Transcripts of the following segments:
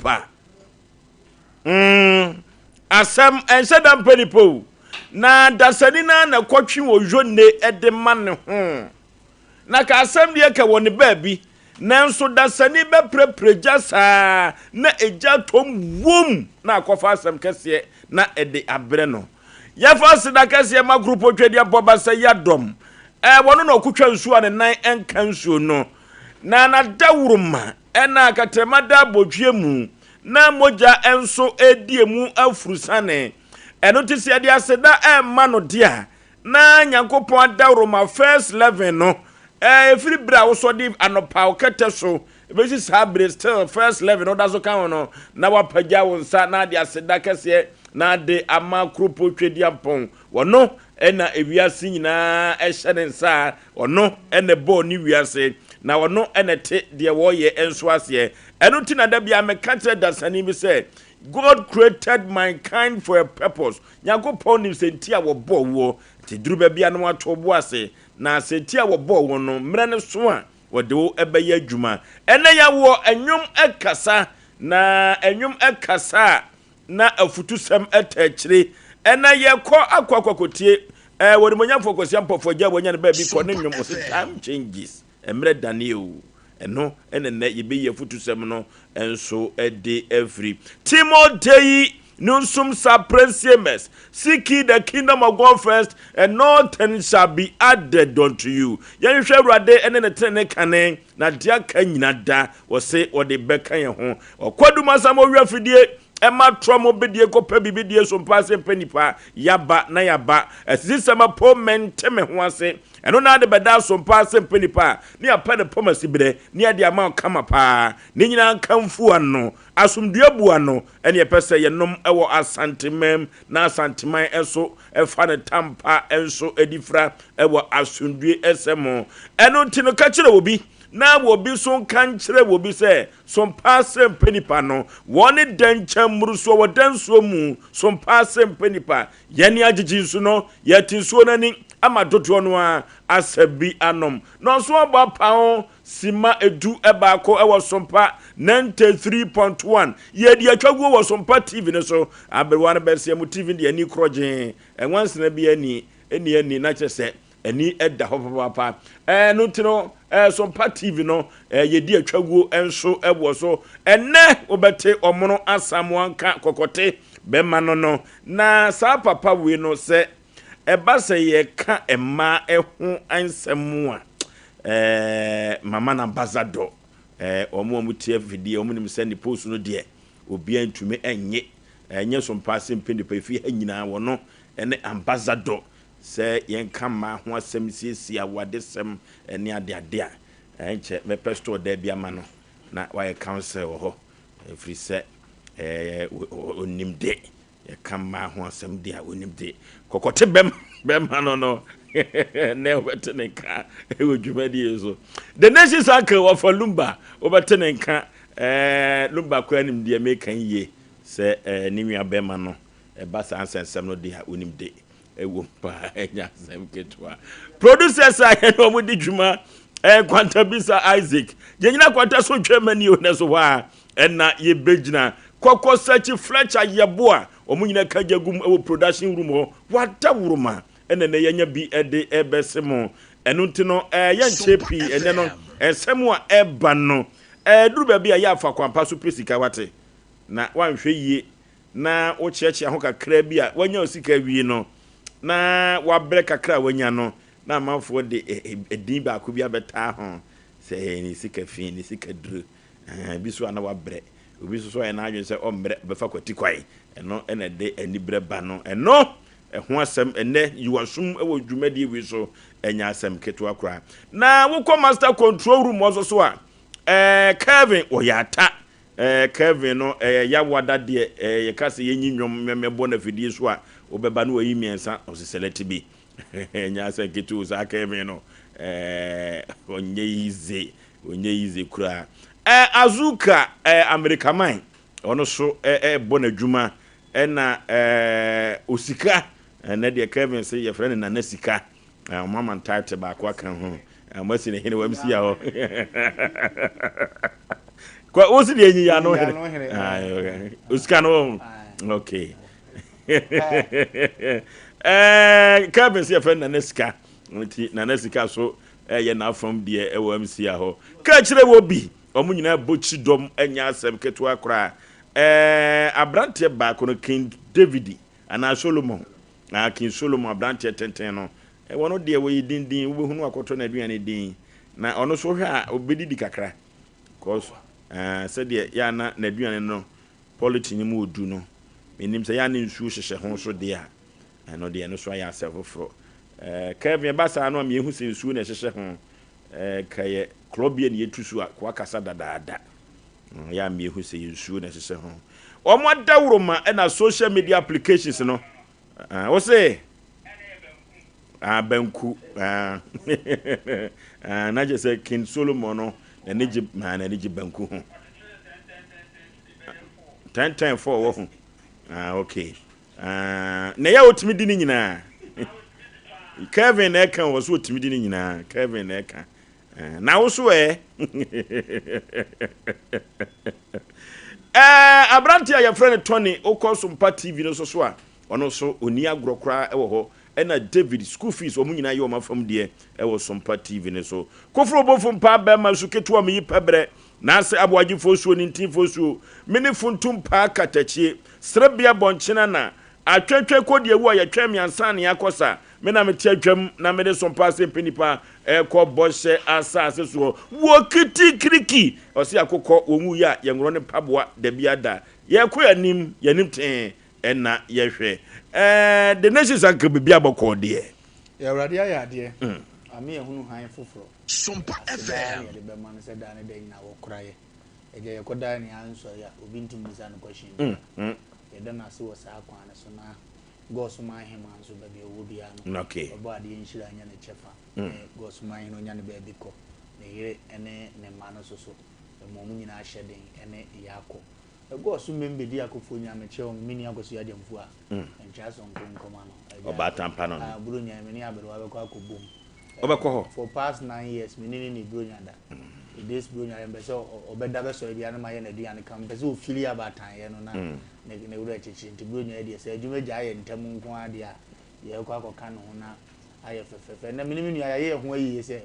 nipa. Mm, asɛm ɛnhyɛ da mpɛ nipa o. Na dasani no ara na ɛkɔtwe oyone de ma ne ho. Na ka asɛm deɛ ka wɔ ne baabi, nanso dasani bɛprɛprɛ gya saa na egya tɔm wom na akɔfa asɛm kɛseɛ na ɛde abrɛ no. Yɛfa aseda kɛseɛ ma Kuropɔn Twedeɛ Basa Yiadom. Ɛɛ, wɔno na ɔkotwa nsuo a ne nan nka nsuo no. Na n'adawuroma na kɛtrɛma da abotweɛ mu, na mogya nso redi emu afurusane. Ɛno nti sɛ yɛde aseda rema no de a, na Nyankopɔn adaworoma first 11 no, ɛfiri berɛ a wosɔ de anɔpa wo kɛtɛ so ɛbɛsi saa bere still first 11 woda so ka ho no, na wapagya wo nsa na ade aseda kɛseɛ na ade ama Kuropɔn Twedeampɔn. Ɔno na ewiase nyinaa hyɛ ne nsa, ɔno na ɛbɔɔ ne wiase, na ɔno na ɛte deɛ wɔyɛ nso aseɛ. Ɛno nti na da biara meka kyerɛ dasani bi sɛ, God created mankind for a purpose. Nyankopɔn nim sɛ nti a wɔbɔɔ woɔ. Nti duru baabi a na wato wo bo ase, na sɛ nti a wɔbɔɔ wo no, mmerɛ no so a, wɔde wo bɛyɛ adwuma. Ɛnnɛ yɛwɔ nnwom kasa, na nnwom kasa a na afutusɛm ta akyire. Ɛna yɛkɔ akɔ akɔ akɔtie ɛɛ wɔnimonyamfoɔ Kwasi Ampɔfoɔ agya a wanya no baabi kɔ ne nnwom ɔse time changes mmerɛ dane o. Ɛno ɛna nnɛ yɛbɛyi afutusɛm no nso de afiri. Timotei Nunsum Saprensiemers, Seek ye the kingdom of God first, and all things shall be added unto you. Yɛnhwehwɛ Awurade ne ne tenenee kane, na deɛ aka nyina da, wɔse wɔde bɛka yɛn ho. Ɔkwadum asam owia fidie, ɛma trɔ mo bedie kɔpɛ biribi die so mpa ase mpɛ nipa, yaba na yaba. Asisisɛm apo mente me ho ase, ɛno na ade bɛda so mpa ase mpɛ nipa a, ne yɛapɛ ne pɔm asiberɛ, ne yɛde ama wo kama paa. Ne nyinaa nkamfo ano, asomdwoeɛ bu ano, ɛne yɛpɛ sɛ yɛnom wɔ Asanteman na Asanteman nso fa ne tampa nso di fra wɔ asomdwoeɛ sɛm ho. Ɛno nti no ka kyerɛ obi na obi nso nka nkyerɛ obi sɛ, Sompa ase mpɛ nipa no, wɔn ne dɛnkyɛm mmorosoɔ wɔ dansuo mu, sompa ase mpɛ nipa. Yɛn agyegye nsu no, yɛte nsuo no ani ama dodoɔ no ara asa bi anom. Na ɔnso abɔ apao Simma edu baako wɔ Sompa 93.1. Yɛredi atwaguo wɔ Sompa TV no so. Aberewa no bɛseɛ mo TV no deɛ ani korɔgyee. Nwansena biara ni, ɛnni ani na kyerɛ sɛ ani da hɔ papaapa. Ɛno nti no Sompa TV no yɛdi atwaguo nso wɔ so. Ɛnnɛ wobɛte Ɔmono Asamoah nka kɔkɔte bɛma no no. Na saa papa wei no sɛ Ɛba sɛ yɛka mmaa ho nsɛm a, ɛɛ mama no ambassador. Ɛɛ wɔn a wɔtie afidie, wɔn nim sɛ ne post no deɛ, obiara ntumi nnye. Ɛnyɛ so mpa ase mpɛ nipa efi ha nyinaa wɔn ne ambassador sɛ yɛnka mmaa ho asɛm, siesie awadesɛm ne adeade a, ɛnkyɛ mɛpɛ store dan bi ama no na wayɛ council wɔ hɔ, ɛfiri sɛ ɛɛ ɔnim de. Yɛka mmaa ho asɛm de a, wonim de kɔkɔte bɛma bɛma no no nɛ wobɛte ne nka wɔ dwumadie so. The Nation's Uncle wɔfa Lumba wobɛte ne nka ɛɛ Lumba koraa nim deɛ meka yie sɛ ɛɛ ne nua bɛma no ɛba saa nsɛnsɛm no de a wonim de ɛwom paa ɛnyɛ asɛm ketewa. Producers a yɛne wɔn di dwuma ɛɛ Kwantabisa Isaac yɛnyina kwanta so ntwɛn mani o nɛ so hɔ a Ɛna yɛbɛgyina Kɔkɔ Sakyi Fletcher Yeboah wɔn nyinaa ka gya gum wɔ production room hɔ Wadaworoma ɛna ɛnɛ yɛanya bi de rebɛse mo ɛno nti no yɛnkyɛ pii ɛnɛ no nsɛm a ɛba no ɛduru baabi a yɛ afa kwampa so pɛ sika wate na wanhwɛ yie na wokyeakyea ho kakra bi a wanya wo sika awie no na wabrɛ kakra a wanya no na amanfoɔ de ɛdin baako bi abɛtaa ho sɛ ne sika fi ne sika duru Ɛɛ, ebi nso a na wabrɛ. Obi nso so ayɛ n'adwene sɛ ɔmmrɛ, ɔbɛfa kwati kwan. Ɛno na ɛde anibrɛ ba no. Ɛno ɛho asɛm ɛnnɛ, yi w'asom wɔ dwumadie wei so, ɛnyɛ asɛm ketewa koraa. Na wokɔ master control room hɔ nso so a, ɛɛ, Kelvin wɔyɛ ata. Ɛɛ, Kelvin no, ɛyɛ yawoada deɛ, ɛɛ, yɛka sɛ yɛnyi nnwom mmɛbɔ no afidie so a, wobɛba na wayi mmiɛnsa, ɔse select bi. Ɛnyɛ asɛm ketewa o, saa Kelvin no, ɛɛ, ɔnyɛ easy. Ɔnyɛ easy koraa. Eh Azuka eh America man ɔno so eh bɔ n'adwuma ɛna eh Osika ɛnɛ deɛ Kevin se yɛfrɛ no Nana Sika eh ɔmo ama no title baako aka ho eh ɔmo asi ne hene wɔ MC hɔ. Kwa wo si deɛ nyiyi ano hene. Ah, osika no okay. Eh, Kevin sɛ yɛfrɛ Nana Sika. Nti Nana Sika so ɛyɛ n'afam deɛ ɛwɔ MC hɔ. Ka kyerɛ wɔ bi. Wɔn nyinaa bɔ kyidɔm ɛnyɛ asɛm ketewa koraa. Eh, aberanteɛ baako no King David anaa Solomon. Ah, King Solomon aberanteɛ tenten no. Wɔn deɛ wɔyɛ dindin wobɛhunu akɔtɔ n'aduane din. Na ɔno so hwɛ a ɔbɛdidi kakra. Cause eh, sɛdeɛ yɛ a na n'aduane no polythene mu odu no, menim sɛ yɛ a na nsuo hyehyɛ ho so deɛ a, ɛno deɛ ɛno so ayɛ asɛm foforɔ. Eh, Kelvin ɛba saa no a mehu sɛ nsuo na ɛhyehyɛ ho. Eh, ka yɛ klɔbea na yɛtu so a, koa kasa dadaada. Mm, yɛ a mehu sɛ yɛ nsuo na ɛhyehyɛ ho. Wɔn adaworoma ɛna social media applications no. Ah, wo se? Ah, banku. Ah, ah, na kyerɛ sɛ King Solomon no n'ani gye ah, n'ani gye banku ho. 10 10 4 wɔ ho. Ah, okay. Ah, na ɛyɛ otumi di ne nyinaa. Kevin na ɛka wɔ so otumi di ne nyinaa. Kevin na ɛka. Na wo so ɛ? Ɛɛ, aberante a yɛfrɛ no Tony, wokɔ Sompa TV no so so a, ɔno nso ɔnni agorɔ koraa wɔ hɔ. Ɛna David, school fees, wɔn nyinaa yɛ wɔn afam deɛ wɔ Sompa TV no so. Koforo Obofo Mpaa Bɛrima Nsu Ketewa Meyi Pɛbrɛ, Naase Aboagyefoɔ Suo Nintinfoɔ Suo, Mene Funtum Paa Katakyie, Serebea Bɔnkyena Na Atwɛtwɛ Kɔdiawu a Yɛtwɛn Me Ansa Na Yɛakɔ Sa, Me na mete atwam na mede sompa ase mpɛ nipa ɛkɔ bɔhyɛ asase soɔ. Wɔ kitikiriki ɔse akokɔ wɔn wuiɛ a yɛnworɔ ne mpaboa dabia da. Yɛkɔ yɛanim yɛanim tee ɛna yɛhwɛ ɛɛ the nations anka biribi abɔkɔɔ deɛ. Yɛ Awurade ayɛ adeɛ ame yɛhunu hann foforɔ. Aseda ara na yɛde bɛma no sɛ daa ne da nyinaa wɔkora yɛ. Agya yɛkɔ daa ne ansɔre a obi ntumi mmisa no question biara. Yɛda no ase wɔ saa kwan no so na God soma ahemaa nso baabi a ɔwɔ biara no, ɔbɔ adeɛ nhyira nyɛ ne kyɛfa, ne God soma ahene ɔnya ne baabi kɔ, ne yere ne ne mma no nso so, ɛma wɔn nyinaa hyɛ den ne yɛ akɔ. God so mmem bɛdi akofoɔ nyinaa, mekyerɛ wɔn, me nua Kwasi Agyamfo a, nkyerɛ asonko nkɔma no, agya, Ɔbaatan pa no no. ah, Buronya yi, me ne aberewa bɛkɔ akɔbom. Wobɛkɔ hɔ? For past 9 years, me ne ne ni Buronya da. This Buronya yɛ mpɛ sɛ ɔbɛda bɛsɔre biara na mayɛ n'aduane ka, mpɛ sɛ ɔfili abaatanyɛ no na ne werɛ kyekyere. Nti Buronya yi deɛ, sɛ adwuma gya ayɛ ntɛm nko ara deɛ a, yɛrekɔ akɔka ne ho na ayɛ fɛfɛɛfɛ. Ɛnnɛ me ne me nua yɛayɛ yɛn ho ayie sɛ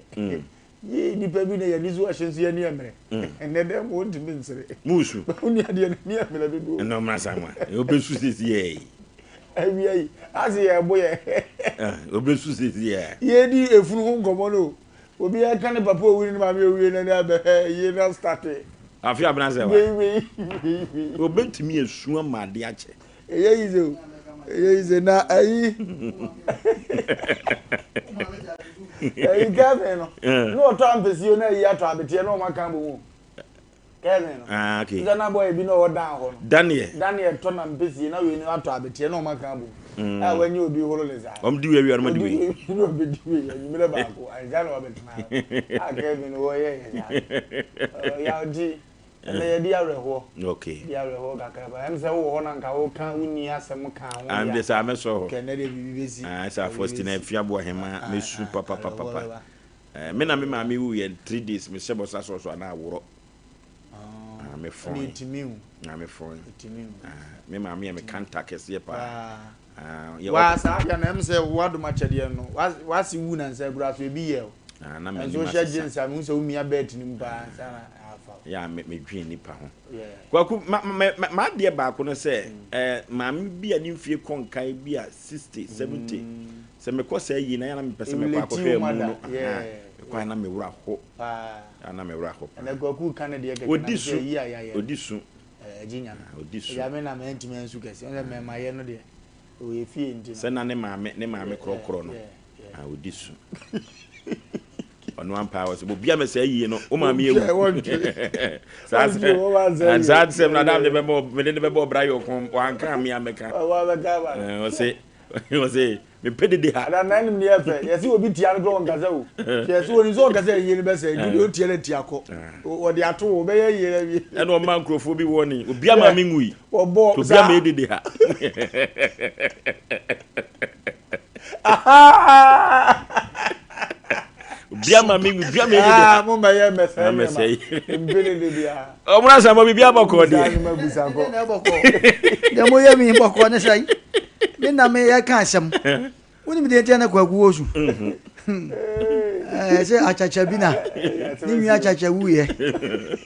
yee nipa bi na yɛn ani so ɔhye nso yɛn ani mmerɛ. Ɛnnɛ dɛn ma ɔntumi nsere. Musu. Wo nua deɛ n'ani yɛ mmerɛ dodoɔ. Ɛnna ɔmmra saa ma. Ɔbɛsu sisi yɛ yi. Awia yi, ase yɛ bo yɛ. Ɔbɛsu sisi yɛ. Yɛdi efunu ho nkɔmmɔ no. Obi ɛka ne papa owu ne ne maame owu na ne abɛhɛ yie na starte. Afe abena sɛ wa. Wei wei wei wei. Obetumi esu ama ade akyɛ. Ɛyɛ yize o. Ɛyɛ yize na ayi. Ɛyi Kevin no. Na ɔtɔ ampesi o na ayi atɔ abeteɛ na ɔmo aka abɔ mu. Kevin no. Ah okay. Sɛ na boy bi na ɔwɔ dan hɔ no. Daniel. Daniel tɔ na mpesie na wei no atɔ abeteɛ na ɔmo aka abɔ mu. A wanya obi horo ne saa. Ɔmo di wei awia na ɔmo di wei. Odi wei na ɔbɛdi wei anwummerɛ baako ansa na wabɛtena hɔ. A Kevin wɔyɛ yɛ saa. Ɔyaw nti ɛnɛ yɛdi awerɛhoɔ. Okay. Di awerɛhoɔ kakra ba. Ɛm sɛ wowɔ hɔ na nka woka wonni asɛm ka ho deɛ. Deɛ saa mɛsɔ hɔ. Kɛ ɛnɛ deɛ biribi bɛsi. Ah sɛ Faustina Afiaboa Hema mɛsu papapapapa. Me na me maame wuiɛ 3 days mehyɛ bɔ sa sɔsɔ anaa aworɔ. Ah, me fɔn. Na me fɔn. Me maame yɛ me kanta kɛseɛ paa. Wa saa deɛ na ɛm sɛ wadom akyɛdeɛ no wase wu na nsa kura so ebi yɛ o. Na me nso hyɛ jeans a mehu sɛ womia belt no mu paa nsa na afa. Yɛ a medwen nipa ho. Kwaku ma ma ma adeɛ baako no sɛ ɛɛ maame bi a ne mfie kɔ nkan bi a 60 70 sɛ mekɔ saa yie na yɛ na mepɛ sɛ mekɔ akɔhwɛ mu no mekɔ a na mewura ho a na mewura ho paa. Ɛnɛ Kwaku ka ne deɛ kɛkɛ na Odi mesɛ su ayi a yɛayɛ no. odi su Ɛgye nyame. Odi su. Ɛgya me na mantumi ansu kɛse ɔsɛ mɛma yɛ no deɛ ɛwɔ yɛ fie nti no. Sɛ na ne maame ne maame korɔkorɔ no odi su. Ɔno ampa wɔ sɛ obi a mɛsɛ yie no wo maame ewu. Saa sɛ saa sɛm na adam de bɛbɔ mede ne bɛbɔ ɔbra yɛ ɔko wanka me a mɛka. Ɔsɛ ɔsɛ mepɛ dede ha. Ada na anim deɛ fɛ yɛsɛ obi tia no kora ɔnkasa o yɛsɛ wɔnim sɛ ɔnkasa yie no bɛsɛ nti deɛ ɔtia no tia kɔ wɔde ato wo bɛyɛ yie no awie. Ɛna ɔma nkurɔfoɔ bi wɔne obi ama me nwui wɔbɔ obi ama ɛdede ha. Obi ama me obi ama me Ah, mo ma yɛ mɛsɛ nneɛma. Mbele de bia. Ɔmo na sɛ mo biribi abɔkɔ deɛ. Busa bɔkɔ. Deɛ mo yɛ mi bɔkɔ ne sɛ me na me yɛ ka asɛm. Wonim deɛ nti na kwaku wɔ su. Ɛɛ sɛ akyakya bi na ne nua akyakya wuyɛ.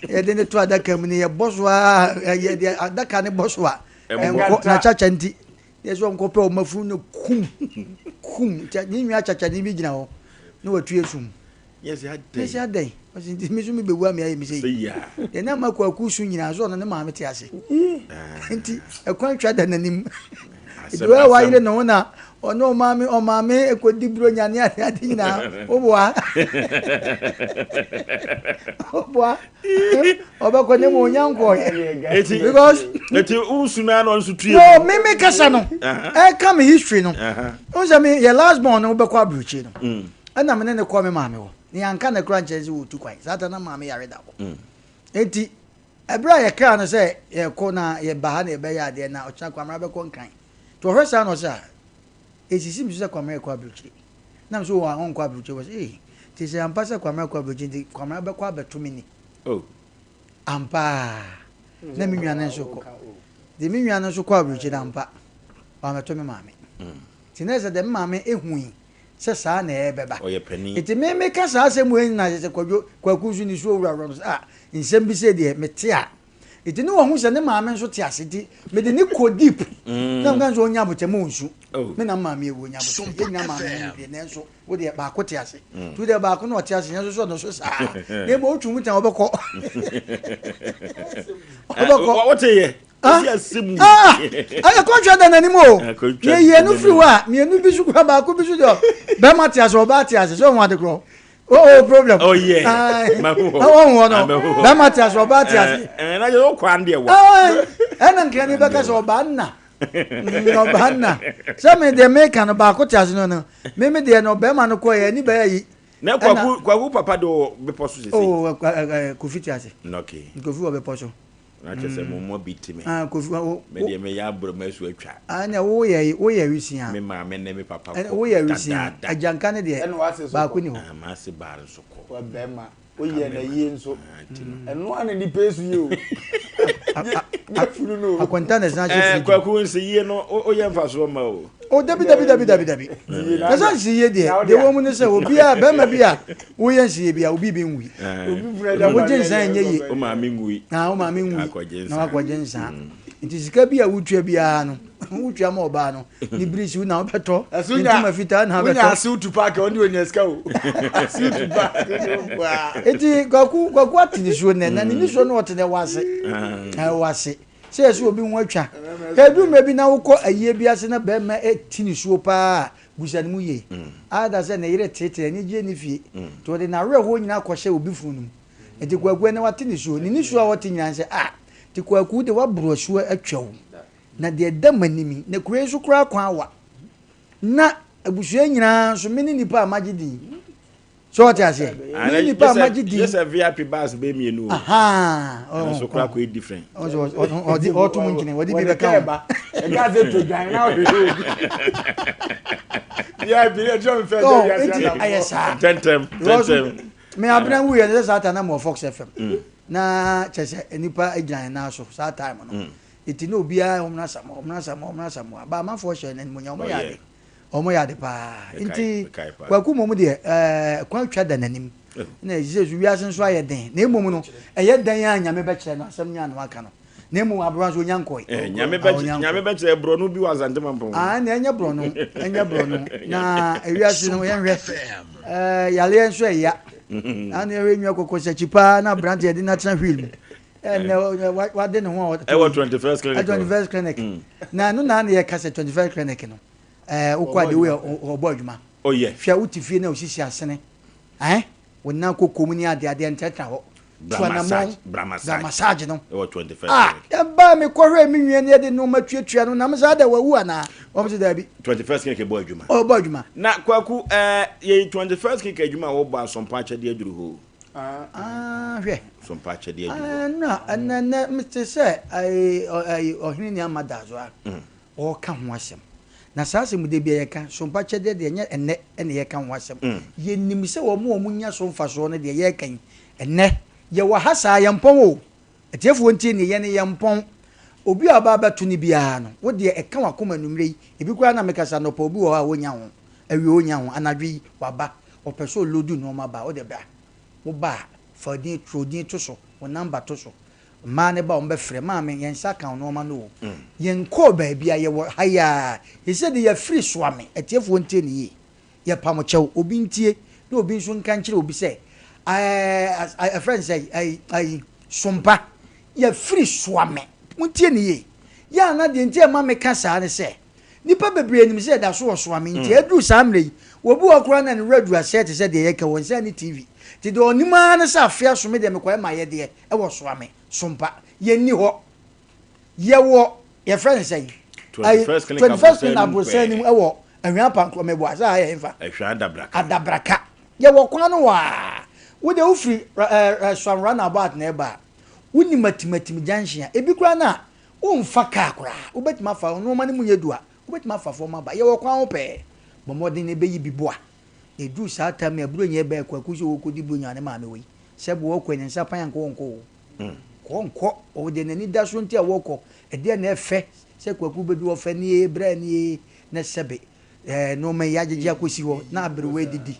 Yɛde ne to adaka mu ne yɛbɔ so a yɛde adaka ne bɔ so a ɛnkɔ na akyakya nti. Yɛ sɛ ɔnkɔpɛ ɔma funu no kum kum nti ne nua kyakyani bi gyina hɔ na watu esum. Yɛsi adɛn ɔsi nti mi nso mi bɛwu ame ayɛ mi sɛ yi deɛ na ama kwaku su nyinaa so ɔno ne maame te ase nti ɛkwan twa da n'anim nti wɔyɛ wayere ne ho na ɔne ɔmaame ɔmaame ekodi buronya ne ade ade nyinaa woboa woboa. ɔbɛkɔ ne mu onya nkɔɛ because eti nsu na na nsu tue no me me kasa no ɛka me history no n sɛ me yɛ last born no wobɛkɔ aburokyi no mm. ɛna me ne ne kɔ me maame hɔ ne yɛanka ne kora nkyɛn sɛ wɔtu kwan saa ta na maame yare da hɔ mm. eti ɛberɛ a yɛkra no sɛ yɛkɔ na yɛba ha na yɛbɛyɛ adeɛ na ɔkyena kwamena bɛkɔ nkran nti ɔhwɛ saa na ɔsɛ a Esisi me so sɛ Kwamina rekɔ aburokyire. Na me so oo ɔnkɔ aburokyire. Wɔse ee nti sɛ ampa sɛ Kwamina rekɔ aburokyire nti Kwamina bɛkɔ abɛto me ni. Oh. Ampa aa. Na me nua no nso kɔ. Nti me nua no nso kɔ aburokyire no ampa wammɛto me maame. Nti na ɛsɛ dɛ me maame ehui sɛ saa na ɛrebɛba. Ɔyɛ panin. Nti me meka saa asɛm wei na kyerɛ sɛ Kwadwo, Kwaku nso nisuo wurawura no sɛ ah nsɛm bi sei deɛ mete a Nti ne wahu sɛ ne maame nso te ase nti mede ne kɔ deep na meka sɛ ɔnya abokyɛ ma ɔnsu oh. Me na maame awu ɔnya abokyɛ yɛ nyina maame ho deɛ nanso wo deɛ baako te ase mm. nti wo deɛ baako na ɔte ase yɛn nso so ɔno so saa na mmom wotwe mu tan ɔbɛkɔ ɔbɛkɔ wote yɛ ɛyɛ kɔntwa da n'anim o yɛyɛ no firi hɔ a mmienu bi so kura baako bi so deɛ bɛrima te ase ɔbaa te ase sɛ ɔho ade korɔ Oh, oh, problem. Oh yeah. Mahu hɔ. Oh, hɔ no. Bɛrima te ase, ɔbaa te ase. Eh, na yɛ ɔkɔ an deɛ wa. Ɛna nkrani bɛka sɛ ɔbaa nna. Ɔbaa nna. Sɛ me deɛ meka no baako te ase no no. Me me deɛ no bɛrima no kɔ yɛ ani bɛyɛ yi. Na kwaku kwaku papa de wɔ bepɔ so sese. Oh, Kofi te ase. Okay. Kofi wɔ bepɔ so. Na kyerɛ sɛ mo mmɔ bi ti me. Ah, Kofi wo. Me deɛ me yɛ abrɛ ma asu atwa. Ah, na wo yɛ wo yɛ wisia. Me maame ne me papa kɔ. Wo yɛ wisia. Agyanka ne deɛ baako ni hɔ. Ah, ma ase baa nso kɔ. Wa bɛrima. Wo yɛ na yie nso. Ɛno a na nipa esu yie o. Yɛ funu no. Akwanta na ɛsan hyɛ fridge. Kwaku nsi yie no o yɛ nfa so ma o. O dabi dabi dabi dabi dabi. Na sɛ nsi yie deɛ deɛ wɔ mu ne sɛ obiara bɛrima bi a woyɛ nsi yie bi a obi bi nwui. Wogye nsa ɛnyɛ yie. O maame nwui. Na o maame nwui. Na wakɔgye nsa. Nti sika bi a wotua biara no wotua ma ɔbaa no ne birisi wo na wobɛtɔ ne ntoma fitaa na wobɛtɔ. Wonya asew tu paaki ɔne onya sika o. Asew tu paaki ɔne onya. Nti kwaku kwaku ate ne suo nnɛ na ne nisuo no ɔte ne wɔ ase. Ɛwɔ ase. Sɛ yɛsɛ obi ho atwa. Ɛdu mmerɛ bi na wokɔ ayie bi ase na bɛrima ti ne suo paa a, busa ne mu yie. Ada sɛ ne yere teetee, anigyeɛ nni fie. Nti ɔde n'awerɛhoɔ nyinaa kɔhyɛ obi funu no mu. Nti Kwaku ɛnnɛ wate ne suo. Ne nisuo a ɔte nyinaa ne sɛ, ah, nti Kwaku wo deɛ woaboro asuo atwa o. Na deɛ ɛda m'anim yi, na kuro yi so koraa kwan awa. Na abusua nyinaa nso, me ne nipa a magye din. So ɔte aseɛ? Me nipa a magye din. Yɛ sɛ VIP bus bɛ mmienu o. Ɛno nso koraa kɔ yɛ different. Ɔde ɔto mu nkyene ɔde bi bɛka ho. Ɛka sɛ to dwan na ɔhwehwɛ obi. VIP yɛ kyerɛ mfɛ sɛ wiase adamfo. Eti ayɛ saa. Ntɛntɛm ntɛntɛm. Me abena wu yɛ ne sɛ saa time na mo wɔ Fox FM. Na kyɛ sɛ nipa gyina yɛn nan so saa time no. Eti na obiara ɔmo na samoa ɔmo na samoa ɔmo na samoa. Ba amanfoɔ hyɛ n'animuonyam ɔmo yɛ ade. Wɔn yɛ ade paa. Nti Kwaku mmom deɛ ɛɛ kwan twa da n'anim. Na ɛsɛ sɛ wiase nso ayɛ den. Na mmom no ɛyɛ dɛn a Nyame bɛkyerɛ no asɛm nyɛ a na waka no. Na mmom aberewa nso onya nkɔe. Eh, Nyame bɛkyerɛ Nyame bɛkyerɛ borɔno bi wɔ Asante Mampɔn. Ah, na ɛnyɛ borɔno, ɛnyɛ borɔno. Na ewiase no yɛnhwɛ. Ɛɛ yareɛ nso ɛya. Na ne yɛhwɛ nwa kɔkɔ sɛkyi paa na aberante yɛde no atena wheel mu. Ɛnɛ wade ne ho a ɛwɔ 21st clinic. 21st clinic. Na ɛno na na yɛka sɛ 21st clinic no. Ɛɛ wokɔ ade wei a ɔbɔ adwuma. Oh yeah. Hwɛ wote fie na osisi asene. Ɛn wo nan koko mu ne ade adeɛ ntenatena hɔ. Bra massage bra massage. Bra massage no. Ɛwɔ 21st Ah ɛbaa me kɔhwɛ me nua ne yɛde nneɛma tuatua no na me sɛ ada wawu anaa? Wɔn sɛ daabi. 21st clinic bɔ adwuma. Ɔbɔ adwuma. Na Kwaku ɛɛ yɛyi 21st clinic adwuma a wɔbɔ asɔmpa akyɛdeɛ aduru hɔ o. Ah hwɛ. Asɔmpa akyɛdeɛ aduru hɔ. Na ɛnɛ nɛ mete sɛ ɛɛ ɔhene ni ama da so a. ɔreka ho asɛm. Na saa asɛm yi da biara yɛka, sompa kyɛdeɛ deɛ ɛnyɛ ɛnnɛ na yɛreka ho asɛm. Yɛnim sɛ wɔn a wɔnya so mfasoɔ no deɛ yɛreka yi, ɛnnɛ yɛwɔ ha saa, yɛmpɔn o. Atiefoɔ ntie nie, yɛn yɛmpɔn. Obi a ɔba abɛto no biara no, wo deɛ ɛka w'akoma anwummerɛ yi, ebi koraa na mekasa anɔpa obi wɔ hɔ a ɔnnya ho, awia ɔnnya ho, anadwo yi waba, ɔpɛ sɛ ɔloadu nnoɔma ba a, wo deɛ bra. Woba a, fa wo din, twerɛ wo din to so, wo number to so. Mmaa no ba a, wɔbɛfrɛ, Maame, yɛn nsa aka wo nnoɔma no o. Yɛnkɔɔ baabiara, yɛwɔ ha yi ara. Seesei deɛ yɛafiri Soame. Atiefoɔ ntie no yie. Yɛpa mo kyɛw, obi ntie na obi nso nka nkyerɛ obi sɛ, ɛɛ, ɛfrɛ no sɛ, ayi, ayi, Sompa, yɛafiri Soame. Montie no yie. Yɛ a na deɛ nti a ɛma meka saa ne sɛ, nnipa bebree nim sɛ yɛda so wɔ Soame nti, aduru saa mmerɛ yi, obi wɔ hɔ koraa na ne werɛ aduru aseɛ te sɛ deɛ yɛka, wɔn nsa nni TV. Nti deɛ ɔnim ara ne sɛ afe aso me deɛ mekɔyɛ m'ayɛdeɛ wɔ Soame, Sompa. Yɛnni hɔ. Yɛwɔ, yɛfrɛ no sɛn? 21st Clinic 21st Clinic aborosan no mu wɔ Ahwea Pankoro, meboa sɛ ha yɛ hefa? Ahwea Adabraka. Adabraka. Yɛwɔ kwan no wɔ a, wo deɛ wofiri Suam roundabout na ɛba a, wonim Atimatim junction a, ebi koraa no a, womfa kaa koraa, wobɛtumi afa, nneɛma no mu nyɛ du a, wobɛtumi afa fam aba. Yɛwɔ kwan ho pɛɛ. Bɔ mmɔden na ɛbɛyi bi boa. Na ɛduru saa tam yi a, Buronya ɛbɛn Kwaku sɛ ɔrekɔdi Buronya ne maame wei. Sɛ boa ɔkɔ yi, ne nsa pan anka ɔnkɔ o. Kɔ nkɔ, ɔwɔ deɛ n'ani da so nti a wɔkɔ. Ɛdeɛ na ɛfɛ sɛ Kwaku bɛdu hɔ fɛ nie, bra nie, na sɛbe ɛɛ nnoɔma yi agyegye akɔsi hɔ na aberewa adidi.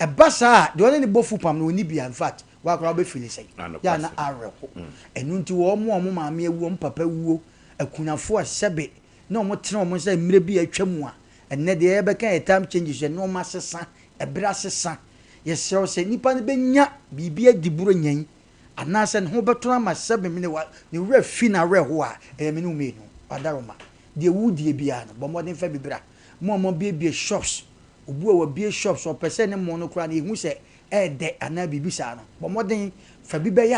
Ɛba saa a, deɛ ɔne no bɔ fupam no ɔnni bia, in fact, wo ara koraa wobɛ feeli sɛn? Yɛ a na awerɛho. Ɛno nti wɔn a wɔn maame awu, wɔn papa awuo, akunafoɔ a sɛbe na wɔtene wɔn nsa mmerɛ bi a atwa mu a, ɛnnɛ deɛ yɛbɛka yɛ time changes, nnoɔma asesa, ɛberɛ asesa. Yɛsrɛ wo sɛ nnipa no bɛnya biribi adi Buronya yi Anaasɛ ne ho bɛtɔ no ama sɛ memene wa, ne werɛ fi n'awerɛhoɔ a, ɛyɛ me ne wo mmienu. Wadaroma. Deɛ woredie biara no, bɔ mmɔden fa bi bra. Mo a moabuebue shops, obi a wabue shops, ɔpɛ sɛ ne mo no koraa no yɛhu sɛ ɛyɛ dɛ anaa biribi saa no, bɔ mmɔden fa bi bɛyɛ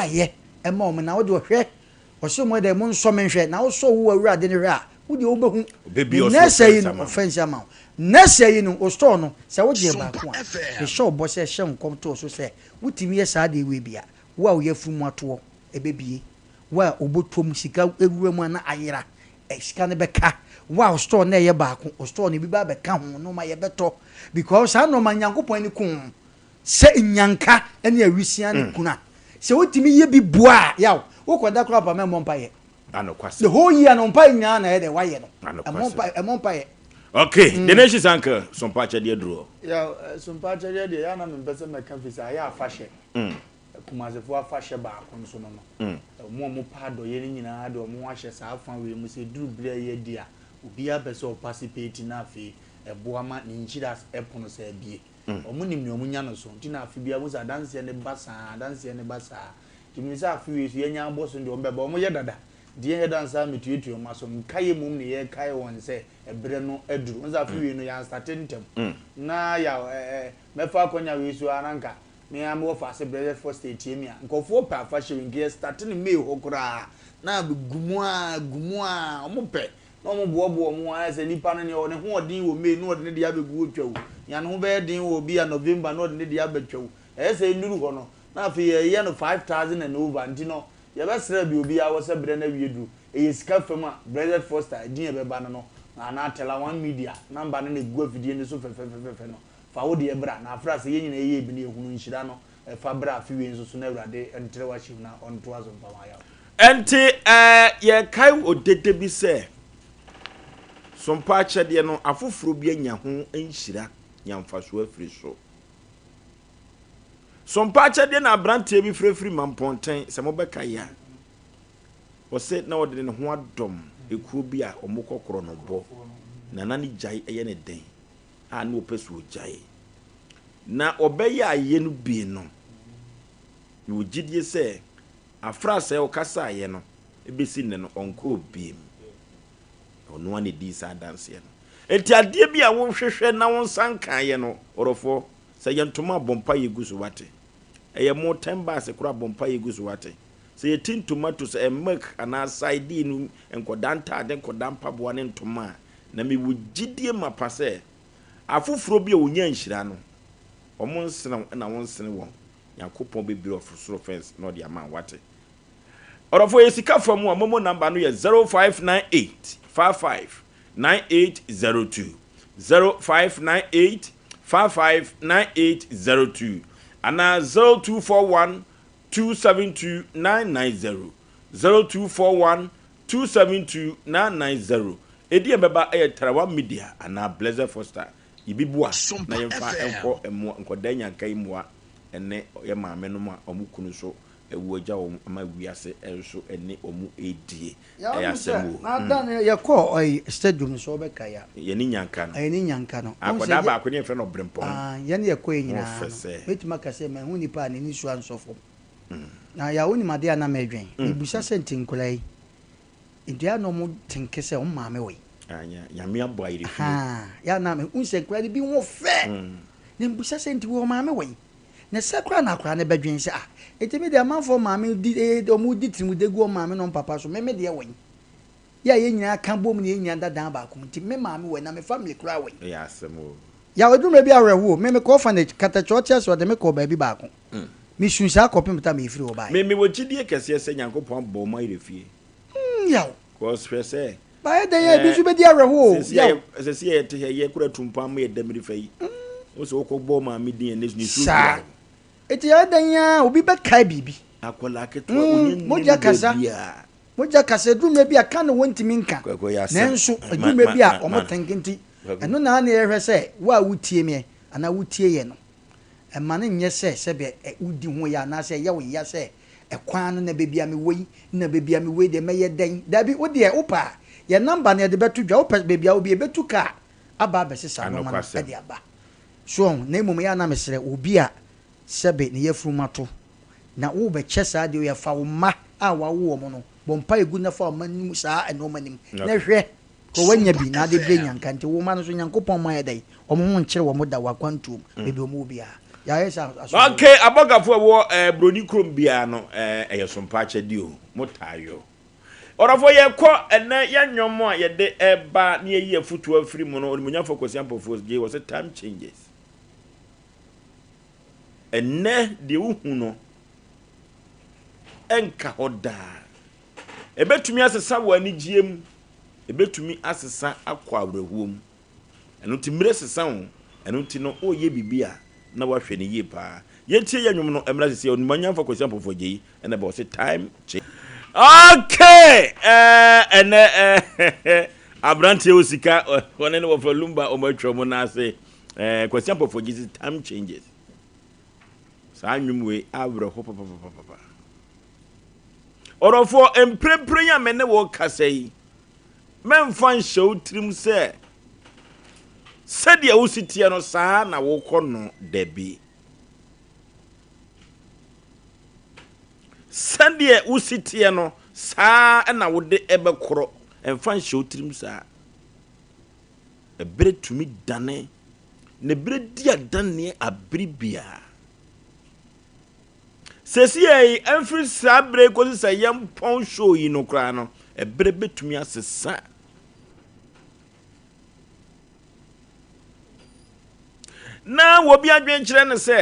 ayɛ ma wɔn na wo deɛ hwɛ, ɔse mo deɛ monsɔ me nhwɛ, na wosɔ wo Awurade no hwɛ a, wo deɛ wobɛhu. Ɔbɛbue Ne ɔsoro nɛɛsɛ yi fɛnse no, ama wo. ɔfɛnse ama wo. Nɛɛsɛ yi no, wo store no, sɛ wogyee baako a, mehyɛ wo bɔ sɛ hyɛ nkɔm to wo so sɛ Wotumi yɛ saa adeɛ wei bi a, wo a wo yafunu mu atoɔ ɛbɛbue, wo a wo bɔtɔ mu sika wura mu a na ayera, sika no bɛka, wo a wo store no ɛyɛ baako, wo store no ebi ba abɛka ho, nnoɔma yɛbɛtɔ, because saa nnoɔma no Nyankopɔn ani ku ho, sɛ nnyanka ne awisia ne kuna, sɛ wotumi yɛ bi boa a, yaw, wokɔda koraa papa mɛmmɔ mpaeɛ. Anokwasɛm. The whole year no mpaeɛ nyinaa na ɛyɛ dɛ wayɛ no. Anokwasɛm. Ɛmmɔ mpaeɛ, ɛmmɔ mpaeɛ. Okay, the nation's uncle, Sompa akyɛdeɛ duru hɔ. Yeah, Sompa akyɛdeɛ deɛ, yɛ a na mempɛ sɛ mɛka firi sɛ ayɛ afahyɛ. Kumasefoɔ afahyɛ baako nso no no. Wɔn a wɔpɛ adɔeɛ no nyinaa de wɔn ho ahyɛ saa afa wei mu sɛ ɛduru berɛ a ɛyɛ adi a, obiara pɛ sɛ ɔparticipate na afei ɛboa ma ne nhyira pono sɛ abue. Wɔnim nea wɔnya no so nti na afe biara wohu sɛ adanseɛ no ba saa, adanseɛ no ba saa. Nti menim sɛ afe wei so yɛanya abɔ so no deɛ wɔbɛba, wɔyɛ dada. Nti yɛnyɛ da nsa mmetuatua wɔn aso. Nkaeɛ mmom na yɛrekae wɔn sɛ ɛberɛ no aduru. Wohu sɛ afe wei no yɛanstate ntɛm. Na yaw ɛ ɛ mɛfa akwanya wei so ara na nka me ara mewɔ faase brɛ sɛ Foster tie me a. Nkurɔfoɔ pɛ afahyɛ wei, nka yɛstate no May hɔ koraa na gu mu ara gu mu ara, wɔpɛ na wɔboaboa wɔn ho ara sɛ nipa no nea ɔwɔ ne ho ɔden wɔ May na ɔde ne deɛ abɛgu hɔ twawu, nea ne ho bɛyɛ den wɔ bi a November na ɔde ne deɛ aba twawu. Ɛyɛ sɛ ɛnnuru hɔ no na afei yɛreyɛ no 5000 and over nti no yɛbɛsrɛ bea obiara wɔ sɛ berɛ no awie duru. Ɛyɛ sika fam a Blessed Foster edin a ɛbɛba no no anaa Tela One Media number no na ɛgu afidie no so fɛfɛfɛfɛ no. Fa wo deɛ bra na afra sɛ yɛn nyinaa yɛyɛ bi na yɛhunu nhyira no fa bra afe wei nso so na Awurade ntrɛ w'ahyem na ɔntoa so mfa ma yaw. Ɛnti ɛɛ yɛkae wɔ dede bi sɛ, Sompa akyɛdeɛ no afoforɔ bi anya ho nhyira nya mfasoɔ afiri so. Sompa akyɛdeɛ na abranteɛ bi frɛfiri Mampɔnten, sɛ mobɛkae a, ɔse na ɔde ne ho adɔm ekuo bi a wɔkɔ korɔnobɔ na na ne gyae yɛ ne den a na ɔpɛ sɛ ɔgyae. Na ɔbɛyɛ ayɛ no bi no, mewɔ gyidie sɛ afra sɛɛ ɔkasaeɛ no bɛsi nnɛ no ɔnkɔɔ biem. Na ɔno ara na ɛdii saa adanseɛ no. Enti adeɛ bi a wohwehwɛ na wo nsa nkaeɛ no, ɔdɔfoɔ, sɛ ɛyɛ ntoma a, bɔ mpaeɛ gu so, wate? Ɛyɛ mo ten bags koraa a, bɔ mpaeɛ gu so, wate? Sɛ ɛyɛ tin tomatoes, ɛyɛ milk anaa sardine, nkwadaa ntaade, nkwadaa mpaboa ne ntoma a, na mewɔ gyidie mapa sɛ afoforɔ bi a wɔnyaa nhyira no, wɔn nsene wo na wonsene wɔn. Nyankopɔn bɛbire ɔsoro fence na ɔde ama wo, wate? Ɔdɔfoɔ yɛ sika fa mu a, momo number no yɛ 0598 55. 9802, 0598 55 9802 anaa 0241 272 990, 0241 272 990. Edin a ɛbɛba yɛ Tarawa Media anaa Blessed Foster. Yɛbɛbua na yɛmfa nkɔ mmoa nkwadaa nyanka yi mmoa ne yɛ maame nom a wɔn kunu nso awu agya wɔn ama wiase nso ne wɔn redie. Yɛ Ɛyɛ wonim sɛ asɛm o. na da no yɛkɔɔ ɔyi stadium no sɛ wobɛkae a. Yɛne nyanka no. Yɛne nyanka no. Wohu sɛ Akwadaa yɛ baako ne yɛfrɛ no Ɔbrempɔn. Ah, yɛne yɛkɔɛ Ho nyinaa ɔfɛ no, sɛ. mɛtumi aka sɛ manhu nipa a n'ani so ansɔ fam. Na yɛ a wonim adeɛ a na mɛdwen? Mebisa sɛ nti nkwadaa yi, nti ɛyɛ a na wɔn tenke sɛ wɔn maame wɔ yi? Ah, Nyame abɔ ayerefie. Ahaa, yɛ a na me, wohu sɛ nkwadaa no bi ho fɛ. Na mebisa sɛ nti wɔn maame wɔ yi? Na sɛ koraa na akwadaa no bɛdwen sɛ ah, nti me deɛ amanfoɔ maame di, eh, wɔn di tirimude gu wɔn maame ne wɔn papa so, me me deɛ wɔ yi? Yɛ a yɛn nyinaa ka bom na yɛn nyinaa da dan baako mu nti me maame wɔ yi na me family koraa wɔ yi? Ɛyɛ asɛm o. Yaw, ɛduru mmerɛ bi a awerɛhoɔ o, me mekɔ orphanage, katakyɛ ɔte ase ɔde me kɔɔ baabi baako. Mesuu saa kɔpem tam yɛfiri hɔ baeɛ. Me mewɔ gyidie kɛseɛ sɛ Nyankopɔn abɔ wɔn ayerɛ fie. Mm, yaw. Cause hwɛ sɛ. Baeɛ dɛn a ebi nso bɛdi awerɛhoɔ o, yaw. Sɛsi a yɛte ha yi, yɛ kora tumpan ma yɛ damiri fa yi. Wo sɛ wokɔ bɔ maame din ɛnɛ nisuo Saa. dwira wo. Eti ɛyɛ dɛn a obi bɛkae biribi. Akwadaa ketewa, ɔnyɛ Mm, mogya nim kasa. baabiara. Mogya kasa, ɛduru mmerɛ bi a ka na wɔntumi nka. Kwaku ɛyɛ asɛm. Nanso Ma, ɛduru mmerɛ ma, bi a ma, wɔn ma. tɛnke nti, Kwaku. ɛno na na yɛhwɛ sɛ wo a wotie meɛ anaa wotie yɛ no, Mma no nnyɛ sɛ sɛdeɛ wodi ho ya anaasɛ ɛyɛ wo ya sɛ ɛkwan no na baabi a mewɔ yi na baabi a mewɔ yi deɛ mɛyɛ dɛn. Dabi, wo deɛ wopɛ a, yɛn nɔmba no yɛde bɛto dwa. Wopɛ baabi a wɔ bi yɛbɛtu kaa aba abɛsesa nnoɔma no Anokwasɛm. de aba. So wahu? Na mmom ɛyɛ a na mesrɛ obi a sɛbe ne yafunu ato na worebɛkyɛ saa adeɛ wei a, fa wo mma a woawo wɔn no, bɔ mpaeɛ gu na fa wo mma no mu saa nnoɔma no mu na Okay. hwɛ. Kɔ wanya bi Sompa na ade brɛ FM. nyanka nti wo mma no nso Nyankopɔn mma yɛ dɛn wɔn ho nkyere wɔn da wɔ akwantuo mu baabi wɔn wɔ biara yɛayɛ sɛ asomdwoeɛ. Okay, abɔgafo a ɛwɔ eh, broni kurom biara no eh, ɛyɛ sompa akyɛdeɛ o, mo taa yɔ. Ɔdɔfo yɛkɔ ɛnɛ yɛ nnwom a yɛde ɛba ne yɛyi afutuo afiri mu no, Onimuonyamfoɔ Kwasi Ampofo gye wɔ sɛ time changes. Ɛnɛ deɛ wohu no ɛnka hɔ daa. Ɛbɛtumi asesa wɔ anigyeɛ mu, ɛbɛtumi asesa akɔ awerɛhoɔ mu. Ɛno nti mmerɛ sesa o, ɛno nti no woreyɛ biribi a na woahwɛ no yie paa. Yɛntie yɛn nnwom no mmra sisi Onimuonyamfoɔ Kwasi Ampofo Agyei ɛna ɛbɔ ɔse time change. Okay, ɛɛ ɛnɛ ɛɛ aberanteɛ wɔ sika ɔne ne wɔfa lumba wɔn atwa wɔn nan ase ɛɛ Kwasi Ampofo Agyei se time changes. Saa nnwom wei awerɛho papapapapa. Ɔdɔfoɔ, mprempren a me ne wo rekasa yi, mɛmfa nhyɛ wo tirim sɛ sɛdeɛ wosi teɛ no saa na wokɔ no. Dabi. Sɛdeɛ wosi teɛ no saa na wode ɛbɛkorɔ. Mfa nhyɛ wo tirim saa. Ɛberɛ tumi dane, na ɛberɛ di adaneɛ abere biara. Seesei, ɛmfiri saa berɛ yi kɔsi sɛ yɛmpɔn show yi no koraa no, ɛberɛ bɛtumi asesa. Na obi adwene kyerɛ no sɛ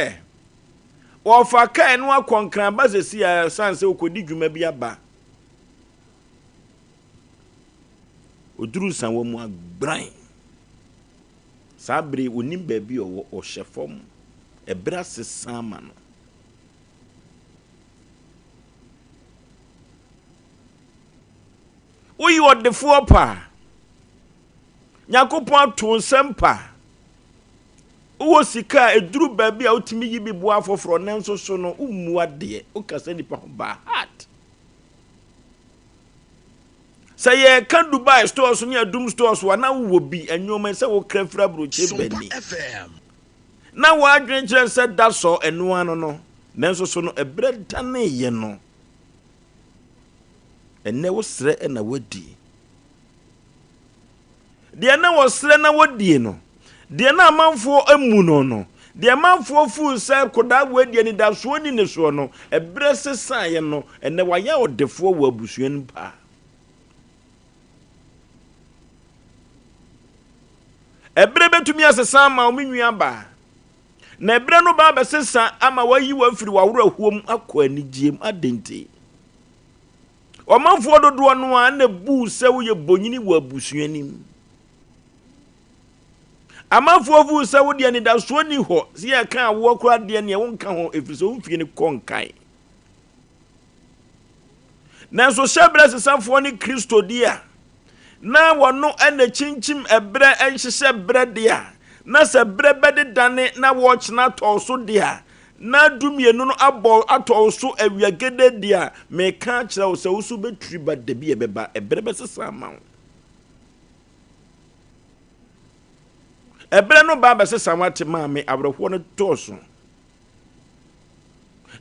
wɔfa kaa no akɔ nkran ba seesei a ɛsiane sɛ ɔkɔdi dwuma bi aba. Ɔduru nsawa mu agbran. Saa bere yi, onim baabi a ɔwɔ, ɔhyɛ fam. Ɛberɛ asesa ama no. Woyɛ ɔdefoɔ pa. Nyankopɔn ato wo nsam pa. Wowɔ sika a ɛduru baabi a wotumi yi bi boa afoforɔ, nanso so no wommu adeɛ. Wokasa nnipa ho bad heart. Sɛ yɛreka Dubai stores ne Adum stores a, na wowɔ bi, nneɛma sɛ wokra firi aburokyire Sompa bani. FM. Na w'adwene kyerɛ sɛ da sɔ ɛno ano no, nanso so no ɛberɛ daneeɛ no, ɛnnɛ wosrɛ na woadi. Deɛ na wɔsrɛ na wɔdie no, deɛ na amanfoɔ mmu no no, deɛ amanfoɔ fuu sɛ kodaa wei deɛ anidasoɔ nni ne soɔ no, ɛberɛ sesaeɛ no, ɛnnɛ wayɛ ɔdefoɔ wɔ abusua no mu paa. Ɛberɛ bɛtumi asesa ama wo me nuabaa, na ɛberɛ no ba abɛsesa ama wayi wo afiri w'awerɛhoɔ mu akɔ anigyeɛ mu. Adɛn nti? Ɔmanfoɔ dodoɔ no ara na buu sɛ woyɛ bonyini wɔ abusua no mu. Amanfoɔ fuu sɛ wo deɛ anidasoɔ nni hɔ, sɛ yɛka awoɔ koraa deɛ neɛ wonka ho ɛfiri sɛ wo mfie no kɔ nkan. Nanso hyɛberɛ sesafoɔ ne Kristo deɛ a, na wɔno na kyinkyim ɛberɛ nhyehyɛ berɛ deɛ a, na sɛ berɛ bɛdedane na wɔkyena atɔ so deɛ a, na dumienu no abɔ atɔ so awia gede deɛ a, meka akyerɛ wo sɛ wo so bɛtiri ba da bi ɛbɛba, ɛberɛ bɛsesa ama wo. Ɛberɛ no ba bɛsesa wate maame, awerɛhoɔ no dɔɔso.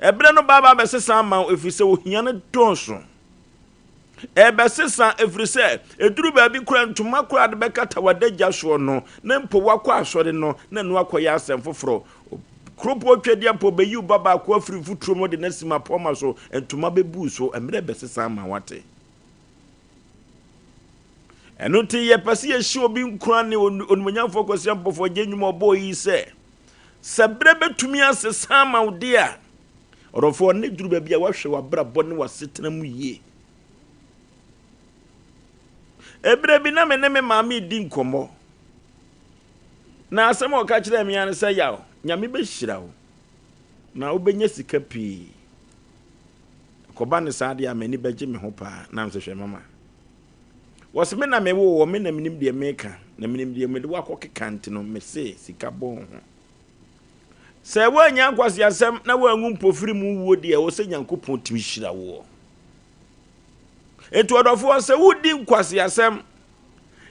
Ɛberɛ no ba bɛsesa ama wo ɛfiri sɛ ohia no dɔɔso. Ɛbɛsesa ɛfiri sɛ ɛduru baabi koraa ntoma koraa de bɛkata w'adagya soɔ no na mpo wakɔ asɔre no na ɛno akɔyɛ asɛm foforɔ. Kuropɔn twedeɛ mpo bɛyi wo ba baako afiri mfuturo mu de no asi mapɔma so, ntoma bɛbu so, mmerɛ bɛsesa ama wate. Ɛno nti yɛpɛ sɛ yɛhyɛ obi nkuran ne Onimuonyamfoɔ Kwasi Ampofo agye nnwuma ɔbɔɔ yi sɛ, sɛ berɛ bɛtumi asesa ama wo deɛ a, ɔdɔfoɔ ne duru baabi a woahwɛ w'abrabɔ ne w'asetena mu yie. Ɛberɛ bi na me ne me maame redi nkɔmmɔ, na asɛm a ɔka kyerɛɛ me ara ne sɛ, Yaw, Nyame bɛhyira wo na wobɛnya sika pii. Ɛkɔba no saa deɛ a, m'ani bɛgye me ho paa. Na mesɛ, hwɛ mama, wɔse me na mewoo wɔ, me na menim deɛ meka, na menim deɛ mede wo akɔkeka nti no, mese sika bɔn ho. Sɛ woannya nkwaseasɛm na woanwu mpofiri mu wuo deɛ, ɛwɔ sɛ Nyankopɔn tumi hyira woɔ. Enti ɔdɔfoɔ, sɛ wodi nkwaseasɛm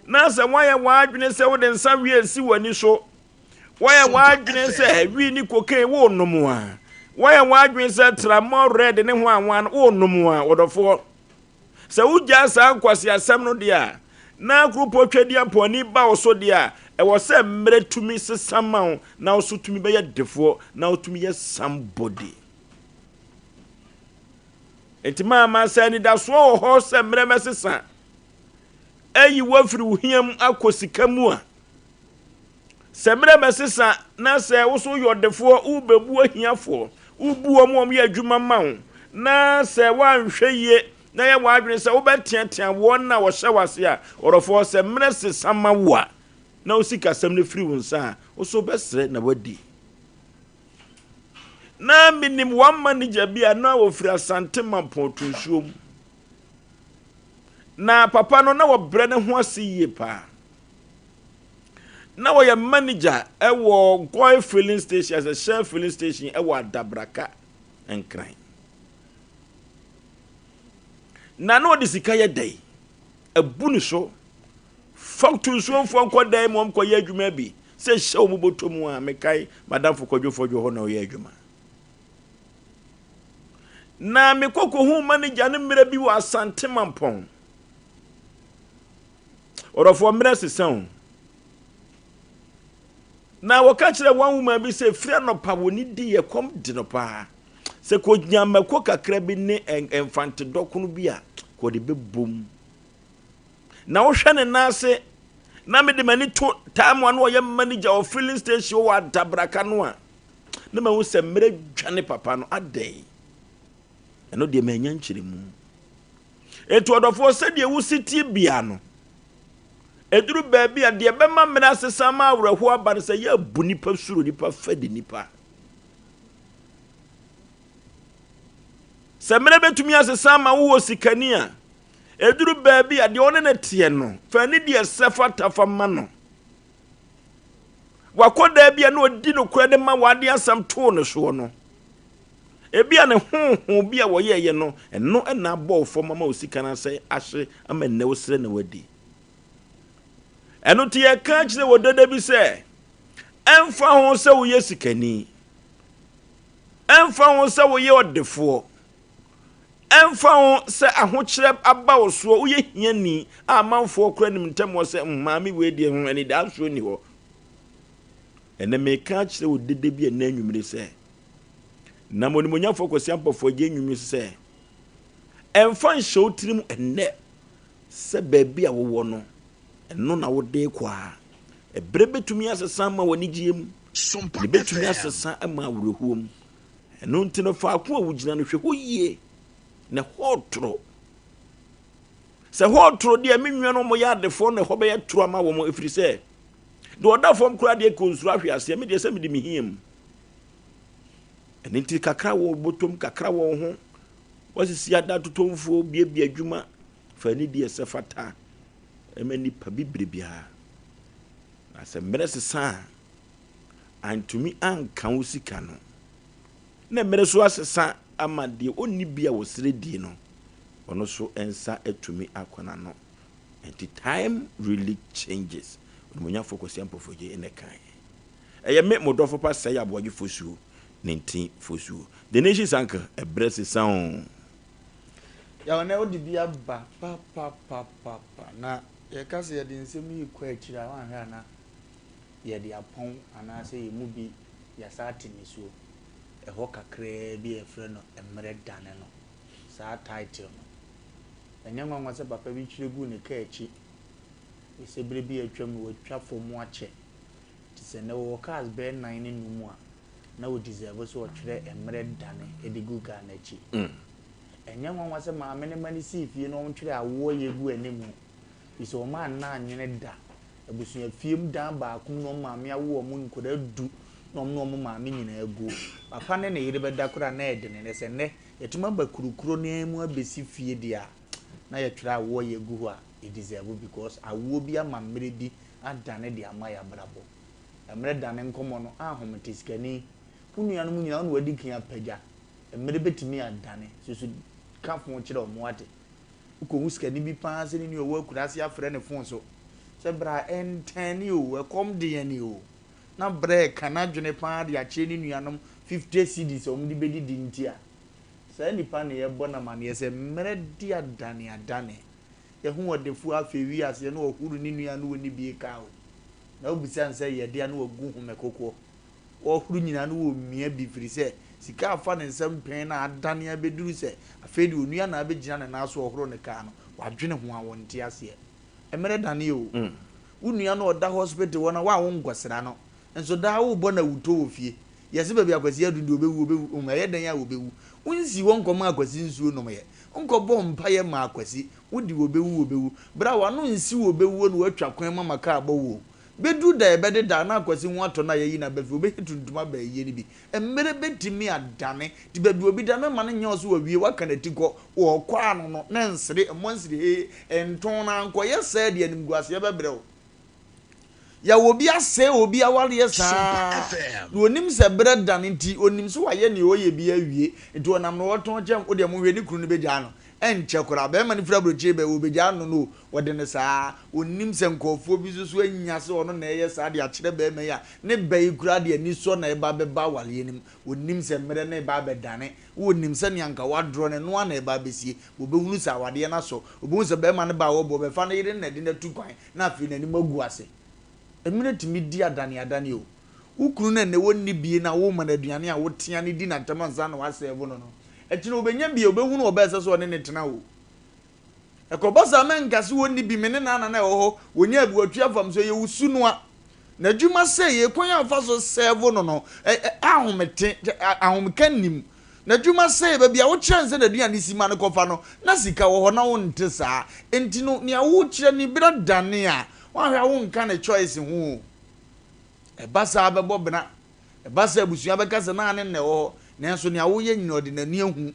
na sɛ woayɛ w'adwene sɛ wode nsa wie si w'ani so, Woayɛ w'adwene sɛ wii ne cocaine worenom a, woayɛ w'adwene sɛ tramol red ne hwanhwan worenom a, ɔdɔfoɔ, sɛ wogyaa saa nkwaseasɛm no deɛ a, na kuropɔn twadiampɔni ba wo so deɛ a, ɛwɔ sɛ mmerɛ tumi sesa ma wo na wo so tumi bɛyɛ defoɔ na wotumi yɛ somebody. Enti maama sɛ anidasoɔ wɔ hɔ sɛ mmerɛ mɛsesa ayi wo afiri wo hia mu akɔ sika mu a, Sɛ mmerɛ bɛsesa na sɛ wo so woyɛ ɔdefoɔ, worebɛbu ahiafoɔ, wobu wɔn a wɔyɛ adwuma ma wo, na sɛ woanhwɛ yie na yɛ w'adwene sɛ wobɛteatea wɔn a wɔhyɛ w'ase a, ɔdɔfoɔ, sɛ mmerɛ sesa ma wo a, na wo sikasɛm no firi wo nsa a, wo so wobɛsrɛ na woadi. Na menim one manager bi a na ɔfiri Asante Mampɔn Tunsuo mu. Na papa no na wɔbrɛ ne ho ase yie paa. Na ɔyɛ manager wɔ Goil filling station as a Shell filling station wɔ Adabraka Nkran. Na na ɔde sika yɛ dɛn? Abu ne so. Fa to nsuomfoɔ nkɔ dan mu ɔmkɔyɛ adwuma bi sɛ hyɛ wɔn bɔtɔ mu a mekae madamfo Kwadwo Fɔdwo hɔ na ɔyɛ adwuma. Na mekɔ kɔhuu manager no mmerɛ bi wɔ Asante Mampɔn. Ɔdɔfoɔ, mmerɛ sesa o. Na wɔka kyerɛ one woman bi sɛ firi anɔpa wɔ ne di yɛ kɔm de no paa. Sɛ kɔnya mako kakra bi ne mfante dɔkono bi a, kɔde bɛbom. Na wohwɛ ne nan ase na mede m'ani to time a na ɔyɛ manager wɔ filling station wɔ Adabraka no a, na mahu sɛ mmerɛ dwane papa no adɛn. Ɛno deɛ manya nkyerɛmu. Enti ɔdɔfoɔ, sɛdeɛ wosi tie bia no, ɛduru baabi a deɛ ɛbɛma mmerɛ asesa ama awerɛhoɔ aba no sɛ yɛabu nipa suro nipa fɛ de nipa. Sɛ mmerɛ bɛtumi asesa ama wowɔ sikani a, ɛduru baabi a deɛ ɔne no teɛ no, fa ne deɛ sɛ fata fa ma no. Wakɔdaa bi a na ɔdi nokorɛ de ma wade asɛm too no soɔ no, Ebia ne honhom bi a wɔyɛeɛ no, ɛno na abɔ wo fam ama wo sika no asɛe ahye ama nnɛ wosrɛ na woadi. Ɛno nti yɛka kyerɛ wɔ dada bi sɛ, ɛmfa ho sɛ woyɛ sikani, ɛmfa ho sɛ woyɛ ɔdefoɔ, ɛmfa ho sɛ ahokyerɛ aba wo soɔ, woyɛ hiani a amanfoɔ kora nim ntɛm wɔ sɛ mm, maame wei deɛ ho anidasoɔ nni hɔ. Ɛnɛ meka akyerɛ wo dede bi ɛnɛ anwummere sɛ, Nam Onimuonyamfoɔ Kwasi Ampofo agye nnwom yi so sɛ, Ɛmfa nhyɛ wo tirim ɛnnɛ sɛ baabi a wowɔ no, ɛno na wode rekɔ a. Ɛberɛ bɛtumi asesa ama w'anigyeɛ mu, na ɛbɛtumi asesa ama awerɛhoɔ mu. Ɛno nti no, faako a wogyina no, hwɛ hɔ yie, na ɛhɔ retoro. Sɛ ɛhɔ retoro deɛ, me nuanom wɔyɛ adefoɔ na ɛhɔ bɛyɛ toro ama wɔn, ɛfiri sɛ, Deɛ ɔda fam koraa deɛ kɔ nsuro ahwe aseɛ, me deɛ sɛ mede me hia mu. Ɛno nti kakra wɔ bɔtɔm, kakra wɔ wo ho. Wasisi ada totomfoɔ, biabia adwuma, fa anidie ɛsɛ fata ɛma nipa bibire biara. Na sɛ mmerɛ sesa a, antumi anka wo sika no. Na mmerɛ so asesa ama deɛ ɔnni bi a wɔsrɛ die no, ɔno so nsa atumi akɔ n'ano. Nti time really changes. Onimuonyamfoɔ Kwasi Ampofo Adjei na ɛkaeɛ. Ɛyɛ me, mo dɔfo pa Sɛe Aboagye Fosuo, ne nti Fosuo. The Nation's Uncle, ɛberɛ sesa o. Yaw nɛ wode bi aba papapapapa na yɛka sɛ yɛde nsɛm yi rekɔ akyiri a woanhwɛ a na yɛde apɔn anaasɛ yɛn mu bi yɛasan ate nisuo. Ɛhɔ kakraa bi a yɛfrɛ no mmerɛ dane no, saa title no. Ɛnyɛ nwanwa sɛ papa bi twerɛ guu ne kaa akyi sɛ berɛ bi a atwam no watwa fam akyɛ. Nti sɛ nnɛ wɔwɔ cars bɛyɛ nan ne num a, na wɔ deserve sɛ ɔtwerɛ mmerɛ dane de gu car no akyi. Ɛnyɛ nwanwa sɛ maame no ma no sii fie na ɔntwerɛ awoɔ yɛ gu anim, firi sɛ wɔn anna annwene da. Abusua fie mu dan baako mu na wɔn maame awo wɔn nkwadaa du na wɔn ne wɔn maame nyinaa gu. Papa ne ne yere bɛda koraa na ɛyɛ dene. Na sɛ nnɛ yɛtumi aba kuro koro no ara mu abɛsi fie deɛ a, na yɛtwerɛ awoɔ yɛ gu hɔ a, yɛ deserve because awoɔ bi ama mmerɛ bi adane de ama yɛn abrabɔ. Mmerɛ dane nkɔmmɔ no, ahomete sikani. Wo nuanom nyinaa wo na wadi kan apagya. Mmerɛ bɛtumi adane. Susu ka fon kyerɛ wɔn wate. Wokɔhu sikani bi paa sɛ ne nua ɔwɔ akuraase afrɛ ne fon so sɛ bra ɛntɛne o, ɛkɔm de yɛn o. Na brɛ reka n'adwene paa de akyerɛ ne nuanom 50 cedis a wɔde bɛdidi nti a, saa nipa na yɛbɔ no amaneɛ sɛ mmerɛ de adane adane. Yɛho ɔdefoɔ afei wiase na ɔhoro ne nua no ɔnni bie kaa o. Na wobisa no sɛ yɛde a na wagu home kokoɔ. Ɔhoro nyinaa na ɔmia bi firi sɛ sika afa ne nsam pɛn na adane abɛduru sɛ afei deɛ onua na abɛgyina ne nan so ɔhoro ne kaa no, wadwene ho a ɔnte aseɛ. Mmerɛ dane o. Wo nua no ɔda hospital hɔ na wo a wonkɔsra no nso daa wobɔ no awutɔ wɔ fie. Yɛse baabi a Kwasi adu deɛ ɔbɛwu ɔbɛwu um ɛyɛ dɛn a ɔbɛwu. Wonsi hɔ nkɔma Kwasi nsuo nomyɛ. Wonkɔbɔ mpaeɛ mmaa Kwasi. Wode ɔbɛwu ɔbɛwu. Berɛ a w'ano nsi ɔbɛwuo na woatwa kwan mu ama kaa abɔ wo o. Bɛduru da a ɛbɛdeda na Kwasi ho atɔ no a yɛayi no aba fie, ɔbɛhwɛ tuntum aba ayie no bi. Mmerɛ bɛtumi adane. Nti baabi a obi da no mma no nyɛ wo sɛ wawie, woaka n'atikɔ, ɔrekɔ ano no na nsere, mmɔ nsere hee, ntɔn no ara nkɔyɛ saa deɛ animguaseɛ bɛbrɛ wo. Yaw obi asɛe obi awareɛ saa na ɔnim sɛ berɛ dane nti ɔnim sɛ wayɛ nea ɔyɛ bi awie nti ɔnam na ɔtɔn kyɛm wodeɛ monhwɛ ne kunu no bɛgyaa no ɛnkyɛ koraa bɛrima no firi aburokyire bɛ ɔbɛgyaa no no ɔde no saa ɔnim sɛ nkurɔfoɔ bi nso so anya sɛ ɔno na ɛyɛ saa de akyerɛ bɛrima yi a ne ba yi koraa de anisɔ na ɛba bɛba awareɛ no mu ɔnim sɛ mmerɛ no reba abɛdane ɔnim sɛ nea anka wadorɔ no ɛno ara na ɛba abɛsie ɔbɛhunu sɛ awadeɛ no asɔ ɔbɛhunu sɛ bɛrima no ba a ɔbɔ ɔbɛfa ne yere no na ɛde no atu kwan na afei n'anim agu ase. Mmerɛ tumi di adaneadane o. Wo kunu no a nnɛ ɔnni bie na woma no aduane a wotea no di no atɛm ansa na woasɛɛvo no no, ɛkyena ɔbɛnya bie a, ɔbɛhunu ɔbaa a ɛsɛ sɛ ɔne no tena o. Ɛkɔba saa mɛnka sɛ ɔnni bi, me ne Nana na ɛwɔ hɔ, ɔnya bi, watua fam so, ɛyɛ wo su noa. N'adwuma sɛe, kwan a wofa so sɛɛvo no no, ahomete, ahomeka nnim. N'adwuma sɛe, baabi a wokyerɛ no sɛ n'aduane si ma no kɔfa no, na sika wɔ hɔ, na wonte saa. Enti no, nea wokyerɛ no bere dane a, woanhwɛ a wonka ne choice ho o. Ɛba saa a bɛbɔ bena. Ɛba saa a abusua bɛka sɛ na ne na ɛwɔ hɔ, nanso nea woyɛ nyinaa ɔde n'ani ahu.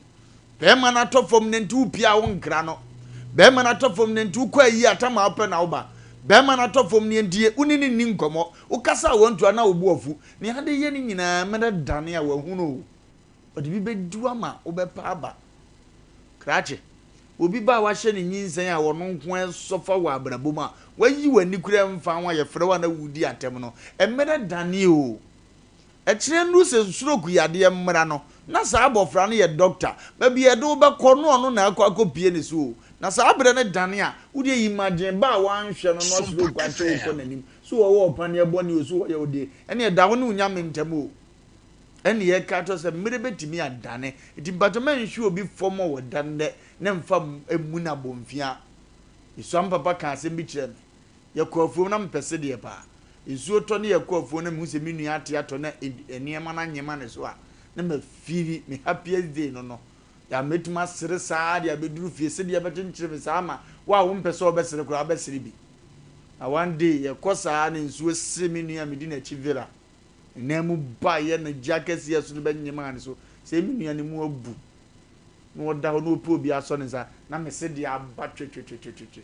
Barima no atɔ fam no nti wopue a wonkra no. Barima no atɔ fam no nti wokɔ ayie a tam a wopɛ na woba. Barima no atɔ fam no nti wo ne no nni nkɔmmɔ. Wokasa a wantua na wo bo afu. Nea ade yɛ no nyinaa mmerɛ dane a wahunu o. Ɔde bi bɛdi wo ama wobɛpa aba. Krakye, obi ba a wahyɛ no nyinsɛn a ɔno nko ara sɔfa wɔ abrabɔ mu a, wayi w'ani koraa mfa ho a yɛfrɛ wo a na wodi atɛm no, mmerɛ dane o. Ɛkyena nnuru sɛ stroke yadeɛ mmra no, na saa abɔfra no yɛ dɔkta. Baabi a yɛde wo bɛkɔ no ɔno na akɔ akɔpie ne so o. Na saa berɛ no dane a, wodeɛ imagine ba a wanhwɛ no na stroke akyɛ wo kɔ n'anim. So ɔwɔ ɔpaneɛ bɔne o, so ɔyɛ wo deɛ, ɛneɛ da wo ne wo Nyame ntam o. Ɛne yɛka kyerɛ sɛ mmere bɛtumi adane. Nti mpakyɛ mɛnhwe obi fam a ɔda nnɛ na mfa mmu no abomfia. Mesua me papa kaa asɛm bi kyerɛɛ me. Yɛkɔ afuom na mepɛ sedeɛ paa. Nsuo tɔ ne yɛkɔ afuom na mehu sɛ me nua ate atɔ na nneɛma no anyema ne so a, na mafeeli me happiest day no no. Ya mɛtumi asere saa de abɛduru fie. Sedeɛ bɛkyenkyere me saa ma wo a wompɛ sɛ wobɛsere koraa wobɛsere bi. Na one day yɛkɔ saa na nsuo se me nua a medi n'akyi Vera. Ne nan mu baeɛ na gya kɛseɛ so no bɛnyemaa ne so. Sɛ me nua no mu abu na ɔda hɔ na ɔpɛ obi asɔ ne nsa na me se deɛ aba twetwetwetwetwe.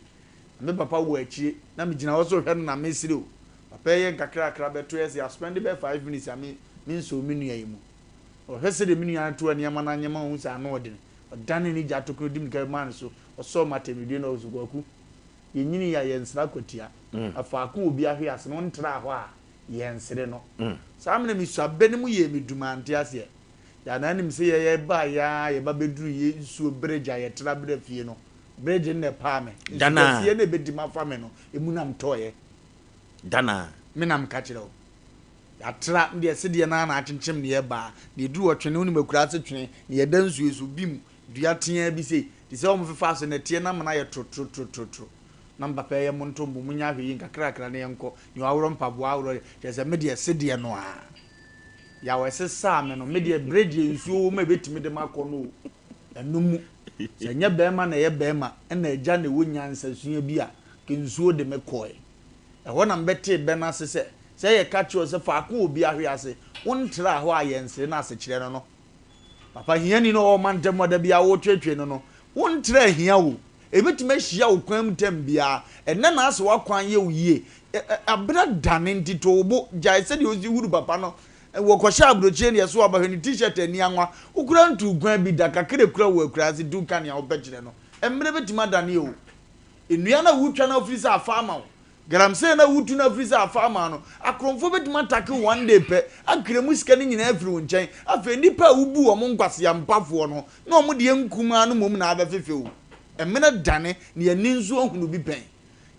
Na me papa wɔ akyire na megyina hɔ so hwɛ no na mesere o. Papa yi yɛ nkakrakra bɛto yɛ sɛ yɛaspɛnde bɛyɛ 5 minutes a me mensɔɔ me nua yi mu. Ɔhwɛ sɛdeɛ me nua no to nneɛma no anyema ɔhu sɛ ano ɔdene. Ɔdane ne gya tokuro di mirika bɛmaa no so. Ɔsɔɔ m'atɛmdie na ɔse, Kwaku, yɛnyinii a yɛnsra akwatia. Na faako a obi ahwe ase no, wontra hɔ a, yɛnsere no. Saa mmerɛ mesua bɛ no mu yɛɛ me du mante aseɛ. Yɛ anaa nim sɛ yɛyɛ baeɛ ara yɛba bɛduru yɛ nsuo bridge a yɛtra berɛ fie no, bridge no na ɛpaa me. Nsu kɛseɛ no a ɛbɛdi mafa me no, ɛmu na metɔeɛ. Danaa. Me na meka kyerɛ wo. Yɛatra, me deɛ sedeɛ no ara na akyenkyem ne yɛbaa. Na yɛduru hɔ twene, wonim akuraase twene, na yɛda nsuo so, bim, dua teaa bi sei, te sɛ wɔfefa ase nɛteɛ no amena ayɛ torotorotorotoro. Na me papa ɛyɛ monto mbo, monyɛ ahwɛyie nkakrakra na yɛnkɔ, nea waworɔ mpaboa aworɔ deɛ, kyerɛ sɛ me deɛ sedeɛ no ara. Yaw ɛsesaa me no, me deɛ berɛ deɛ nsuo wɔ mu a ɛbɛtumi de makɔ no o, ɛno mu. Sɛ ɛnyɛ barima na ɛyɛ barima, ɛna agya na ɛwɔ nyansasua bi a, nka nsuo de me kɔe. Ɛhɔ na mebɛtee bɛ no ase sɛ, sɛ yɛka kyerɛ wo sɛ faako a obi ahwe ase, wontraa hɔ a yɛnsere no asekyerɛ no no. Papa hiani no a ɔwɔ ɔmantam a da biara woretweetwee no no, wontraa hia o. Ebetumi ahyia wo kwan mu tɛm biara. Ɛnnɛ na asɛ w'akwan yɛ wo yie. Aberɛ dane nti to wo bo. Gyae sɛdeɛ wosi huru papa no. Wɔkɔhyɛ aburokyire no yɛso aba hwɛ ne t-shirt ani anwa. Wo koraa ntuu kwan bi da. Kakra ekura wo akuraase nti woka nea wopɛ kyerɛ no. Mmerɛ bɛtumi adane o. Nnua no a wotwa no afiri sɛ afa ama wo, galamsey no a wotu no afiri sɛ afa ama no, akorɔmfoɔ bɛtumi atake wo one day pɛ, akra mu sika no nyinaa afiri wo nkyɛn. Afei nnipa a wobu wɔn nkwaseampafoɔ no, na wɔn deɛ nkumaa no mmom na abɛfefe wo. Ɛmene dane, na yɛn ani nso ahunu bi pɛn.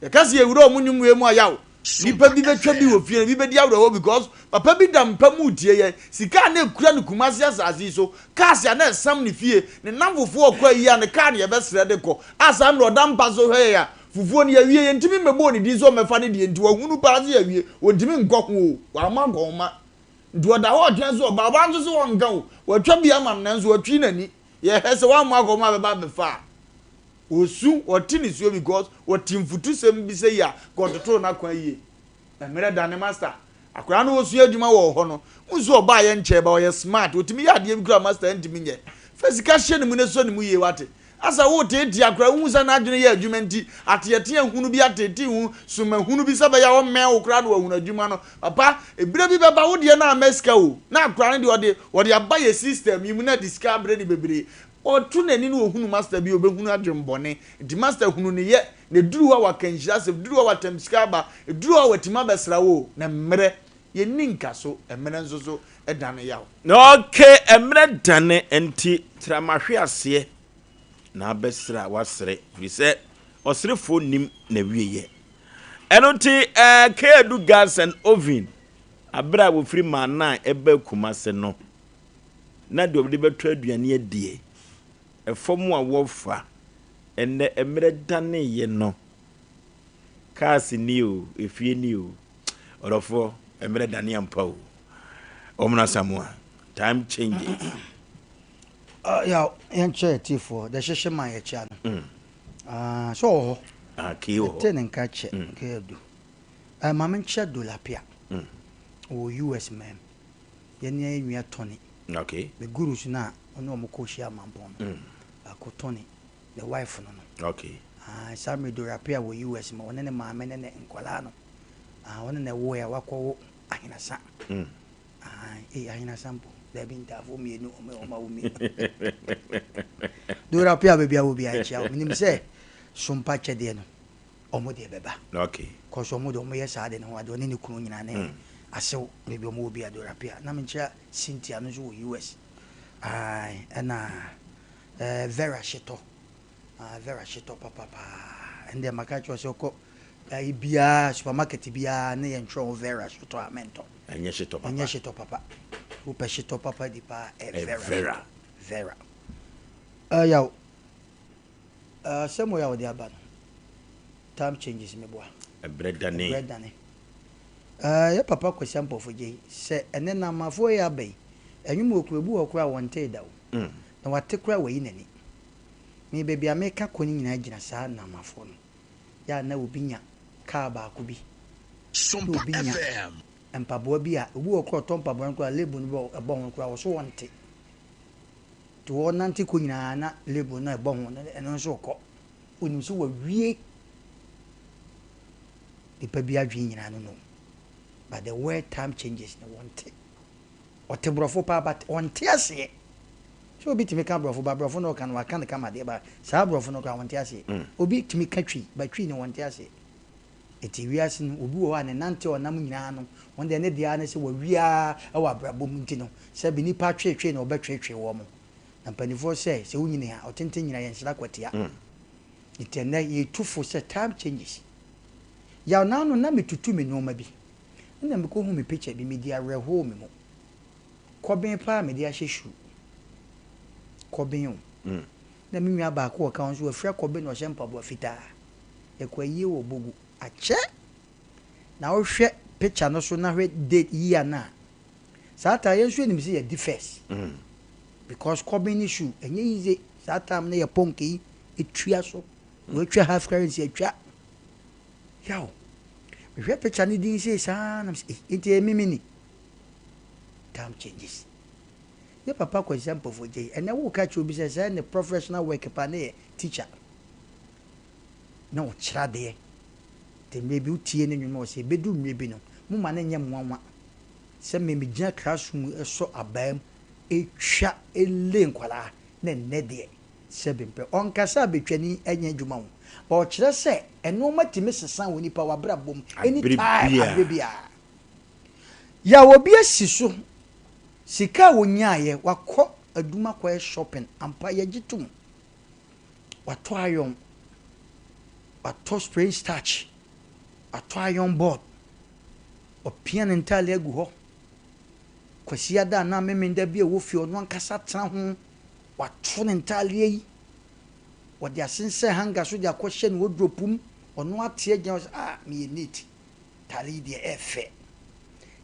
Yɛka sɛ yɛwura wɔn nnwom wei mu a, yaw! Nnipa bi bɛtwa bi wɔ fie no, bi bɛdi awerɛhoɔ because papa bi da mpa mu retie yɛn. Sika a na ɛkura no Kumasi asase yi so, cars a na ɛsam ne fie, ne nnamfofoɔ rekɔ ayie a ne car na yɛbɛsrɛ de kɔ. A saa mmerɛ ɔda mpa so hwɛ yɛn a, fufuo no yɛawie, yɛntumi mmɛbɔɔ ne din sɛ ɔmmɛfa ne deɛ nti wahunu paa sɛ yɛawie, ɔntumi nkɔ ho o, wamma akɔnhoma. Nti ɔda hɔ ɔtwɛn sɛ ɔba, ɔba nso sɛ ɔnka o, watwa bi ama no nanso watwi n'ani. Yɛhwɛ sɛ wammɔ akɔnhoma a bɛba abɛfa a. Osu, ɔte nisuo because ɔte nfutusɛm bi sɛyi a nka ɔtotoo n'akwan yie. Mmerɛ da ne master. Akwadaa no ɔsua adwuma wɔ hɔ no, wohu sɛ ɔbaeɛ nkyɛɛ but ɔyɛ smart, ɔtumi yɛ adeɛ bi koraa a master ntumi nyɛ. Fa sika hyɛ ne mu na sɔ ne mu yie wate. Asa woreteetee akwadaa wohu sɛ n'adwene yɛ adwuma nti, ateatea hunu bi ateetee ho soma hunu bi sɛ ɛbɛyɛ a ɔmmɛn wo koraa na wahunu adwuma no. Papa, berɛ bi bɛba wo deɛ no amma sika o, na akwadaa no deɛ ɔde ɔde aba yɛ system yi mu na ɛde sika abrɛ no bebree. Ɔto n'ani na ɔhunu master bi a ɔbɛhunu adwenbɔne. Nti master hunu ne yɛ, na ɛduru hɔ a waka nhyira asɛm, ɛduru hɔ a watam sika aba, ɛduru hɔ a watumi abɛsra wo o. Na mmerɛ, yɛnni nkaso, mmerɛ nso so dane yaw. Ok, mmerɛ dane nti tra mahwe aseɛ na abɛsra wasere firi sɛ ɔserefoɔ nnim n'awieɛ. Ɛno nti eh, K-Adu Gas and Oven aberɛ a wɔfiri Maanan ɛba Kumase no, na deɛ wɔde bɛtɔ aduane adie, ɛfam a wɔfa, ɛnnɛ mmerɛ daneeɛ no, cars ni o, efie ni o, ɔdɔfoɔ, mmerɛ dane ampa o. Ɔmono Asamoah, time changes. Uh, yaw, yɛnkyɛ atiefoɔ, deɛ hyehyɛ ma yɛkyea no. Ah, sɛ ɔwɔ hɔ. Ah, kee wɔ hɔ. Ɛte ne nka kyɛ, mm. kee adu. Uh, ma menkyɛ Dolapia. Wɔ US man. Yɛne yɛn nua Tony. Okay. Me gurus no a ɔne wɔn kɔ hyia mampɔn no. Baako Tony, ne wife no no. Okay. Ah, saa mmerɛ Dorapia wɔ US ma ɔne ne maame ne ne nkwadaa no. Ah, ɔne na ɛwoeɛ a wakɔwo Ahenasa. Ah, eh, Ahenasa mpo. Dabi ntaafoɔ mmienu, ɔmo ɔmo awo mmienu. Dorapia baabi a wɔ biara nkyia wo. Menim sɛ sompa kyɛdeɛ no, ɔmo deɛ bɛba. Okay. Kɔsɔ ɔmo deɛ ɔmo yɛ saa de ne ho adeɛ ɔne ne kunu nyinaa ne asew baabi ɔmo wɔ biara Dorapia. Na menkyia Cynthia no nso wɔ US. Ae, ɛna eh, Vera Hyetɔ. Ah, Vera Hyetɔ papapaa. Ɛndeɛ maka kyerɛ wo sɛ wokɔ ayi biara, supermarket biara ne yɛntwerɛ ho Vera Hyetɔ a mentɔ. Ɛnyɛ hyetɔ papa. Ɛnyɛ hyetɔ papa. Wopɛ hyetɔ papa di paa ɛ Ɛ Vera Vera. Hyetɔ. Vera. Ɛyaw, asɛm wei a wode aba no, time changes meboa. Ɛberɛ dane. Ɛberɛ dane. Ɛɛ, yɛ papa Kwasi Ampofo Gyei, sɛ ɛnnɛ Namafoɔ yi aba yi, ɛnwom wɔ kuro, ebi wɔ hɔ koraa a wɔntee da o. Na wate koraa a wayi n'ani. Me, baabi a meka kɔ no nyinaa gyina saa Namafoɔ no. Yɛ a na obi nya. Car baako bi na obi nya mpaboa bi a, obi wɔ hɔ koraa a ɔtɔ mpaboa no koraa a label no bɔ ɛbɔ ho koraa ɔso ɔnte. Nti ɔnante kɔ nyinaa na label no a ɛbɔ ho no ɛno nso rekɔ. Onim sɛ wawie nipa bi adwene nyinaa no no. But the word time changes no wɔnte. Ɔte borɔfo paa but ɔnte aseɛ. Sɛ obi tumi ka borɔfo but borɔfo no ɔka no waka no kama deɛ but saa borɔfo no koraa ɔnte aseɛ. Obi tumi ka twi but twi no ɔnte aseɛ. Nti wiase no obi wɔ hɔ a ne nante a ɔnam nyinaa no wɔn deɛ ne deɛ ara ne sɛ wawie ara wɔ abrabɔ mu nti no sɛbe nnipa atweetwee na wɔbɛtweetwee wɔn. Na mpaninfoɔ sɛ sɛ wonyini a ɔtenten nyina yɛ nsra kwatia. Nti ɛnnɛ yɛtu fo sɛ time changes. Yaw naano na metutu me nnoɔma bi ɛna mekɔhu me picture bi medi awerɛhoɔ wɔ me mu. Kɔben paa mede ahyɛ shoe. Kɔben o. Na me nua baako ɔka ho nso wafira kɔben na ɔhyɛ mpaboa fitaa. Yɛkɔ ayie wɔ Bogu. Akyɛ! Na wohwɛ picture no so na hwɛ date year no a, saa time yɛn nso yɛnim sɛ yɛadi first. Because kɔben ne shoe ɛnyɛ easy. Saa time no yɛ pɔnk yi etua so. Wɔatwa half currency atwa. Yaw! Mehwɛ picture no din sei saa na mesɛ ei, nti ɛyɛ mimi ni? Time changes. Yɛ papa Kwasi Ampofo Gyei, ɛnɛ woka kyerɛ obi sɛ sɛ ne professional work paa ne yɛ teacher. Na ɔkyerɛ adeɛ. Nti mmerɛ bi wotie ne nnwom a ɔsɛ ɛbɛduru mmerɛ bi no, momma no nyɛ nwanwa sɛ me megyina classroom mu sɔ abaa mu twa le nkwadaa na ɛnnɛ deɛ sɛbe mpɛ. Ɔnkasa abɛtwani nyɛ adwuma o, but ɔkyerɛ sɛ nnoɔma tumi sesa wɔ nipa w'abrabɔ mu anytime, aberɛ biara. Yaw obi asi so, sika a ɔnyaeɛ, wakɔ adwuma akɔyɛ shopping, ampa yɛgye tom, watɔ iron, watɔ spraying starch, watɔ iron board, ɔpia ne ntaade agu hɔ. Kwasiada anaa Memenda bi a ɛwɔ fie, ɔno ankasa tena ho, wato ne ntaadeɛ yi, wɔde asensɛn hanger so de akɔhyɛ ne wardrobe mu, ɔno ate agyina hɔ sɛ, ah, meyɛ neat, ntaade yi deɛ ɛyɛ fɛ.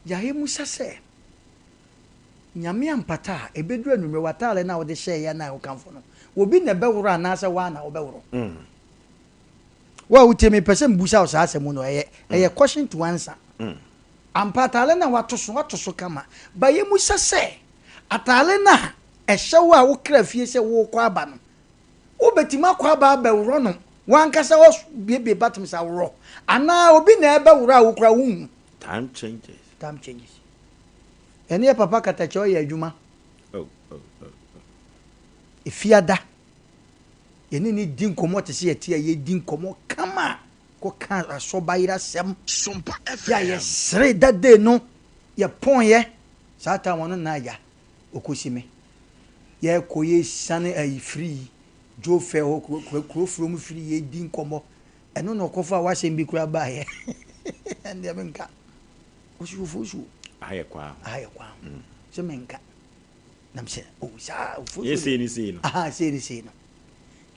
Yɛamusa sɛ, Nyame ampata a, ɛbɛduru anwummerɛ, w'ataade no a wode hyɛeɛ no a wokamfo no, obi na ɛbɛworɔ anaasɛ woa na wobɛworɔ? Wo a wotie me, mepɛ sɛ mebusa wo saa asɛm no, ɛyɛ ɛyɛ question to answer. Ampa ataade no a woato so, woato so kama, but yɛmusa sɛ, ataade no a ɛhyɛ wo a wokra fie sɛ worekɔ aba no, wobɛtumi akɔ aba abɛworɔ no w'ankasa woabuebue buttons aworɔ, anaa obi na ɛbɛworɔ a wo koraa wonhu? Time changes. Time changes. Ɛne yɛ papa katakyɛ ɔyɛ adwuma. Oh, oh, oh, oh. Efiada. Yɛne ne di nkɔmmɔ te sɛ yɛte a yɛdi nkɔmmɔ kama kɔka asɔbayerɛ asɛm. Sompa Yɛ a FM. yɛsere that day no yɛpɔnyɛ saa time ɔno na agya ɔkɔsi me. Yɛkɔ yɛsiane ayi firi Joe Fair hɔ kuro kuro kuro furom firi yɛdi nkɔmmɔ. Ɛno na ɔkɔfa w'asɛm bi koraa baeɛ. Ɛndeɛ menka. Ɔsi ofosuo. Aha yɛ kwan ho. Aha yɛ kwan ho. Sɛ menka. Nam sɛ oh saa ofosuo. Yɛ sei ne sei no. Aha sei ne sei no.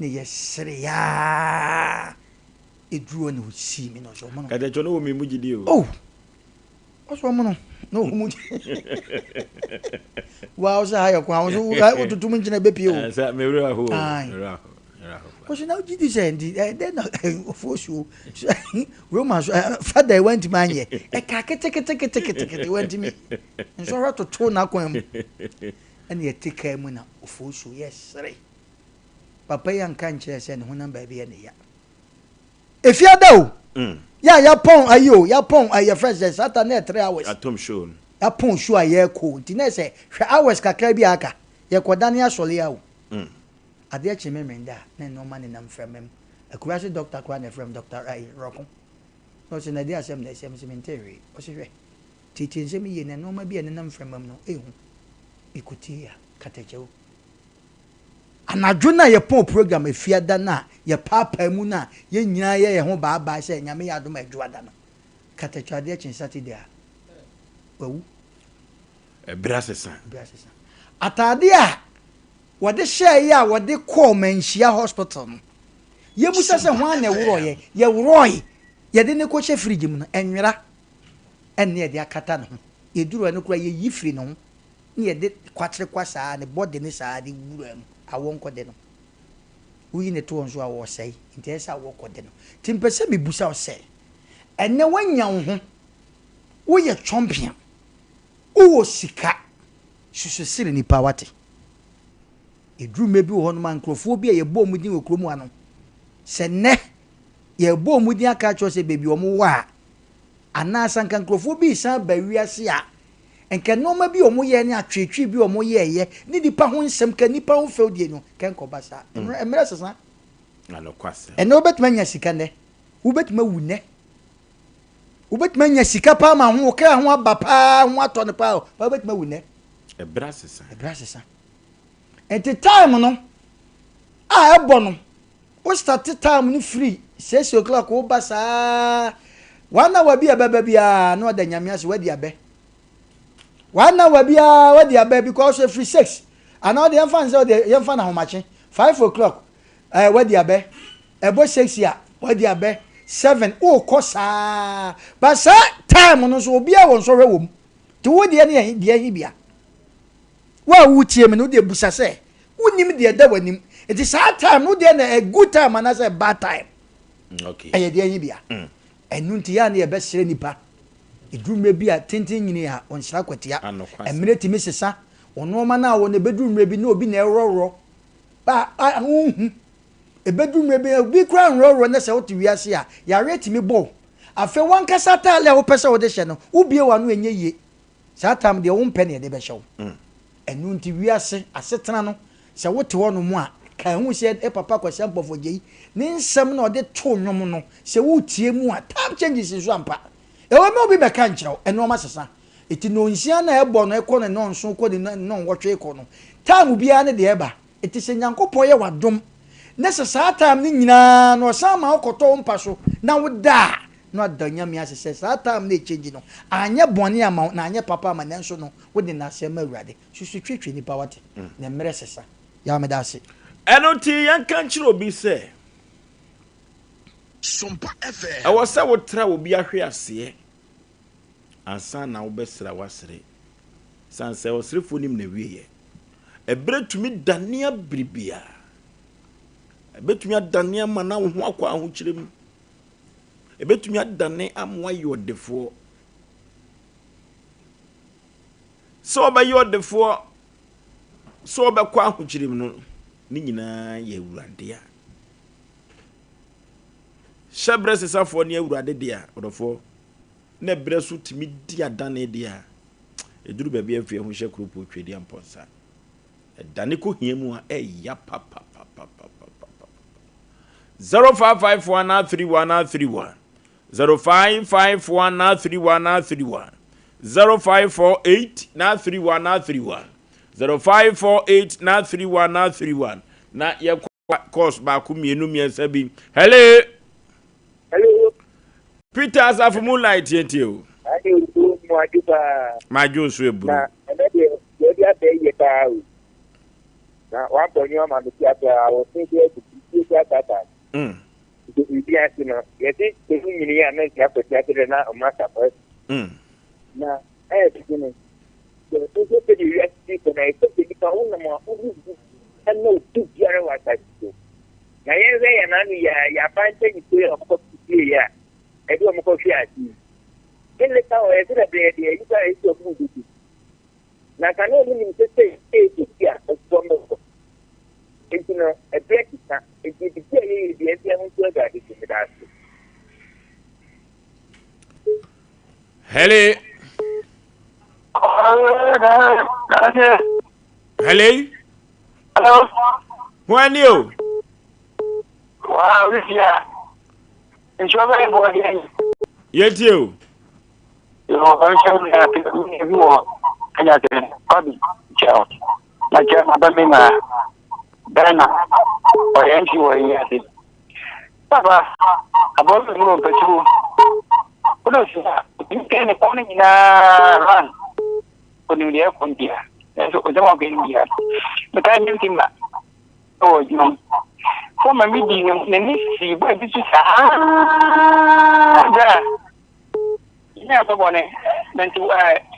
Ne yɛsere yaa. Eduru hɔ na osii me na ɔsɛ ɔmo no. Katakyɛ no wɔ me mu gyidie o. Oh ɔsɛ ɔmo no na ɔmo mu gyidie. Wa ɔsɛ ha yɛ kwan ho so wotutu mu nkyɛn ɛbɛpie o. Sɛ me werɛ aho o. Ae. Me werɛ aho. Me werɛ aho paa. Ɔsɛ na wogye di sɛ nti dɛn na ofosuo Roma so fada yi wantumi anyɛ ɛka keteketeketekete wantumi nsɔhwɛ toto n'akwan mu ɛna yɛte kaa mu na ofosuo yɛsere papa yi anka nkyerɛ sɛ ne honam baabi yɛ ne ya efiada o yɛ a yɛapɔn ayi o yɛapɔn ayi yɛfrɛ sɛ sata na yɛ 3 hours Atom show no. yɛapɔn show a yɛrekɔ nti na sɛ hwɛ hours kakra bi a aka yɛkɔda ne asɔre a o adeɛ kye memenda a na nneɛma nenam mframa mu akuraase doctor koraa na ɛfrɛ m doctor ayi rɔko na ɔsɛ na ɛde asɛm na ɛsɛm sɛ mente hwee ɔsɛ hwɛ tietie nsɛm yie na nneɛma bi a nenam mframa mu no ɛhu mekɔtie a katakyɛw anadwo no a yɛpɔn program efiada no a yɛpaapaa mu no a yɛn nyinaa yɛ yɛn ho baabaa sɛ Nyame yɛ adom a adwoada no katakyɛw adeɛ kye Saturday a wawu. Ɛberɛ asesa. Ɛberɛ asesa. Ataade a wɔde hyɛeɛ a wɔde kɔɔ Manhyia hospital no, yɛbusa sɛ hwan na ɛworɔeɛ? Yɛworɔe, yɛde no kɔhyɛ fridge mu no, ɛnwera ɛnne yɛde akata ne ho. Yɛduru hɔ no koraa yɛyi firi ne ho ne yɛde kwakyerekwa saa ne body ne saa de wura mu, awɔ nkɔde no. Woyi ne toɔ nso a wɔsɛe, nti ɛyɛ sɛ awɔ kɔde no. Nti mpɛ sɛ mebusa wo sɛ, Ɛnnɛ woanya wo ho, woyɛ champion, wowɔ sika, susu sere nipa wate. Ɛduru mmerɛ bi wɔ hɔnom a nkurɔfoɔ bi a yɛbɔ wɔn din wɔ kurom ha no, sɛ nnɛ yɛrebɔ wɔn din aka akyerɛ wo sɛ baabi wɔn wɔ a, anaa sɛ anka nkurɔfoɔ bi resan ba wiase a, nka nneɛma bi a wɔyɛɛ ne atweetwee bi a wɔyɛeɛ ne nnipa ho nsɛm, ka nnipa ho fɛwdie no, nka ɛnkɔba saa. Mmerɛ, mmerɛ sesa. Ɛnnɛ wobɛtumi anya sika nnɛ, wobɛtumi awu nnɛ. Wobɛtumi anya sika paa ma ho, wo kra ho aba paa, ho atɔ no paa o, paa wobɛtumi awu nnɛ. Ɛberɛ asesa. Ɛberɛ asesa. Nti time no a ɛbɔ no, wo start time no firi 6 o'clock woba saa, one hour bi a ɛbɛba biara na ɔda Nyame ase, wadi abɛ. One hour biara wadi abɛ because ɛfiri 6 anaa ɔde yɛmfa no sɛ ɔde yɛmfa no ahomakye 5 o'clock ɛɛ wadi abɛ, ɛbɔ 6 a wadi abɛ, 7 wokɔ saa, but saa time no nso obiara wɔ nsɔhwɛ wɔ mu, nti wo deɛ no yɛ deɛ he bia. Wo a wotie me no wodeɛ busa sɛ wonim deɛ ɛda w'anim, nti saa time no wodeɛ na ɛ good time anaasɛ bad time, ɛyɛ deɛ he bia. Ɛno nti yɛ a na yɛbɛsrɛ nipa, ɛduru mmerɛ bi a tenten nyini a ɔnsra kwatia, mmerɛ tumi sesa, wo nnoɔma no a wɔ no ɛbɛduru mmerɛ bi na obi na ɛworɔworɔ Ba a wonhu. Ebedu mmere bi, obi koraa nworɔworɔ na sɛ wote wiase a, yareɛ tumi bɔ wo. Afei w'ankasa ataade a wopɛ sɛ wode hyɛ no, wobue w'ano a ɛnyɛ yie. Saa tam deɛ wompɛ na yɛde bɛhyɛ wo. Ɛno nti wiase asetena no, sɛ wote hɔnom a, ka hu sɛ yɛ papa Kwasi Ampofo Gyei ne nsɛm na ɔde too nnwom no, sɛ woretie mu a, time changes nso ampa. Ɛwɔ mu obi bɛka nkyerɛ wo, nnoɔma sesa. Enti nnɔnsia no a ɛbɔ no ɛkɔ ne nnɔnson kɔ ne nnɔnwɔtwe rekɔ no, time biara ne deɛ ɛba. Enti sɛ Nyankopɔn yɛ w'adom na sɛ saa time no nyinaa no ɔsan ma wo kɔtɔ wo mpa so na wo da a, na wada Nyame ase sɛ saa time no a ɛchange no, anyɛ bɔne ama wo na anyɛ papa ama nanso no wode nnaseɛ ma Awurade. Susu twetwe nipa wate, na mmerɛ sesa. Yaw meda ase. Ɛno nti yɛnka nkyerɛ obi sɛ, ɛwɔ sɛ wotra obi ahweaseɛ ansa na wobɛsra w'asere. Esiane sɛ ɔserefoɔ nim n'awieeɛ. Ɛberɛ tumi dane abiribiara. Ɛbɛtumi adane ama na wo ho akɔ ahokyerɛ mu. Ɛbɛtumi adane ama woayɛ ɔdefoɔ. Sɛ ɔbɛyɛ ɔdefoɔ, sɛ ɔbɛkɔ ahokyerɛ mu no, ne nyinaa yɛ Awurade a. Hyɛberɛ sesafoɔ ne Awurade dea, ɔdɔfoɔ. Na berɛ so tumi di adane deɛ a, ɛduru baabi a mfeɛ ho hyɛ kuro po twedeɛ mpɔnsa. Ɛdane kɔ hia mu a, ɛya papapapapapapa. 0551 31 31 0551 31 31 0548 31 31 0548 31 31 na yɛkɔ course baako mmienu mmiɛnsa bi. Hello. Hello. Peter Asafo Moonlight yɛn tie o. Ade osu mu ade paa. Madwo nso eburu. Na ɛnɛ deɛ deɛ bi abɛ yie paa o. Na wabɔ nneɛma ma me ti apɛ a wɔse bi agu biribi bi atata. Nti biribi ase no yɛde ehu nyini a na nti akɔti ase dɛ na ɔmo asafo. Na ɛyɛ tete no. Sɛ nso sɛ deɛ wiase ti kɔ na ɛsɛ sɛ nipa wonam a wohu bi ɛna obi biara wɔ asase so. Na yɛnhwɛ yɛn ano yi a, yɛn aban mpanyinfoɔ yi a wɔkɔ fie yi a, ɛde wɔn kɔhwe ase yi. Ne leta hɔ yɛsɛ dɛ bɛyɛ deɛ yi koraa yɛsi wɔn mu bɛdi. Na nka na wɔn nim sɛ sɛ ɛyɛ a ɛsoɔ no kɔ. Nti no, ɛberɛ sesa. Nti biribi a yɛyɛ bi ɛnti ɛho nso Awurade so meda ase. Hello. Hello. Hello. Wọ́n ní o. Wàá wífi a nsuo bɛyɛ bɔ ɔdeɛ yi. Yɛ tie o. Yɛ ɔnhyɛ mi a mi bi wɔ ɛnya sɛ kwabi kyɛw na kyɛ ma bɛ mi na Ghana ɔyɛ nti wɔ yi ase. Papa abɔ mi mu mpɛtuo wodɔ si a otumi kɛn ne kɔn no nyinaa ran onim deɛ ɛkɔ ntia nanso ɔsɛ wɔn kɛn bia mekae ne nti ma ɛwɔ adwuma mu fɔma mi di n'ani si bɔ ebi so saa berɛ a nyɛ asɔ bɔne nti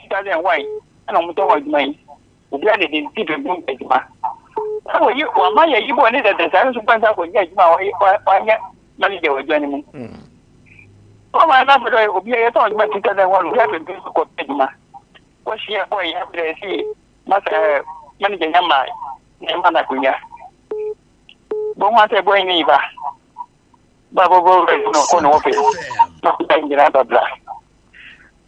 2001 ɛna wɔn tɔ wɔn adwuma yi obiara de de ti pɛ bom adwuma na wɔyi wɔama yɛ yi bɔ ne dɛdɛ saa nso kwan sɛ akɔnyɛ adwuma a wɔanyɛ manager wɔ adwuma no mu. Ɔma na afei dɛ obi a yɛtɔn adwuma 2001 obi afei mpɛ kɔ adwuma. Wɔhyia bɔ yɛ afei si masa eh, manager nya ma na ma na akonya. Bɔ ho asɛ bɔ ne ba. Ba bɔ bɔ wura no kɔ no wɔpɛ. Na kɔ nyina babla.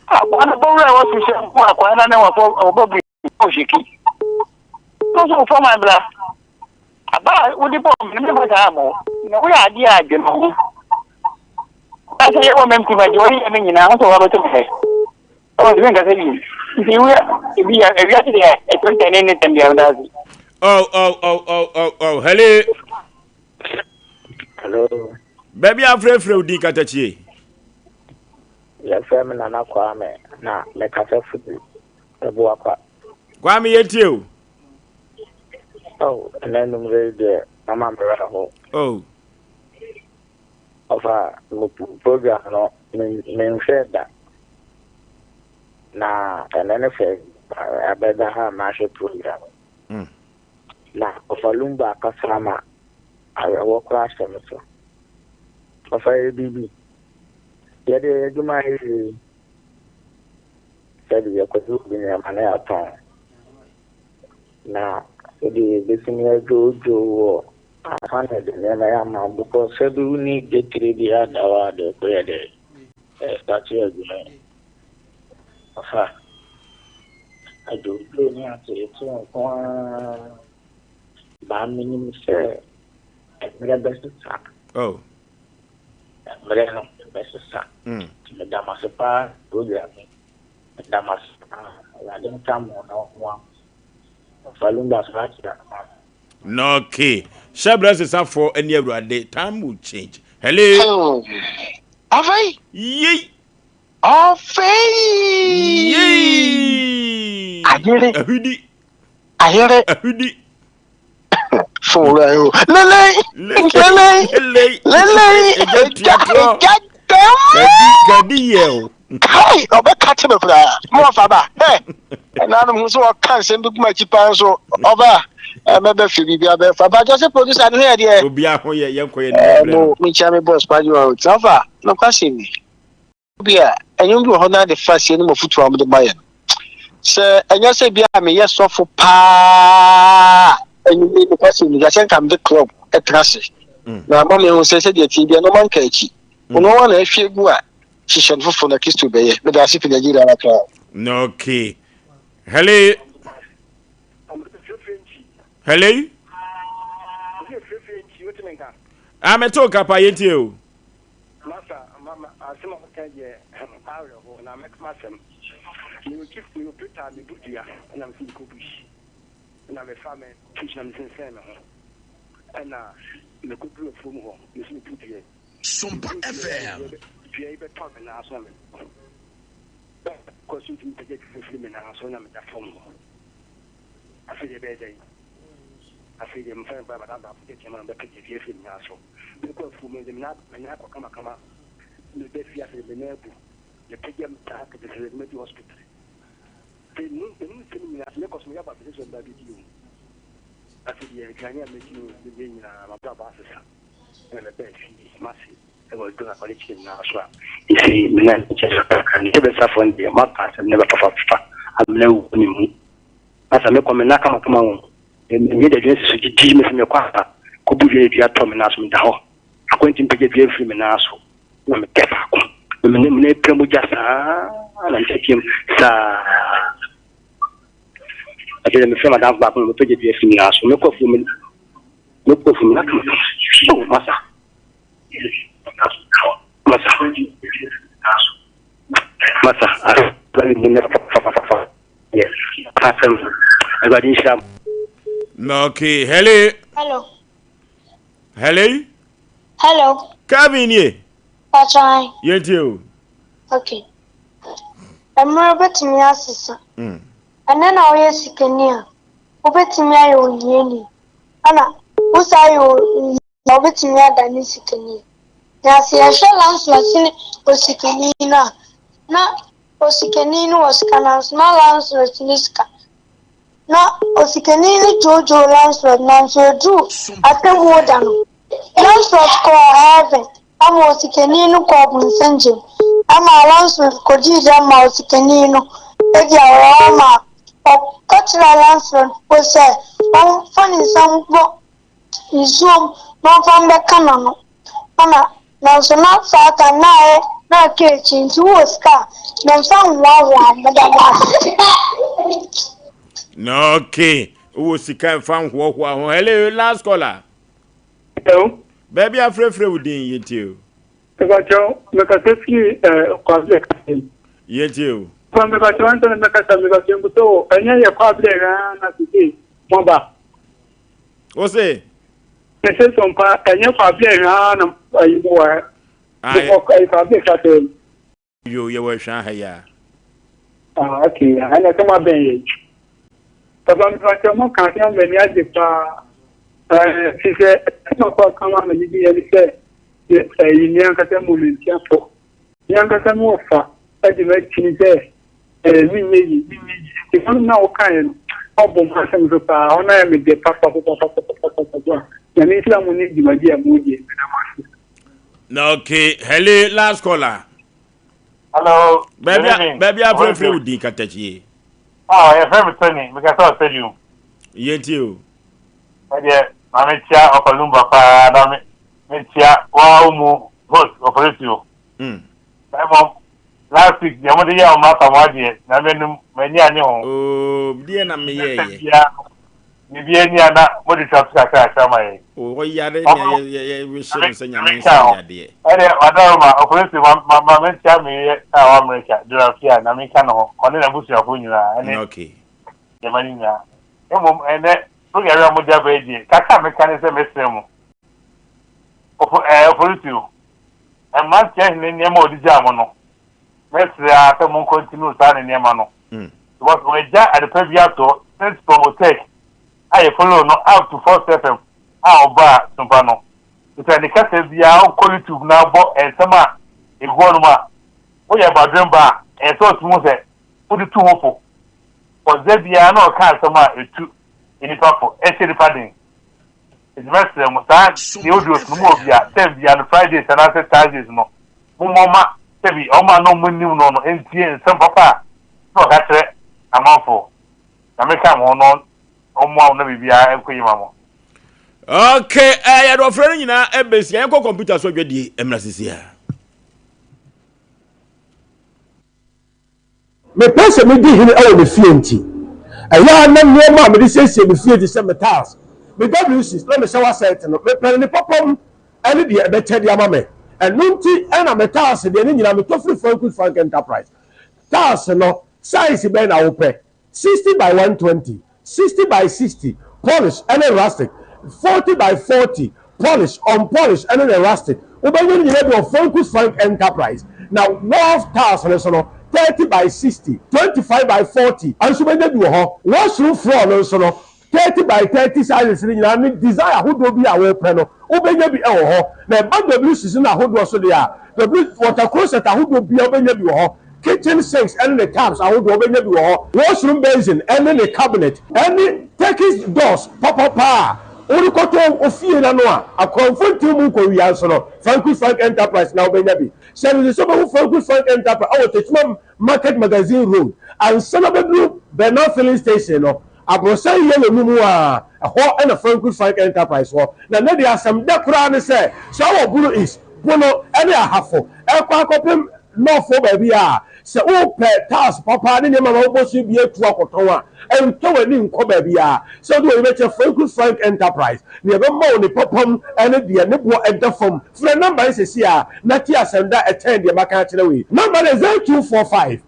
Akwa no bɔ wura wɔ so hyɛ mu akwa na ne wɔ fɔ ɔbɔ bi ɔhyɛki. No so fɔ man bla. Aba a wode bɔ me no mfa saa mo. Na woyɛ adeɛ a adwene ho. Asɛ yɛ wɔ mɛmti ma deɛ ɔyɛ no nyinaa ho sɛ wɔabɛto me hɛ. Ɔwɔ sɛ nkasa yi. Nti wia ebi yɛ ewiase deɛ ɛtɛntɛn ne ne tɛm deɛ ɔda ase. Oh oh oh oh oh oh hello. Hello. Baabi afrɛfrɛ wo din katakyie. Yɛfrɛ me Nana Kwame na mekasa firi Abuakwa. Kwame yɛtie o. Oh, ɛnɛ anwummerɛ yi deɛ mama me werɛ ho. Oh. Ɔfa mo program no menhwɛ da. Na ɛnɛ ne fɛ abɛda ha mahwɛ program. Na ɔfa Lumba akasa ama awerɛhoɔ koraa ahyɛ me so. Ɔfa yɛ biribi. Yɛde yɛ adwuma yɛ yie. Sɛbi yɛkɔgye obi nneɛma na yɛatɔn. Na sɛdeɛ yɛbɛtumi adwoodwoo wɔ ansa na yɛde nneɛma yi ama wo because sɛbi wonni dwetire bi ada hɔ a de kɔyɛ dɛ ɛstate adwuma yi. Ɔfa adwoodwoo ne ateetee nko ara baa menim sɛ mmerɛ bɛsesa. Oh. Mmerɛ no bɛsesa. Nti meda mo ase paa program yi. Meda mo ase paa. Awurade nka mo na ɔmmoa mo. Ɔfa Lumba so akyerɛ no ma me. No okay. Hyɛbrɛ sesafoɔ ne Awurade. Time will change. Hello. Afei. Yei. Afei. Yei. Ayere. Ahwidi. Ayere. Ahwidi. Fowura yi o. Lele. Lele. Lele. Lele. Eja tiatorɔ. Eja dɛm. Kadi kadi yɛ o. Kai ɔbɛka te me koraa. Mo ɔfa ba. Ɛ ɛnanom ho sɛ ɔka nsɛm bi gu m'akyi paa nso ɔba mɛbɛ fie biribi abɛfa. Ba jɔse producer ne ho yɛ deɛ. Obi aho yɛ yɛn kɔ yɛ ne brɛ no. Mo mekyia me boss pa adwuma o. Ɔfa nokwasɛm ni. Bi a nnwom bi wɔ hɔ na de fa sie ne mɔfotuo a wɔde ma yɛn. Sɛ ɛnyɛ sɛ bi a meyɛ sɔfo paa nnwom yi nokwasɛm ni sɛ nka mede club ɛtena ase. Na ama mehu sɛ sɛdeɛ tie bi a nneɛma nka akyi. Ɔno ara na ɛhwie gu a hyehyɛ no foforɔ na Kristo bɛyɛ. Meda ase fi Nigeria Accra. Okay. Hello. Hello. Ah, me to kapa yɛntie o. Masa, ma, ma, asɛm a woka deɛ, awerɛho, na mɛka m'asɛm. Mewɔ chief, mewɔ Peter, mebu dua, ɛna mese mekɔ bush. Ɛna mefa me bush na mesensɛn me ho. Ɛna mekɔduru afuom hɔ, mese mebu dua yi. Sompa FM. Dua yi bɛtɔ me nan so na me kɔ so ntumi pagya dua firi me nan so na meda fam hɔ. Afei deɛ ɛbɛyɛ dɛn? Afei deɛ mefa me ba madam baako de kyɛn ma no bɛpagya dua firi me nan so. Mekɔ afuom no de me nan me nan akɔ kamakama. Meba fie afei me nan abu. Mepagya mu saa kɛtɛ sɛ mɛdu hospital. Afei mu emu nsɛm nyinaa mekɔ so meyɛ aba mese sɛ mba bɛdi o. Afei deɛ aduane a mɛdi o meyɛ nyinaa mabrabɔ asesa. Ɛna mebaa fie mase ɛwɔ aduru a ɔde kyerɛ nyinaa so a ɛsei me nan kyɛ sɛ kakra ne sɛ bɛsafoɔ no deɛ moaka asɛm no bɛfafafafa amena wu me mu. Masa mekɔ me nna kamakama o. Menyɛ dadwene si so gyigyi me sɛ mekɔ a kɔbu dua dua tɔ me nan so meda hɔ. Akwanti mpagya dua mfiri me nan so na mepɛ faako. Na me nan pira mogya saa na meteateam saa. Afei deɛ mefrɛ madamfo baako na ɔbɛpagya dua firi me nan so. Mekɔ afuom mekɔ afuom na kamakama. Oh, masa. Masa. Masa. Asɛm mu na fafafafa. Yes. Asɛm. Awurade nhyira mo. Okay, hello. Hello. Hello. Hello. Kevin nie. Patran. Yɛntie o. Okay. Mmerɛ bɛtumi asesa. Ɛnɛ na woyɛ sikani a, wobɛtumi ayɛ ohiani. Ɛna wosaa yɛ ohiani a, wobɛtumi adane sikani. Na sɛ yɛhwɛ Lancelot ne osikani no a, na osikani no wɔ sika nanso na Lancelot nni sika. Na osikani no dwoodwoo Lancelot nanso eduu atemmuo da no, Lancelot kɔɔ heaven ama osikani no kɔɔ bonsam gyam. Ɛnna Lancelot kodii dɛm maa osikani no dii awerɛhow ma ɔka kyerɛɛ Lancelot mpo sɛ ɔmfa ne nsa mmɔ nsuom na ɔmfa mmɛka n'ano. Ɛnna nanso na Satan na ayɛ na aka akyi nti wowɔ sika a, memfa nhoahoa wo, meda mo ase. Na okay, wowɔ sika mfa nhoahoa ho. Hello, last caller. Hello. Baabi afrɛfrɛ wo din yɛntie o. Mepakyɛw, mekasa firi eh, Kwabena kasa yi. Yɛntie o. Pa mepakyɛw ansa na mɛkasa mepakyɛw mbu sɛ o ɛnyɛ yɛ Kwabena hwaa na sese moaba. Wo se? Mese sompa ɛnyɛ Kwabena hwaa na ayi mo wɔ ha. Mekɔ ayi Kwabena kasa yi. Yo, yɛwɔ Ahwea ha yi a. Ah, okay. Ɛna sɛ moabɛn yɛ. Papa mepakyɛw mo ka asɛm m'ani agye paa. Ɛɛ, fi sɛ ɛma kɔ aka ma m'ani gye yɛ ne sɛ ɛyi me ankasa mu me ntiafo. Me ankasa me wɔfa de m'akyini sɛ ɛɛ menyɛ yi, menyɛ yi. Nti hɔnom na wokaeɛ no, ɔbɔ mo asɛm so paa. Hɔ no ayɛ me dɛ papapapapapapapa. Nyame nhyira mo ne dwumadi a modie. Meda mo ase. Okay, hello, last caller. Hello. Baabi a baabi a frɛfrɛ wo din katakyie. Ah, yɛfrɛ me Tony, mekasa wɔ stadium. Yɛntie o. Ɛdeɛ, ma mekyia Ɔfa Lumba paa na me mekyia waa wo mu host Ɔfɔlɛsi o. Na mmom, last week deɛ mode yɛ ɔma Asamoah deɛ, na m'anim m'ani anye ho. Oo, deɛ na meyɛɛyɛ. Biribiara ni a na mode twa so kakrakra ma yɛn. O, ɔyare nea yɛ yɛ yɛ wehye no sɛ Nyame nsa yadeɛ. Ɛdeɛ Wadaroma, Opolisi, ma ma ma menkyia me yere a ɔwɔ Amerika, Dora Fia, Nyame nka ne ho, ɔne n'abusuafoɔ nyinaa, ɛne Okay. yɛn mma no nyinaa. Mmom ɛnnɛ program yi a mode aba yi deɛ, kakra a meka ne sɛ mesrɛ mo, Opo ɛɛ Opolisi o, mmeranteɛ hene nneɛma a ɔde gyaa mo no, mɛsrɛ ara sɛ mon continue saa ne nneɛma no. Because wagya adepa bi ato since Promotech a yɛ follow no up to Force FM a ɔbaa Tumpa no. Sɛ ne kasa biara wokɔ YouTube na abɔ nsɛm a egu hɔnom a, woyɛ badwemba a, ɛyɛ sɛ ɔtumi hu sɛ wode tu ho fo. Cause da biara na ɔka asɛm a etu nnipa fo, ɛhyɛ nnipa den. Nti mɛsrɛ mo, saa deɛ audios no mowɔ bi a, term biara no Fridays anaasɛ Thursdays no, mommɔ ma sɛbi wɔn a na wɔn nnim no no ntie nsɛm papa a na ɔka kyerɛ amanfoɔ. Nyame ka mo ho na ɔmmoa mo na biribiara nkɔ yie ma mo. Okay, eh, yɛde ɔfrɛ no nyinaa ɛbɛsi yɛnkɔ kɔmputa so adwadie mmra sisi a. Mepɛ sɛ midi hene wɔ me fie nti, ɛyɛ a na nneɛma a mede siesie me fie te sɛ me tiles, me WCs, na me shower set no, mepɛ no ne papa mu ne deɛ ɛbɛkyɛ de ama me. Ɛno nti na me tiles deɛ ne nyinaa metɔ firi Frankus Frank Enterprise. Tiles no, size bɛn na wopɛ? 60 by 120, 60 by 60, polish ne rustic, 40 by 40, polish, unpolish ne ne rustic. Wobɛnya ne nyinaa bi wɔ Frankus Frank Enterprise. Na wharf tiles no nso no, 30 by 60, 25 by 40 nso wobɛnya bi wɔ hɔ. Washroom floor no nso no, 30 by 30 sizes no nyinaa ne design ahodoɔ bi a wopɛ no, wobɛnya bi wɔ hɔ. Na ɛba WCs no ahodoɔ so deɛ a, W water closet ahodoɔ biara wobɛnya bi wɔ hɔ. Kitchen sinks ne ne taps ahodoɔ wobɛnya bi wɔ hɔ. Washroom basin ne ne cabinet ne Turkish doors papapa a wode kɔtɔ wo fie no ano a akorɔmfo ntew mu nkɔwia nso no, Frankus Frank Enterprise na wobɛnya bi. Hyɛ no nso sɛ wobɛhu Frankus Frank Enterprise wɔ Techiman Market Magazine Road ansa na wobɛduru Bernard Filling Station no, Aborosan yellow no mu a, ɛhɔ na Frankus Frank Enterprise wɔ. Na nnɛ deɛ asɛm dɛ koraa ne sɛ, sɛ wowɔ Bono East, Bono ne Ahafo rekɔ akɔpem North hɔ baabi a, sɛ wopɛ tiles papa ne nneɛma ma wobɔ so bi atu akɔtɔn a, ntɔ w'ani nkɔ baabiara. Sɛ wode w'ani bɛkyerɛ Frankus Frank Enterprise, nea ɛbɛma wo ne papa mu ne deɛ ne boɔ da fam. Frɛ nɔmba yi seesei ara na tie asɛm da a ɛkyɛn deɛ maka akyerɛ wo yi. Nɔmba no yɛ 0245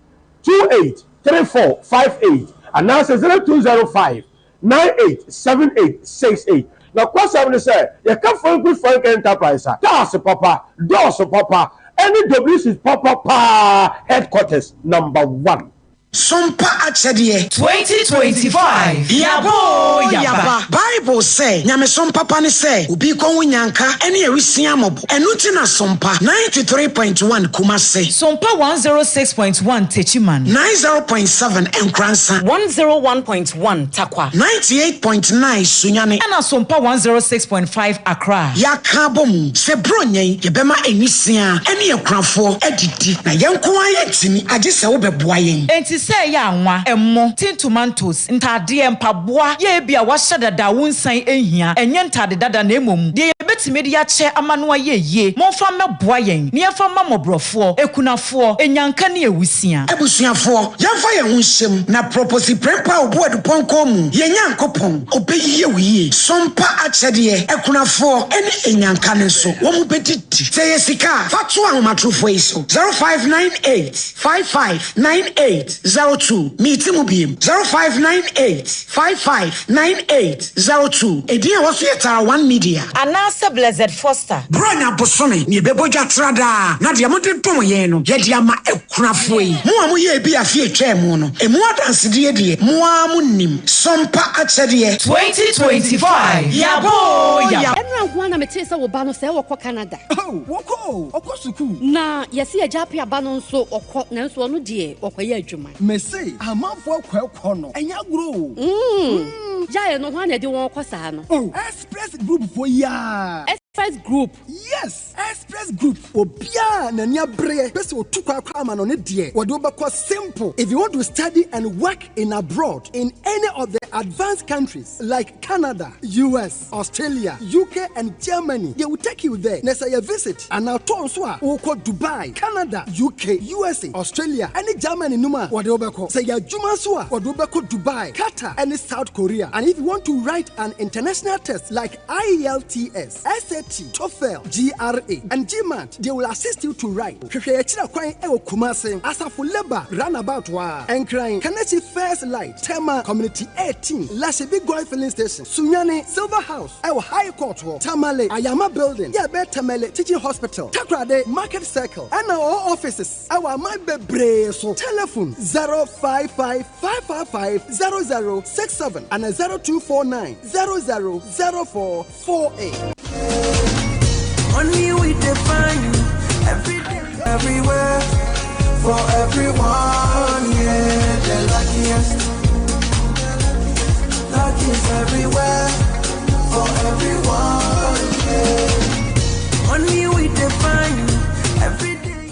28 34 58 anaasɛ 0205 98 78 68. Nokwasɛm ne sɛ, yɛka Frankus Frank Enterprise a, tiles papa, doors papa, ne WC papa paa headquarters number one. Sompa akyɛdeɛ. 2025 Yaba oo yaba. Bible sɛ, Nyamesom papa ne sɛ obi rekɔhu nnyanka ne awisiaa mmɔbɔ. Ɛno nti na Sompa 93.1 Kumase. Sompa 106.1 Techiman. 90.7 Nkoransa. 101.1 Tarkwa. 98.9 Sunyani. Ɛna Sompa 106.5 Accra. Yɛaka abɔ mu sɛ Buronya yi yɛbɛma nwisiaa ne akunafoɔ adidi, na yɛn nko ara yɛntumi, agye sɛ wobɛboa yɛn. Enti sɛ ɛyɛ anwa, ɛmo, tin tomatoes, ntaadeɛ, mpaboa, yɛ ebia wɔahyɛ dada a wonsan nhia, ɛnyɛ ntaade dada na mmom deɛ yɛbɛtumi de akyɛ ama no ayɛ yie, momfa mmɛboa yɛn na yɛmfa mma mmɔborɔfoɔ, akunafoɔ, anyanka ne awusia. Abusuafoɔ, yɛmfa yɛn ho nhyɛ mu na Proposi Prempeh a ɔbu adupɔnkɔ mu, yɛn Nyankopɔn, ɔbɛyie wo yie. Sompa akyɛdeɛ, akunafoɔ ne anyanka no nso, wɔn bɛdidi. Sɛ ɛyɛ sika a, fa to ahomatorofoɔ yi so, 0598 55 9802. Meti mu biem, 0598 55 9802. Edin a ɛwɔ so yɛ Tara One Media. Anaasɛ Blessed Foster. Buronya bosome na yɛbɛbɔ dwa tra daa, na deɛ mode dom yɛn no, yɛde ama akunafoɔ yi. Mo a moyɛɛ bi afe a ɛtwaa mu no, emu adansedie deɛ, mo ara monim. Sompa akyɛdeɛ. 2025 Yaba oo yaba. Ɛnora nko ara na metee sɛ wo ba no sɛɛ ɔkɔ Canada. Oh, wɔkɔ o, ɔkɔ sukuu. Na yɛse agya Appiah ba no nso ɔkɔ nanso ɔno deɛ ɔkɔyɛ adwuma. Mese amanfoɔ kɔ ɛkɔ no ɛnyɛ agorɔ o. Mm, gyae no, hwan na ɛde wɔn kɔ saa no? Oh, Express Group foɔ yi aa. Express Group? Yes, Express Group. Obiara a n'ani abereɛ pɛ sɛ ɔtu kwan kɔ amanɔne deɛ, wɔde wo bɛkɔ simple. If you want to study and work in abroad in any of the advanced countries like Canada, US, Australia, UK and Germany, they will take you there. Na sɛ yɛ visit anaa tour nso a, wokɔ Dubai, Canada, UK, USA, Australia ne Germany nom a, wɔde wo bɛkɔ. Sɛ yɛ adwuma nso a, wɔde wo bɛkɔ Dubai, Qatar ne South Korea. And if you want to write an international test like IELTS, SAT, TOEFL, GRE and GMAT, they will assist you to write. Hwehwɛ yɛn akyiri kwan wɔ Kumasi, Asafo Labour Runabout hɔ ara, Nkran, Kaneshie First Light, Tema Community 18, Lashibi Goil Filling Station, Sunyani, Silver House wɔ High Court hɔ, Tamale, Ayama Building, yɛ ɛbɛn Tamale Teaching Hospital, Takoradi, Market Circle, ɛna ɔwɔ offices wɔ aman bebree so. Telephone 055 555 0067 ana 0249 00 04 48. Money we define every day, everywhere, for everyone. Yeah, the luckiest. Luck is everywhere, for everyone. Yeah. Money we define every day.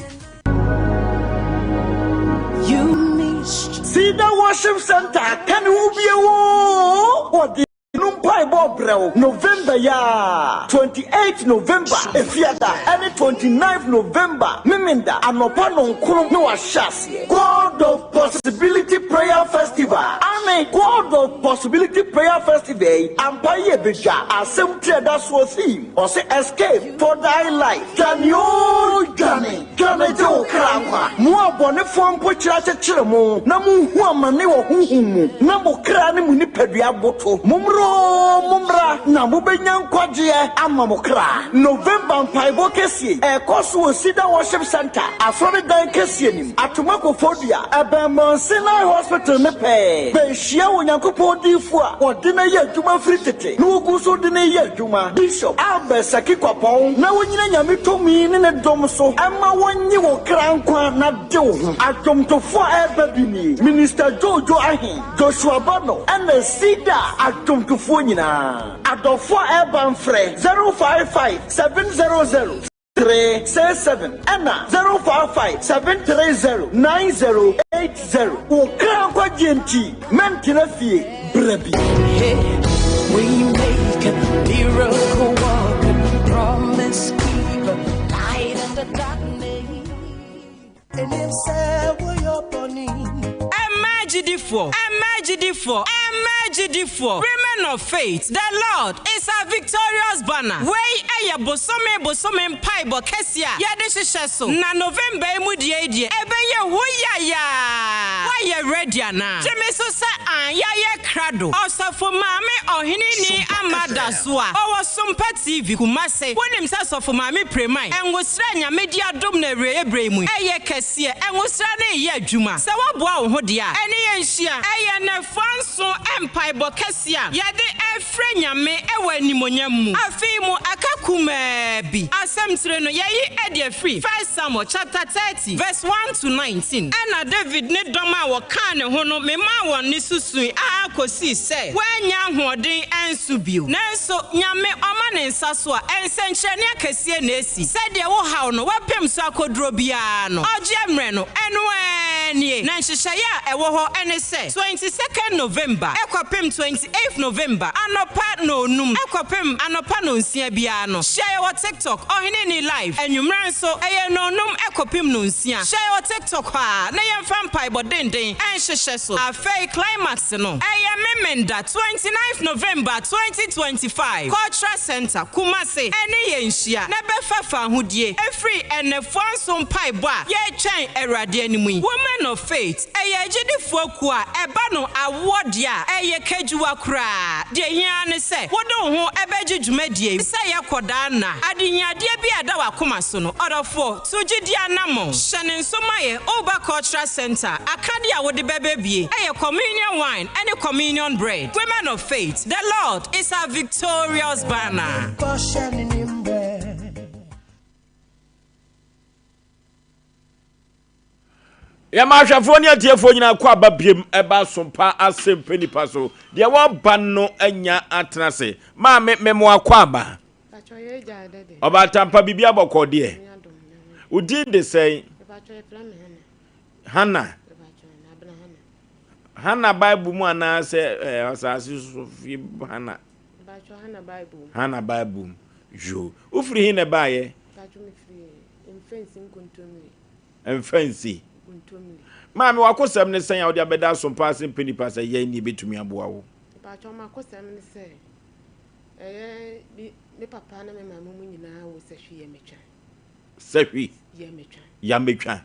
You Cedar Worship Center, can you be a No mpaebɔ brɛ wo November yi ara, 28 November, Efiada, ɛne 29 November, Memenda, anɔpa nɔnkron na wɔahyɛ aseɛ. God of Possibility Prayer Festival, Aane, God of Possibility Prayer Festival yi, ampa yi ɛbɛdwa, asɛm ti a ɛda soɔ, theme, ɔse Escape for thy life, dwane oo dwane. Dwane gye wo kra nkwa. Mo abɔnefoɔ mpokyerɛ akyekyere mo, na mohu amane wɔ honhom mu, na mo kra ne mo nipadua aboto. Mommra oo, mommra, na mobɛnya nkwagyeɛ ama mo kra. November mpaebɔ kɛseɛ yi, ɛrekɔ so wɔ Cedar Worship Center, Asɔredan kɛseɛ no mu, Atoma Koforidua, ɛbɛn Mount Sinai Hospital no pɛɛ. Bɛhyia Onyankopɔn diyifoɔ a wɔde no ayɛ adwuma firi tete na wɔgu so de no reyɛ adwuma, Bishop Albert Saki Kwapong, na wonyina Nyame tumi ne ne dom so mma wɔnnye wo kra nkwa na de wo ho. Adwomtofoɔ a ɛreba bi nie, Minister Jojo Ahen, Joshua Bano ɛna Cedar adwomtofoɔ nyinaa. Adɔfoɔ a ɛreba mfrɛ 055 700 367 ɛna 055 730 9080. Wo kra nkwagyeɛ nti, mɛntena fie bra bi. Hey, we make miracle worker, promise keeper, light in the darkness. Ɛmmaa agyidifoɔ, ɛmmaa agyidifoɔ, ɛmmaa agyidifoɔ, Women of faith, the Lord is our victorious banner. Wei yɛ bosome bosome mpaebɔ kɛseɛ a yɛde hyehyɛ so, na November yi mu deɛ yi deɛ ɛbɛyɛ hu yayaa! Woayɛ ready anaa? Gye me so sɛ aane, yɛayɛ krado. krado. Ɔsɔfo Maame Ɔheneni Ama Dasoa, ɔwɔ Sompa TV, Kumase. Wonim sɛ Sɔfo Maame Preman, Ngosra a Nyame de adom no awieɛ berɛ yi mu yi, ɛyɛ kɛseɛ. Ngosra no reyɛ adwuma. Sɛ woaboa wo ho deɛ a, ɛne yɛn nhyia. Ɛyɛ nnafua nson mpaebɔ kɛseɛ a yɛde refrɛ Nyame wɔ animuonyam mu. Afe yi mu aka kumaa bi. Asɛmtire no, yɛayi de afiri First Samuel chapter 30 verse 1 to 19. Ɛnna Dawid ne dɔm a wɔkaa ne ho no memaa wɔn nne so sui ara kosii sɛ wɔannya ahoɔden ansu bio. Nanso Nyame ɔma ne nsa so a, nsɛnkyerɛnne akɛseɛ na esi. Sɛdeɛ wo haw no wapem so akoduro biara no, ɔgyeɛ mmerɛ no, ɛno ara nie. Na nhyehyɛeɛ a ɛwɔ hɔ ne sɛ, 22nd November kɔpem 28th November anɔpa nnɔnnum kɔpem anɔpa nnɔnsia biara no, hyia yɛ wɔ TikTok, Ɔhene Ni Live. Anwummerɛ nso, ɛyɛ nnɔnnum kɔpem nnɔnsia. Hyia yɛ wɔ TikTok hɔ ara na yɛmfa mpaebɔ denden nhyehyɛ so. Afei climax no, ɛyɛ Memenda 29th November 2025, Cultural Centre, Kumasi, ɛne yɛn nhyia na bɛfa fahodie ɛfiri ɛnɛfoa nso mpaebɔ a yɛretwɛn Awurade anim yi. Women of Faith, ɛyɛ agyidifoɔ kuo a ɛba no awoɔ deɛ a, ɛyɛ kadwuwa koraa. Deɛ ɛhia ara ne sɛ wode wo ho bɛgye dwumadie yi sɛ yɛkɔ daa nna. Adehiadeɛ bi a ɛda w'akoma so no, ɔdɔfoɔ, To gyidi anammɔn. Hyɛ no nso ma yɛ Oba Cultural Centre akadeɛ a wode bɛba bie yɛ Communion Wine ne Communion Bread. Women of Faith, The Lord is our victorious banner. Yɛma ahwɛfoɔ ne atiefoɔ nyinaa kɔ aba biem ɛba asompa asɛmpɛ nipa so. Deɛ wɔba no anya atena ase. Maame memoa kɔ aba. Ɔbaatampa biribi abɔkɔ deɛ. Wo din de sɛn? Hana. Hana Bible mu anaasɛ eh, asase so fie Hana. Hana Bible mu. Yo. Wofiri he na ɛbaeɛ? Mfɛnsi. Maame wakosɛm ne sɛn a wode abɛda asompa ase mpɛ nipa sɛ yɛn ne yɛbɛtumi aboa wo? Makosɛm ne sɛ Ɛyɛ bi me papa ne me maame mu nyinaa wɔ sahwi yɛ metwa. Sahwi. Yɛ metwa. Ya metwa.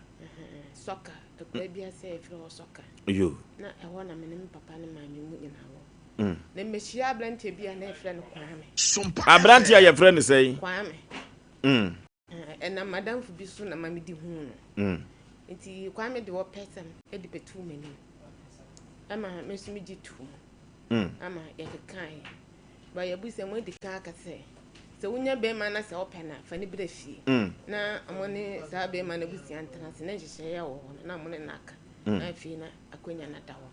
Sɔka akura bi ase a yɛfrɛ hɔ sɔka. Yo. Na ɛhɔ na me ne me papa ne maame mu nyinaa wɔ. Na mehyia aberanteɛ bi a na yɛfrɛ no Kwame. Aberanteɛ a yɛfrɛ no sɛn? Kwame. Ɛnam m'adamfo bi so na ma mede huu no. Nti Kwame de ɔpɛsɛm de bɛtoo m'anim. Ɛma me nso megye too mu. Ama yɛkekaeɛ. Ba yɛabu sɛ moadi kan aka sɛ, sɛ wonya barima na sɛ wopɛ no a, fa no bra fie. Na mo ne saa barima no abusua ntena ase, na nhyehyɛeɛ a ɛwɔ hɔ no, na mo ne no aka. Na afei na akonnwa no ada hɔ.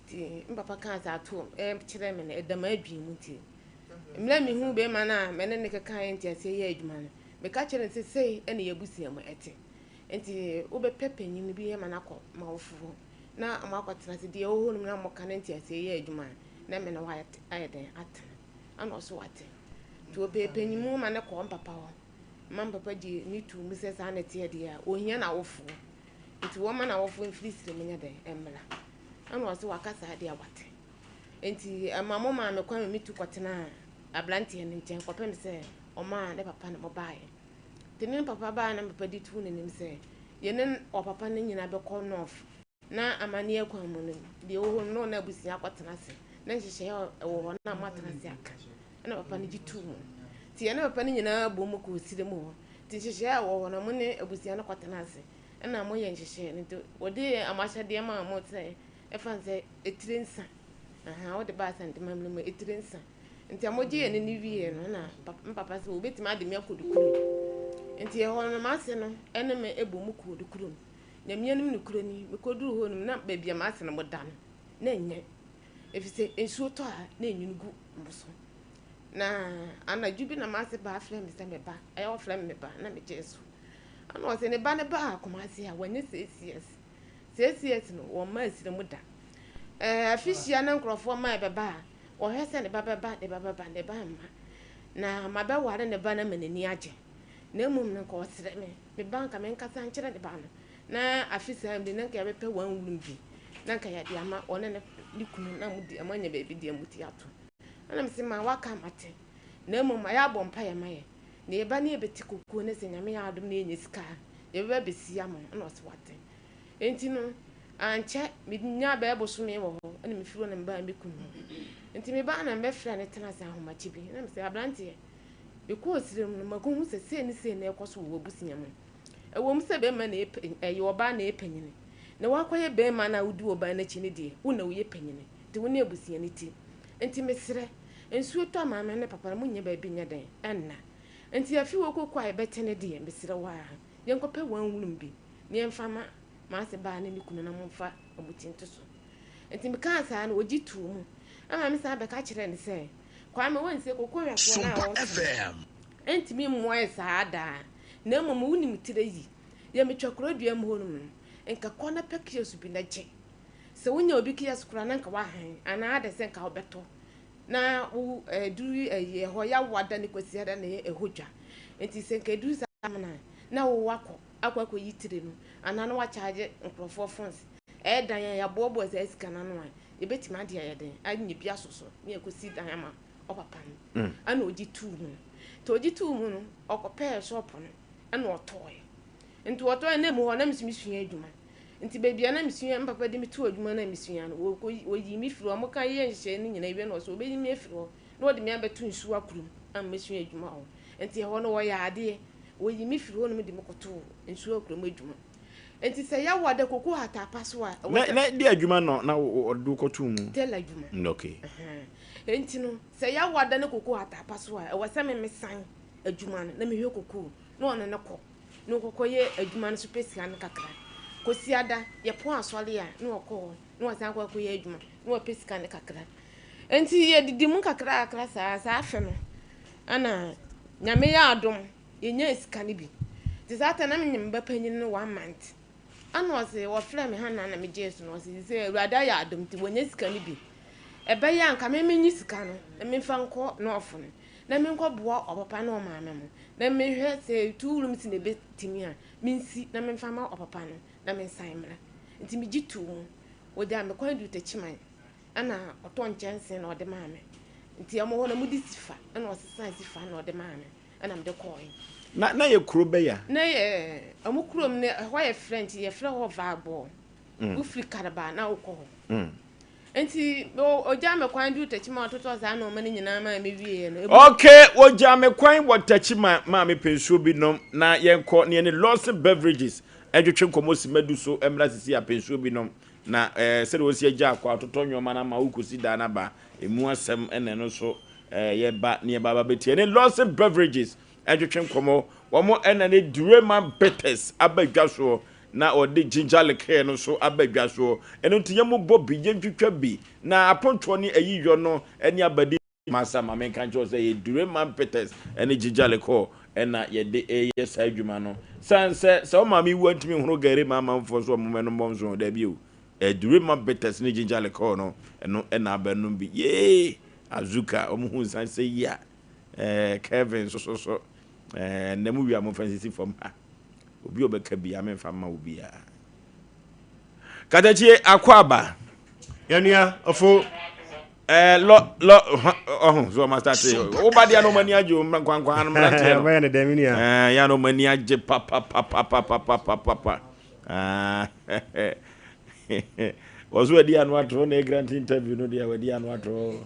Nti me papa kaa saa too kyerɛɛ me no, ɛda m'adwene mu nti, mmerɛ a mehuu barima no a me ne no kekaeɛ nteaseɛ yɛɛ adwuma no, meka kyerɛɛ no sɛ sei ne yɛn abusua mu ɛte. Nti wobɛpɛ panin bi ma no akɔ m'awofo hɔ na wɔakɔtena ase. Deɛ ɛwɔ hɔ nom na moka na nteaseɛ yɛ adwuma a, na me ne wo ayɛ ayɛ dɛn atena. Ɛna ɔse wate. Nti ɔpɛɛ panyimu ma no kɔɔ mpapa hɔ. Ma mpapa gye ne too mu sɛ saa na ɛteɛ deɛ a, ɔhia n'awofoɔ. Nti wɔmma n'awofoɔ mfiri srɛ mu nyɛ dɛn mmra. Ɛna ɔse waka saa deɛ a wate. Nti ɛma mo maa me kwan ma metu kɔtenaa aberanteɛ no nkyɛn kɔpem sɛ ɔmaa ne papa ne mo baeɛ. Nti ne papa baeɛ na papa de too n'anim sɛ yɛne ɔpapa no nyinaa bɛkɔ North. Na amanneɛ kwan mu no, deɛ ɛwɔ hɔ no, na ɔne abusua akɔtena ase, na nhyehyɛeɛ a ɛwɔ hɔ no, na moatena ase aka. Ɛna papa no gye too mu. Nti yɛne papa no nyinaa bom mu kɔɔ sire mu hɔ. Nti nhyehyɛeɛ a ɛwɔ hɔ no, mo ne abusua no kɔtena ase, ɛna moyɛ nhyehyɛeɛ no. Nti wɔde mo ahyɛdeɛ maa mo sɛ, ɛfa no sɛ etire nsa. Aha, wode ba Asante amammerɛ mu a, etire nsa. Nti a mogye yɛn ani wieeɛ no, ɛna me papa sɛ wɔbɛtumi ade me akɔ Dukurom. Nti ɛhɔ no, m'ase no ne me bɔ mu kɔɔ Dukurom. Nyame anim nokorɛ ni, mekɔduruu hɔ nom na baabi a m'ase no da no, na ɛnyɛ, ɛfiri sɛ nsuo tɔ a na ɛnwunu gu mo so. Na anadwo bi na m'ase baa frɛ me sɛ me ba, ɛyɛ ɔfrɛ me me ba, na megyee so. Ɛna ɔsɛ ne ba no baa Kumasi a wanya CCS. CCS no wɔmma asira mu da. Ɛɛ afihyia na nkurɔfoɔ ma ɛbɛba a, wɔhwɛ sɛ ne ba bɛba, ne ba bɛba, ne ba mma. Na mabɛware ne ba no ama n'ani agye. Na mmom no nka ɔsrɛ me. Me ba nka menkasa nkyerɛ ne ba no na afe saa mu de na nka yɛbɛpɛ one room bi na nka yɛde ama ɔne ne ne kunu na mo di mo anya baabi de mo ti ato. Ɛna mese ma waka mate na mmom ayɛ abɔ mpa yɛ ma yɛ na yɛba ne yɛbɛte kokuo ne sɛ Nyame yɛ adom na yɛnya sika a yɛbɛba bɛsi ama wo. Ɛna ɔse wate. Enti no ankyɛ menyaa bɛyɛ bosome wɔ hɔ. Ɛna mefiri hɔ na mebaa me kunu hɔ. Nti mebaa na mebɛfrɛɛ no tenaa ase ahomakye bi. Na mesɛ, aberanteɛ, mekɔɔ serɛ mu no, makɔhu sɛ sei ne sei na ɛrekɔ so wɔ w'abusua mu. Ɛwɔ mu sɛ bɛrima na ɛyɛ, ɛyɛ ɔbaa na ɛyɛ panyini, na woakɔyɛ bɛrima no a wodi ɔbaa no akyi no deɛ, wo na woyɛ panyini, nti wo ne abusua no ti. Nti mesrɛ, nsuo tɔ a maame ne papa no monnya baabi nyɛ dɛn nna. Nti afi wɔ koko a yɛbɛte no deɛ, mesrɛ wo ara, yɛnkɔpɛ one room bi na yɛmfa ma m'ase baa ne ne kunu na momfa wɔn ti nto so. Nti mekaa saa no, ɔgye too mu. Ɛma me san bɛka kyerɛɛ no sɛ, Kwame, wonsie koko hwɛfoɔ no a wɔtɔn no ntumi mmoa yɛ saa daa, na mmom wonim tire yi, yɛ metwa kuro dua mu hɔnom no, nka kɔ na pɛ kiosk bi na gye. Sɛ wonya obi kiosk koraa na nka woahan anaa adɛ sɛ nka wobɛtɔ na wo ɛduru ɛyi ɛhɔ Yawoada ne Kwasiada na ɛyɛ ɛhɔ dwa. Nti sɛ nka ɛduru saa no a, na wo wakɔ akɔ akɔyi tire no anaa na wakyagye nkurɔfoɔ phones. Ɛyɛ dan a yɛaboaboa saa sika no ano a, yɛbɛtumi ade ayɛ dɛn anya bi asɔ so na yɛakɔsi dan ama ɔpapa no. Ɛna ɔgye too mu. Nti ɔgye too mu no, ɔkɔpɛɛ shop no ɛna ɔtɔɔɛ. Nti ɔtɔɔɛ na ɛmu hɔ na me nso mesua adwuma. Nti baabi a na mesua, me papa de me too adwuma no a mesua no, wɔkɔ wɔyii me firi hɔ. Wɔka yɛɛ nhyehyɛeɛ no nyinaa wie no, ɔsɛ wɔbɛyi me afiri hɔ na wɔde me abɛto nsuo kurom ama masua adwuma hɔ. Nti ɛhɔ no wɔyɛ adeɛ. Wɔyii me firi hɔnom de me kɔtoo nsuo kurom adwuma. Nti sɛ yɛwɔ ada koko hatapa so a, ɛwɔ Na sɛ. na deɛ adwuma no na wɔde wo kɔtoo mu? Tailor adwuma. Mm, okay. Ɛhɛn. Nti no, sɛ yɛwɔ ada ne koko hatapa so a, ɛwɔ sɛ me mesan adwuma no na mehwɛ koko na ɔne no kɔ na ɔkɔkɔyɛ adwuma no so pɛ sika no kakra. Kwasiada, yɛpɔn asɔre a, na ɔkɔ hɔ na wasan akɔ akɔyɛ adwuma na wapɛ sika no kakra. Nti yɛdidi mu kakrakra saa, saa afe no, ɛna Nyame yɛ adom, yɛnyaa sika no bi. Nti saa ta na menyem me ba panyin no one month. Ɛna ɔse, wɔfrɛɛ me Hannah na megyee so no, ɔse sɛ Awurade ayɛ adom nti wɔnya sika no bi. Ɛbɛyɛ a nka me menye sika no na memfa nkɔ nɔɔfo no na menkɔboa ɔpapa ne ɔmaame mo na mehwɛ sɛ two rooms na ɛbɛtumi a mensi na memfa ma ɔpapa no na mensan mmra. Nti megye too mu. Wɔgyaa me kwan duu Techiman ɛna ɔtɔ nkyɛnse na ɔde maa me. Nti ɔmo hɔ no ɔmo de sifa ɛna ɔsesaa sifa na ɔde maa me ɛna mede kɔɔe. Na na yɛ kuro bɛn a? Na yɛ ɔmo kurom no ɛhɔ yɛ French yɛfrɛ hɔ Varbor. Wofiri Karba na wokɔ hɔ. Nti ɔgyaa me kwan duru Techiman ɔtotɔɔ saa nnoɔma no nyinaa maa me wieɛ no. Ebu. Okay, wɔgyaa me kwan wɔ Techiman maa me pɛ nsuo bi nom na yɛnkɔ na yɛne Lawson Beverages ntwetwe nkɔmmɔ simma du so mmra sisi a pɛ nsuo bi nom na eh, sɛdeɛ wɔsi agya akɔ atotɔ nnoɔma no ama wokɔsi dan no aba emu asɛm na ɛno nso eh, yɛba na yɛba aba bɛtie ne Lawson Beverages ntwetwe nkɔmmɔ wɔn na ne Durema Bitters aba dwa soɔ na ɔde ginger liqueur no nso aba dwa soɔ. Ɛno nti yɛmmobɔ bi, yɛntwitwa bi, na apontoɔ ne ayiyɔ no ne abadi. Masa ma menka nkyerɛ wo sɛ ɛyɛ Dureman Peters ne ginger liqueur na yɛde reyɛ saa adwuma no. Sane sɛ, sɛ wo maame wu a ntumi nhoro gari ma amanfoɔ nso wɔn mmɛnom bɔ nso, daabi o. Ɛyɛ Dureman Peters ne ginger liqueur no, ɛno na abɛnom bi. Yee! Azuka, wɔn hu nsa sɛ yi a, ɛɛ Kevin nso so so, ɛɛ nnɛ mo wie a momfa nsisi fam ha. Obi a ɔbɛka biara memfa mma obiara. Katakyie akɔ aba. Yɛnua ɔfo. Ɛɛ lɔ lɔ ɔho so ɔma start wo ba deɛ na ɔma ani agye o nkwankwan no mmeranteɛ no. Ɔbɛyɛ ne dɛm nua. Ɛɛ yɛn na ɔma ani agye papapapapapapapa. Wɔso wadi ano ato na grant interview no deɛ wadi ano ato.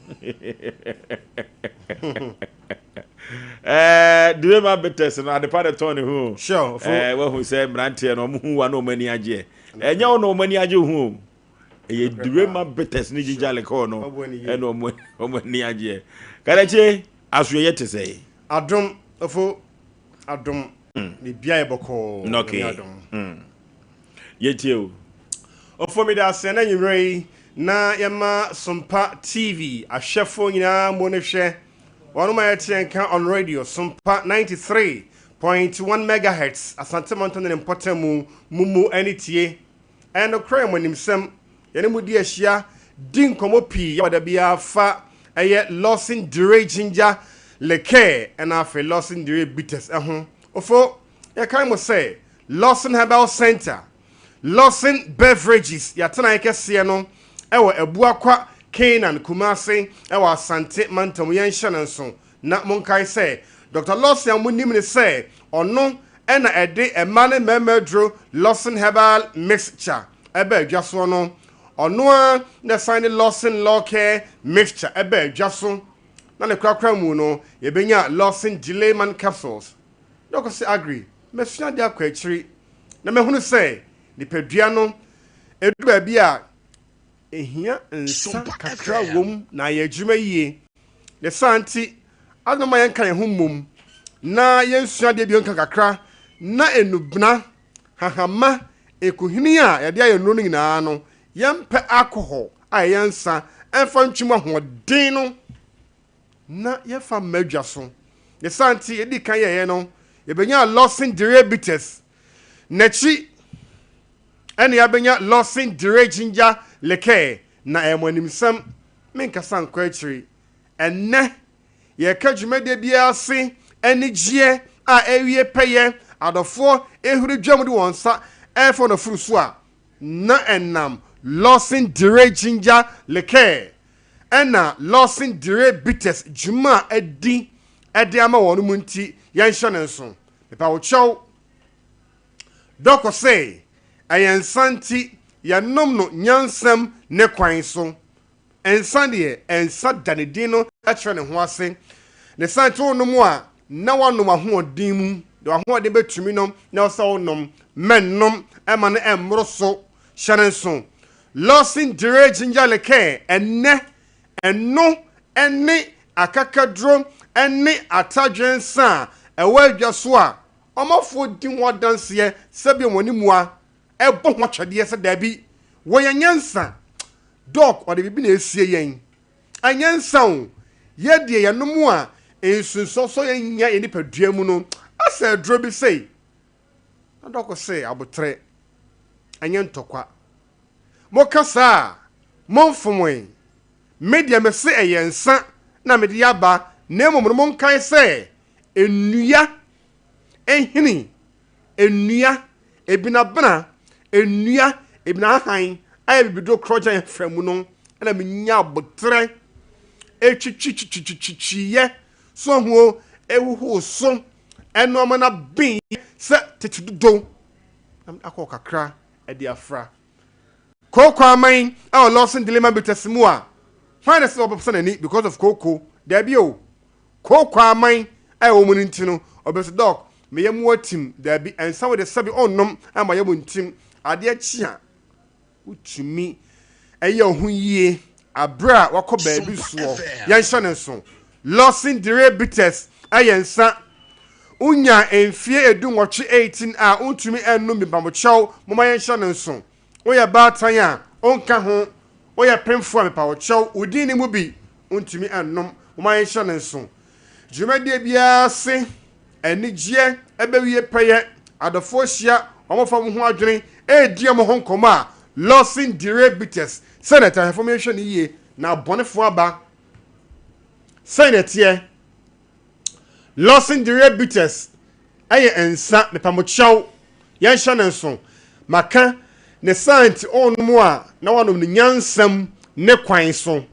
Ɛɛ Direma Bitters no adepa de tɔn ne ho. Sure. Ɛɛ wahu sɛ mmeranteɛ no ɔmo hu wa na ɔmo ani agyeɛ. Ɛnyɛ wo na ɔmo ani agye ho o. Ɛyɛ Direma Bitters ne ginger liqueur no ɛna ɔmo ɔmo ani agyeɛ. Kadakyie asoɛyɛ te sɛ. Adom ɔfo adom biribiara yɛ bɔkɔɔ. Okay. Yɛtie o. Ɔfo meda ase na anwummerɛ yi na yɛma Sompa TV ahwɛfoɔ nyinaa mo no hwɛ. Wɔn ma yɛte yɛn nka on radio Sompa 93.1 megahertz Asante Mantam ne ne mpɔtam mu mu mu ani tie. Ɛyɛ nokorɛ yɛ mo animsɛm. Yɛne mo di ahyia di nkɔmmɔ pii yɛ da biara fa ɛyɛ Lawson Dire Ginger Liqueur ɛna afei Lawson Dire Bitters ɛho. Ofo, yɛkae mo sɛ Lawson Herbal Center, Lawson Beverages yɛatenaeɛ kɛseɛ no ɛwɔ Abuakwa, Canaan, Kumase ɛwɔ Asante mantam. Yɛnhyɛ no nso na monkae sɛ Dr. Lawson a monim no sɛ ɔno ɛna ɛde mmaa ne mmarima aduro Lawson Herbal Mixture ɛba adwa soɔ no. Ɔno ara na ɛsan de Lawson Law Care Mixture ɛbaa dwa so. Na ne korakora mu no, yɛbɛnya Lawson Delayman Capsules. Dɔk se Aggrey, masua adeɛ akɔ akyiri na mahunu sɛ nipadua no, ɛduru baabi a, Ehia nsa kakra wom na ayɛ adwuma yie. Ne saa nti, adɛn na momma yɛnka yɛn ho mmom na yɛnsua adeɛ bio nkankakra na nnubena, hahama, nkuhini a yɛde ayɛ nnuro no nyinaa no, yɛmpɛ alcohol a ɛyɛ nsa mfa ntwe mu ahoɔden no na yɛmfa mma dwa so. Ne saa nti, yɛdii kan yɛeɛ no, yɛbɛnyaa Lawson Derea Bitters. N'akyi Ɛna yɛabɛnya Lawson Dire Ginger Liqueur na ɛyɛ mo animsɛm, menkasa nkɔ akyiri. Ɛnnɛ, yɛreka dwumadie biara ase anigyeɛ a ɛrewie pɛyɛ, adɔfoɔ rehuri dwam de wɔn nsa refa wɔn afuru so a, na ɛnam Lawson Dire Ginger Liqueur ɛna Lawson Dire Bitters dwuma a adi de ama wɔn mu nti, yɛnhyɛ no nso. Mepa wo kyɛw. Dɔkɔ se, Ɛyɛ nsa nti yɛnom no nyansam ne kwan so. Nsa deɛ, nsa da ne din no kyerɛ ne ho ase. Ne saa nti wonom a, na woanom ahoɔden mu. Deɛ w'ahoɔden bɛtumi no na ɛwɔ sɛ wonom. Mɛnnom mma no ɛmmoro so. Hyɛ no nso. Lawson Dire Ginger Liqueur, ɛnnɛ, ɛno ne akakaduro ne atadwe nsa a ɛwɔ adwa so a Ɔmanfoɔ di ho adanseɛ sɛdeɛ wɔn animua bɔ ho atwɛdeɛ sɛ daabi, wɔyɛ nyansa. Doc, ɔde biribi na ɛresie yɛn. Ɛnyɛ nsa o, yɛ deɛ yɛnom a nsunsuansoɔ yɛnya yɛn nipadua mu no asɛ aduro bi sei. Na Doc se aboterɛ, ɛnyɛ ntɔkwa. Moka saa a, momfomoe. Me deɛ mese ɛyɛ nsa na mede aba na mmom no monkae sɛ nnua, nhini, nnua, ebinabena, nnua, ebinahahan a bibiduro korɔgyan afra mu no na menya aboterɛ etwitwitwitwitwiyɛ so ahuo ehuhuu so ɛno ama no aben sɛ tete dodo na mede akɔ kakra de afra. Kooko aman ɛwɔ Lawson Dilema Bitters mu a hwan na ɛsɛ sɛ ɔbɛpsa n'ani because of kooko? Daabi o. Kooko aman a ɛwɔ mu no nti no, ɔbɛse dɔk, me yam atim, daabi, ɛnsa wo de sɛbe ɔnnom ma yam ntim, adeɛ kye a, wotumi yɛ wo ho yie aberɛ a wakɔ baabi soɔ, yɛnhyɛ no nso. Lawson Dire Bitters yɛ nsa, wonya mfie edunwɔtwe, 18, a wontumi nnom bi mpamokyɛw, momma yɛnhyɛ no nso. Woyɛ baatan a, wonka ho. Woyɛ pemfo a, mepa wo kyɛw, wo din nni mu bi. Wontumi nnom. Momma yɛnhyɛ no nso. Dwumadie biara ase, anigyeɛ bɛwie pɛyɛ. Adɔfoɔ hyia, wɔfa wɔn ho adwene, redi wɔn ho nkɔmmɔ a, Lawson Dire Bitters, sɛn na ɛteɛ? Ahwɛfoɔ monhwɛ no yie, na abɔnefoɔ aba. Sɛn na ɛteɛ? Lawson Derea Bitters yɛ nsa, mepamokyɛw, yɛnhyɛ no nso. Maka ne saa nti ɔnnom a na wanom no nyansam ne kwan so.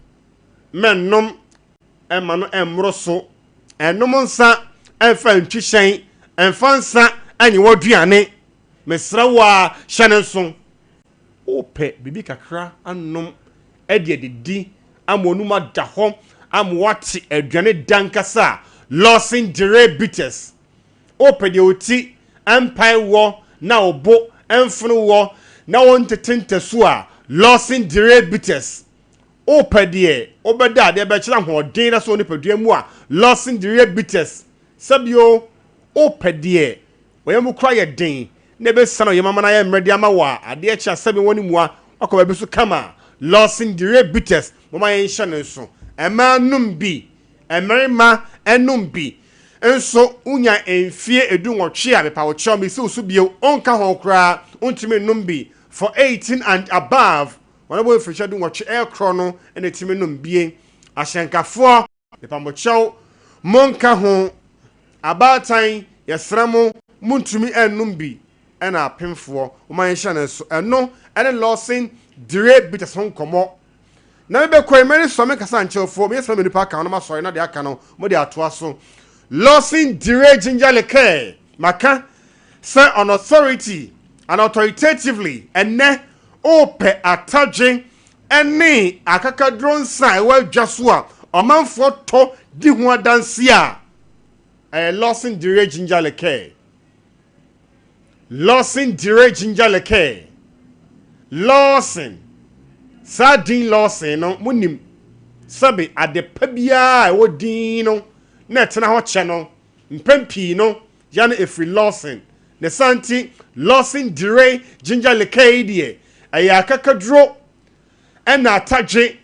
Mɛnnom mma no mmoro so. Ɛnnom nsa mfa ntwi hyɛn, mfa nsa nyɛ w'aduane. Mesrɛ wo ara, hyɛ no nso. Wopɛ biribi kakra anom de adidi ama w'anum ada hɔ ama woate aduane da ankasa a, Lawson Dere Bitters. Wopɛ deɛ wo ti mpae wɔ na wo bo mfono wɔ na wontete ntasu a, Lawson Dere Bitters. Wopɛ deɛ wobɛda adeɛ bɛkyerɛ ahoɔden da so wɔ nipadua mu a, Lawson Dere Bitters. Sɛbio, wopɛ deɛ Wo yam kura yɛ den na ɛbɛsiane wo yam ama no ayɛ mmerɛ de ama wo a, adeɛ kye a sɛbe wɔ ne mua, wakɔ baabi so kama. Lawson Dire Bitters, momma yɛnhyɛ no nso. Mmaa nom bi, mmarima nom bi. Nso wonya mfeɛ edunwɔtwe a, mepa wo kyɛw, mesi wo so bio, wonka ho koraa, wontumi nnom bi. For 18 and above, wɔn a wɔwɔ mfirihyia dunwɔtwe rekorɔ no na ɛtumi nom bie. Ahyɛnkafoɔ. Mepamokyɛw, monka ho. Abaatan, yɛsrɛ mo, montumi nnom bi. Ɛna apemfoɔ, momma yɛnhyɛ no nso. Ɛno ne Lawson Dire Bitters ho nkɔmmɔ. Na mebɛkɔ yi, meresua me kasa nkyɛwfoɔ, meyɛ sɛ mma nipa aka ho na masɔre na deɛ aka no, mode atoa so. Lawson Dire Ginger Liqueur, maka sɛ on authority and authoritatively, ɛnnɛ, wopɛ atadwe. ne akakaduro nsa a ɛwɔ adwa so a ɔmanfoɔ tɔ di ho adanseɛ a, ɛyɛ Lawson Dire Ginger Liqueur. Lawson Dire Ginger Liqueur. Lawson. Saa din Lawson no, monim sɛbe ade pa biara a ɛwɔ din no na ɛtena hɔ kyɛ no, mpɛn pii no, ya no ɛfiri Lawson. Ne saa nti, Lawson Dire Ginger Liqueur yi deɛ, ɛyɛ akakaduro ɛna atadwe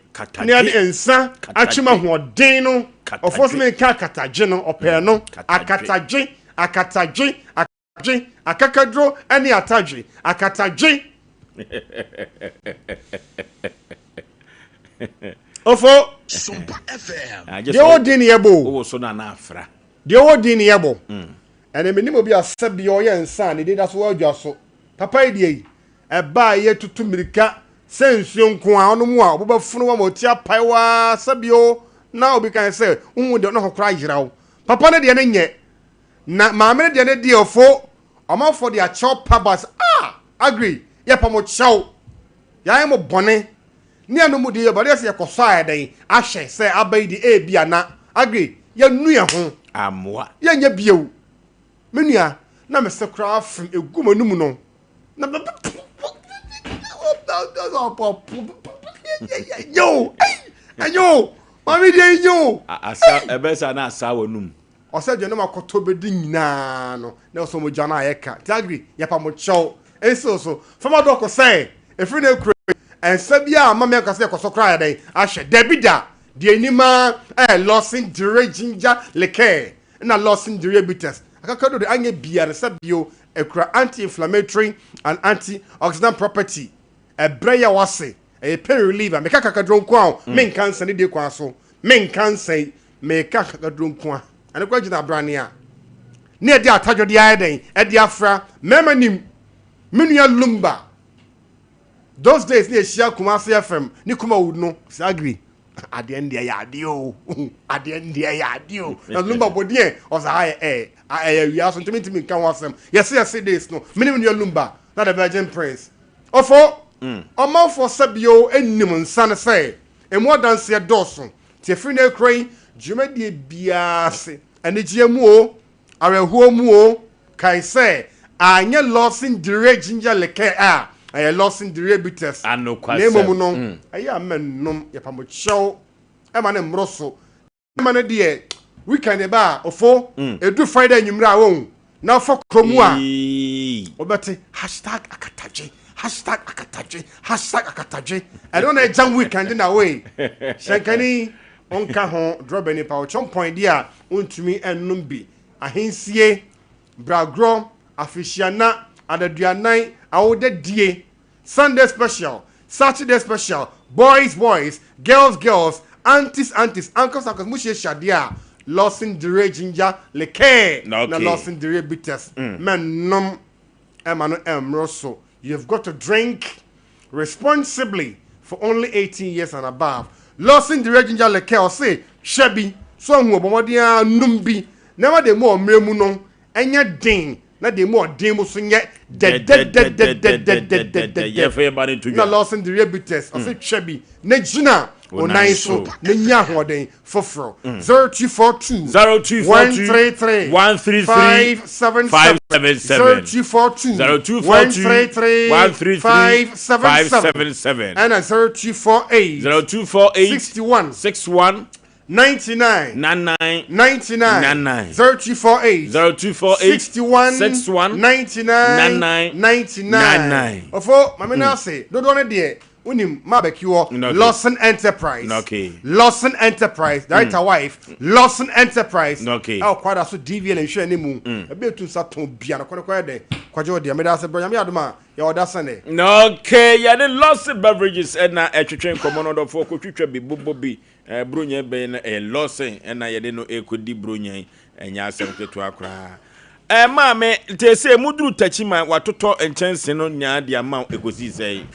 ne ade nsa atwem ahoɔden no. Ɔfoɔ sɛ menka akatagye no, ɔpɛɛ no. Akatagye, akatagye, akatagye, akakaduro ne atadwe, akatagye. Ofo, deɛ ɔwɔ din ne yɛbɔ o. Deɛ ɔwɔ din ne yɛbɔ. Ɛnna menim obi a sɛdeɛ ɔyɛ nsa a ne din da so wɔ adwa so. Papa yi deɛ yi, ɛba a yɛtutu mmirika sɛ nsuo nko a ɔnom a ɔbɛbɛfono wo ama ɔti apae wo ara sɛbio na obi kan sɛ wohu deɛ na hɔ koraa yera wo. Papa no deɛ no nyɛ na maame no deɛ no deɛ ɔfo ɔmanfoɔ de akyɛw pa ba sɛ ah agri yɛpa mo kyɛw yɛayɛ mo bɔne ne ɛno mu deɛ yɛbɔde sɛ yɛkɔsɔ ayɛ dɛn ahwɛ sɛ aba yi de ebi ana agri yɛnu yɛn ho amoa yɛnyɛ bio me nua na mese koraa fem egu m'anum no na nyɛ o ɛnyɛ o maame deɛ nyɛ o asa ɛbɛ sa na asa wɔ num ɔsɛ deɛ nam akɔtɔ bɛdi nyinaa no na ɔsɛ ɔmo gya no ayɛ ka nti agri yɛpa mo kyɛw nsiw so fama dɔkɔ sɛ ɛfiri no akura ɛnsa bi a ma me anka sɛ yɛkɔsɔ koraa yɛ dɛn ahwɛ dabi da deɛ nim a ɛyɛ lɔsen dire ginger liqueur na lɔsen dire bitters akakado de anyɛ bia no sɛ bio ɛkura anti-inflammatory and anti-oxidant property ɛbrɛ yɛ wase ɛyɛ pain reliever meka kakaduro nko a mm. menka nsa ne die kwan so menka nsa yi meka kakaduro nko a ɛno kora gyina abrane a ne ɛde atadwo de ayɛ dɛn ɛde afra mmarima nim me nua lumba those days ne yɛhyia Kumasi FM ne Kumawood no sɛ agri adeɛ no deɛ yɛ adeɛ o adeɛ no deɛ yɛ adeɛ o na lumba bɔ deɛ ɔsɛ ha yɛ ɛɛ ɛyɛ awia so ntumi ntumi nka ho asɛm yɛse yɛse days no mene me nua lumba na the virgin prince ɔfo mm. ɔmanfoɔ sɛbio anim nsa no sɛ emu adanseɛ dɔɔso nti ɛfiri no akura yi dwumadie biara ase anigyeɛ mu o Awerɛhoɔ mu o, kae sɛ anyɛ Lawson Dire Ginger Liqueur a, ɛyɛ Lawson Dire Bitters. Na mmom no, ɛyɛ a mɛnom, yɛpa mo kyɛw, ɛma no mmoro so. Ɛma no deɛ, weekend ba a, ofo, ɛdu Friday anwummerɛ a, wohu, na wofa kuro mu a, wobɛte hashtag akatagye, hashtag akatagye, hashtag akatagye. Ɛno na ɛgya weekend na wei. Hyɛnkani. Ɔnka ho, drɔba nipa, ɔkyɔmpɔn deɛ a ɔntumi nnom bi, ahensie, bragorɔ, afehyiana, adaduanan, awodadie, Sunday special, Saturday special, boys boys, girls girls, aunties aunties, uncles uncles, mo hyiahyia deɛ a, Lawson Dire Ginger Liqueur na Lawson Dire Bitters, mɛnnom ɛma no ɛmmoro so, you've got to drink responsibly for only 18 years and above. Lawson Dire Ginger Liqueur ɔse hwɛ bi so ahu ɔbɔ mmɔden ara nom bi na ɛma deɛ mu ɔmmerɛ mu no ɛnyɛ den na deɛ mu ɔden mu so nyɛ dɛdɛdɛdɛdɛdɛdɛdɛdɛ na Lawson Dire Bitters ɔse hwɛ bi na gyina wo nan so na nya ahoɔden foforɔ. 0242 0242 133 133 577 577 0242 0242 133 133 577 577 ɛna 0248 0248 61 61 99 99 99 99 0248 0248 61 61 99 99 99 99. ɔfo maame no ase dodoɔ no deɛ wonim ma bɛki wɔ Lawson Enterprise okay. Lawson Enterprise director mm. wife Lawson Enterprise okay. ɛwɔ kwada so DVL nhwɛ ne mu mm. ɛbi etu nsa tɔn bia no kɔne kɔyɛ dɛ kɔgye wɔ deɛ meda ase brɛ nyame adom a yɛwɔ da sɛne. Okay, yɛne Lawson Beverages ɛna ɛtwetwe nkɔmmɔ no ɔdɔfoɔ kɔtwitwa bi bobɔ bi eh, bronya bɛn no ɛyɛ Lawson ɛna yɛde no ɛkɔdi bronya yi ɛnyɛ asɛm ketewa koraa eh, maame nti ɛsɛ muduru takyi ma watotɔ nkyɛnse no nyaa de ama wo ɛkɔsii sɛe.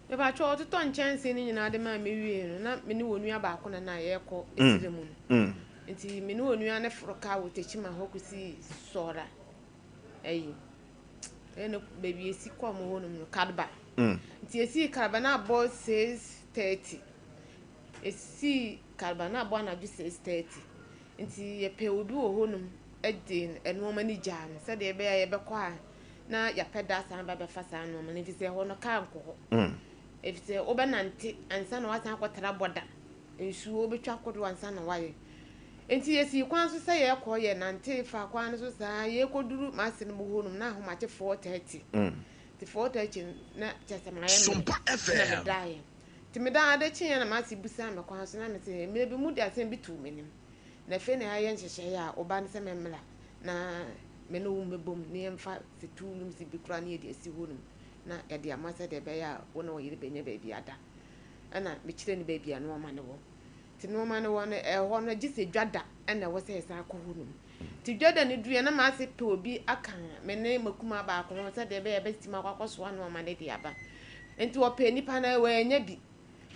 Mepakyɛw, ɔtotɔ nkyɛnsee no nyinaa de maa me wiei no, na me ne onua baako na na yɛrekɔ tire mu no. Nti me ne onua no foro kaa wɔ Techiman hɔ kosii Sɔra ayi, ɛyɛ no baabi esi kɔɔ mo hɔnom no, Kadba. Nti esii Kadba na abɔ 6. 30. Yɛsii Kalba na abɔ anadwo 6:30. Nti yɛpɛɛ obi wɔ hɔnom de nnoɔma no gyaa no sɛdeɛ ɛbɛyɛ a yɛbɛkɔ a na yɛapɛ da asan aba abɛfa saa nnoɔma no efisɛ ɛhɔ no kaa nkɔ hɔ. Efisɛ wobɛnante ansa na woasan akɔtra bɔda. Nsuo wobɛtwa kodoɔ ansa na woayɛ. Nti yɛsii kwan so sɛ yɛrekɔ, yɛnantee faa kwan no so saa yɛrekɔduru Masenom hɔnom na ahomakye 4:30. Nti 4:30 no na kyerɛ sɛ mayɛ mmerɛ na medaeɛ. Nti medaa ade kyeeɛ na m'ase bisaa me kwan so na mese mmerɛ bi mode asɛm bi too m'anim na afei na yɛayɛ nhyehyɛeɛ a wo ba no sɛ memmra na me ne wo mmɛbom na yɛmfa sɛ two rooms bi koraa na yɛde asi hɔnom na yɛde ama sɛdeɛ ɛbɛyɛ a wo ne wo yere bɛnya baabi ada. Ɛna mekyerɛ no baabi a nnoɔma no wɔ. Nti nnoɔma no wɔ no ɛhɔ no gye sɛ dwa da na ɛwɔ sɛ yɛsan kɔ hɔnom. Nti dwa da no duruiɛ na m'ase pɛ obi aka me ne m'akumaa baako ho sɛdeɛ ɛbɛyɛ a yɛbɛtumi akɔ akɔsoa nnoɔma no de aba. Nti ɔpɛɛ nipa no wannya bi.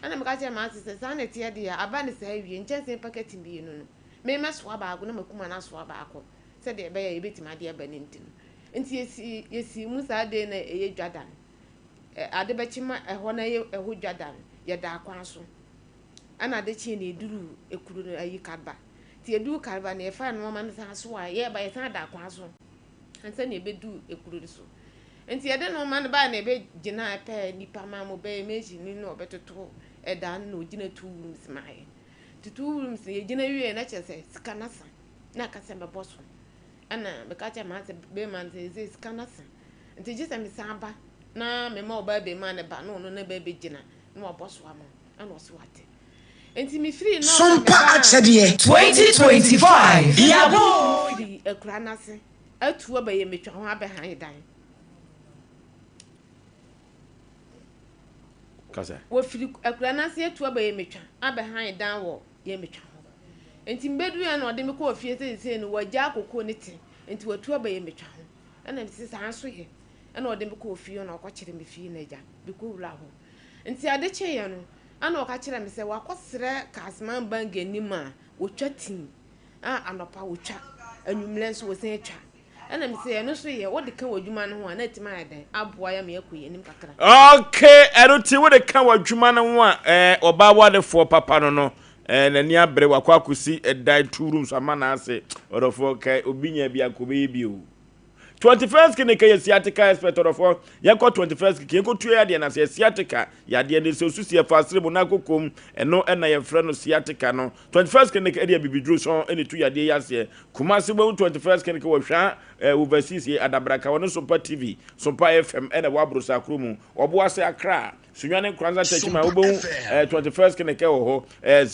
Ɛna meka kyerɛɛ m'ase sɛ saa na ɛteɛ deɛ a, aba no saa awie, nkyɛnsee pakɛte mmienu no, me mɛsoa baako na m'akumaa no asoa baako sɛdeɛ ɛbɛyɛ a yɛbɛtumi ade aba no nti no. Nti yɛsii, yɛsii mu saa day no a ɛyɛ dwa da no. Ɛ, ade bɛkye ma ɛhɔ no ayɛ ɛhɔ dwa da no, yɛdaa kwan so. Ɛna ade kyee no yɛduruu ekuro no ayi Kalba. Nti yɛduruu Kalba no yɛfaa nnoɔma no san so a yɛreba yɛsan daa kwan so ansa na yɛbɛduu ekuro no so. Nti yɛde nnoɔma no baeɛ na yɛbɛgyinaa pɛɛ nnipa maa mo bɛyɛ masonni na ɔbɛtoto ɛdan no na ɔgyina two rooms maa yɛn. Nti two rooms no yɛgyina wieeɛ na kyerɛ sɛ sika no asa na aka sɛ mɛbɔ so. Ɛna meka kyerɛɛ m'ase bɛrima no sɛ seesei sika no asa nti gye sɛ mesan ba na mema ɔbaa bɛrima no ba na ɔno ne ba bɛgyina na wabɔ so ama Ɛna ɔse wate. Nti me firii North a me Sompa baa. akyɛdeɛ 2025 Yaboo. Firi akuraa no ase atu aba yɛ metwa ho abɛhan dan. Kasa. Wɔfiri akuraa no ase atu aba yɛ metwa abɛhan dan wɔ yɛ metwa hɔ. Nti mebɛduruiɛ na ɔde me kɔɔ fie sɛ seesei no wagyaa kokoo no te nti watu aba yɛ metwa ho. Ɛna mese saa nso yɛ. Ɛna ɔde me kɔɔ fie na ɔkɔkyere me fie no agya mekɔwura hɔ. Nti ade kyeeɛ no, ɛna ɔka kyerɛɛ me sɛ wakɔsrɛ Kasman Bank anim a wɔtwa tii a anɔpa wɔtwa, anwummerɛ nso wɔsan twa. Ɛna mese ɛno nso yɛ, wode ka w'adwuma no ho a na atumi ayɛ dɛn aboa yɛ ama yɛakɔ yɛn anim kakra. Okay, ɛno ti wode ka w'adwuma no ho a, ɛɛ ɔbaa wadefoɔ papa no no, ɛɛ n'ani abere wakɔ akɔsi ɛdan two rooms ama n'ase ɔdɔfoɔ kɛ obi nya bi anka ɔbɛyɛ bi o. 21st clinic yɛ sciatica expert ɔdɔfoɔ yɛnkɔ 21st clinic yɛnkɔ tue yadeɛ na sɛ sciatica yadeɛ ne sɛ osusi ɛfa asere mu na akokom ɛno ɛna yɛfrɛ no sciatica no 21st clinic ɛde abibiduro sɔn ɛna etu yadeɛ yi aseɛ Kumasi wobɛhu 21st clinic wɔ Hwaa ɛɛ overseas yɛ Adabraka wɔne Sompa TV Sompa FM ɛna ɛwɔ Abrosakuro mu Ɔboase Accra Sunyani Nkoranza Techiman wobɛhu ɛɛ 21st clinic ɛwɔ hɔ ɛɛ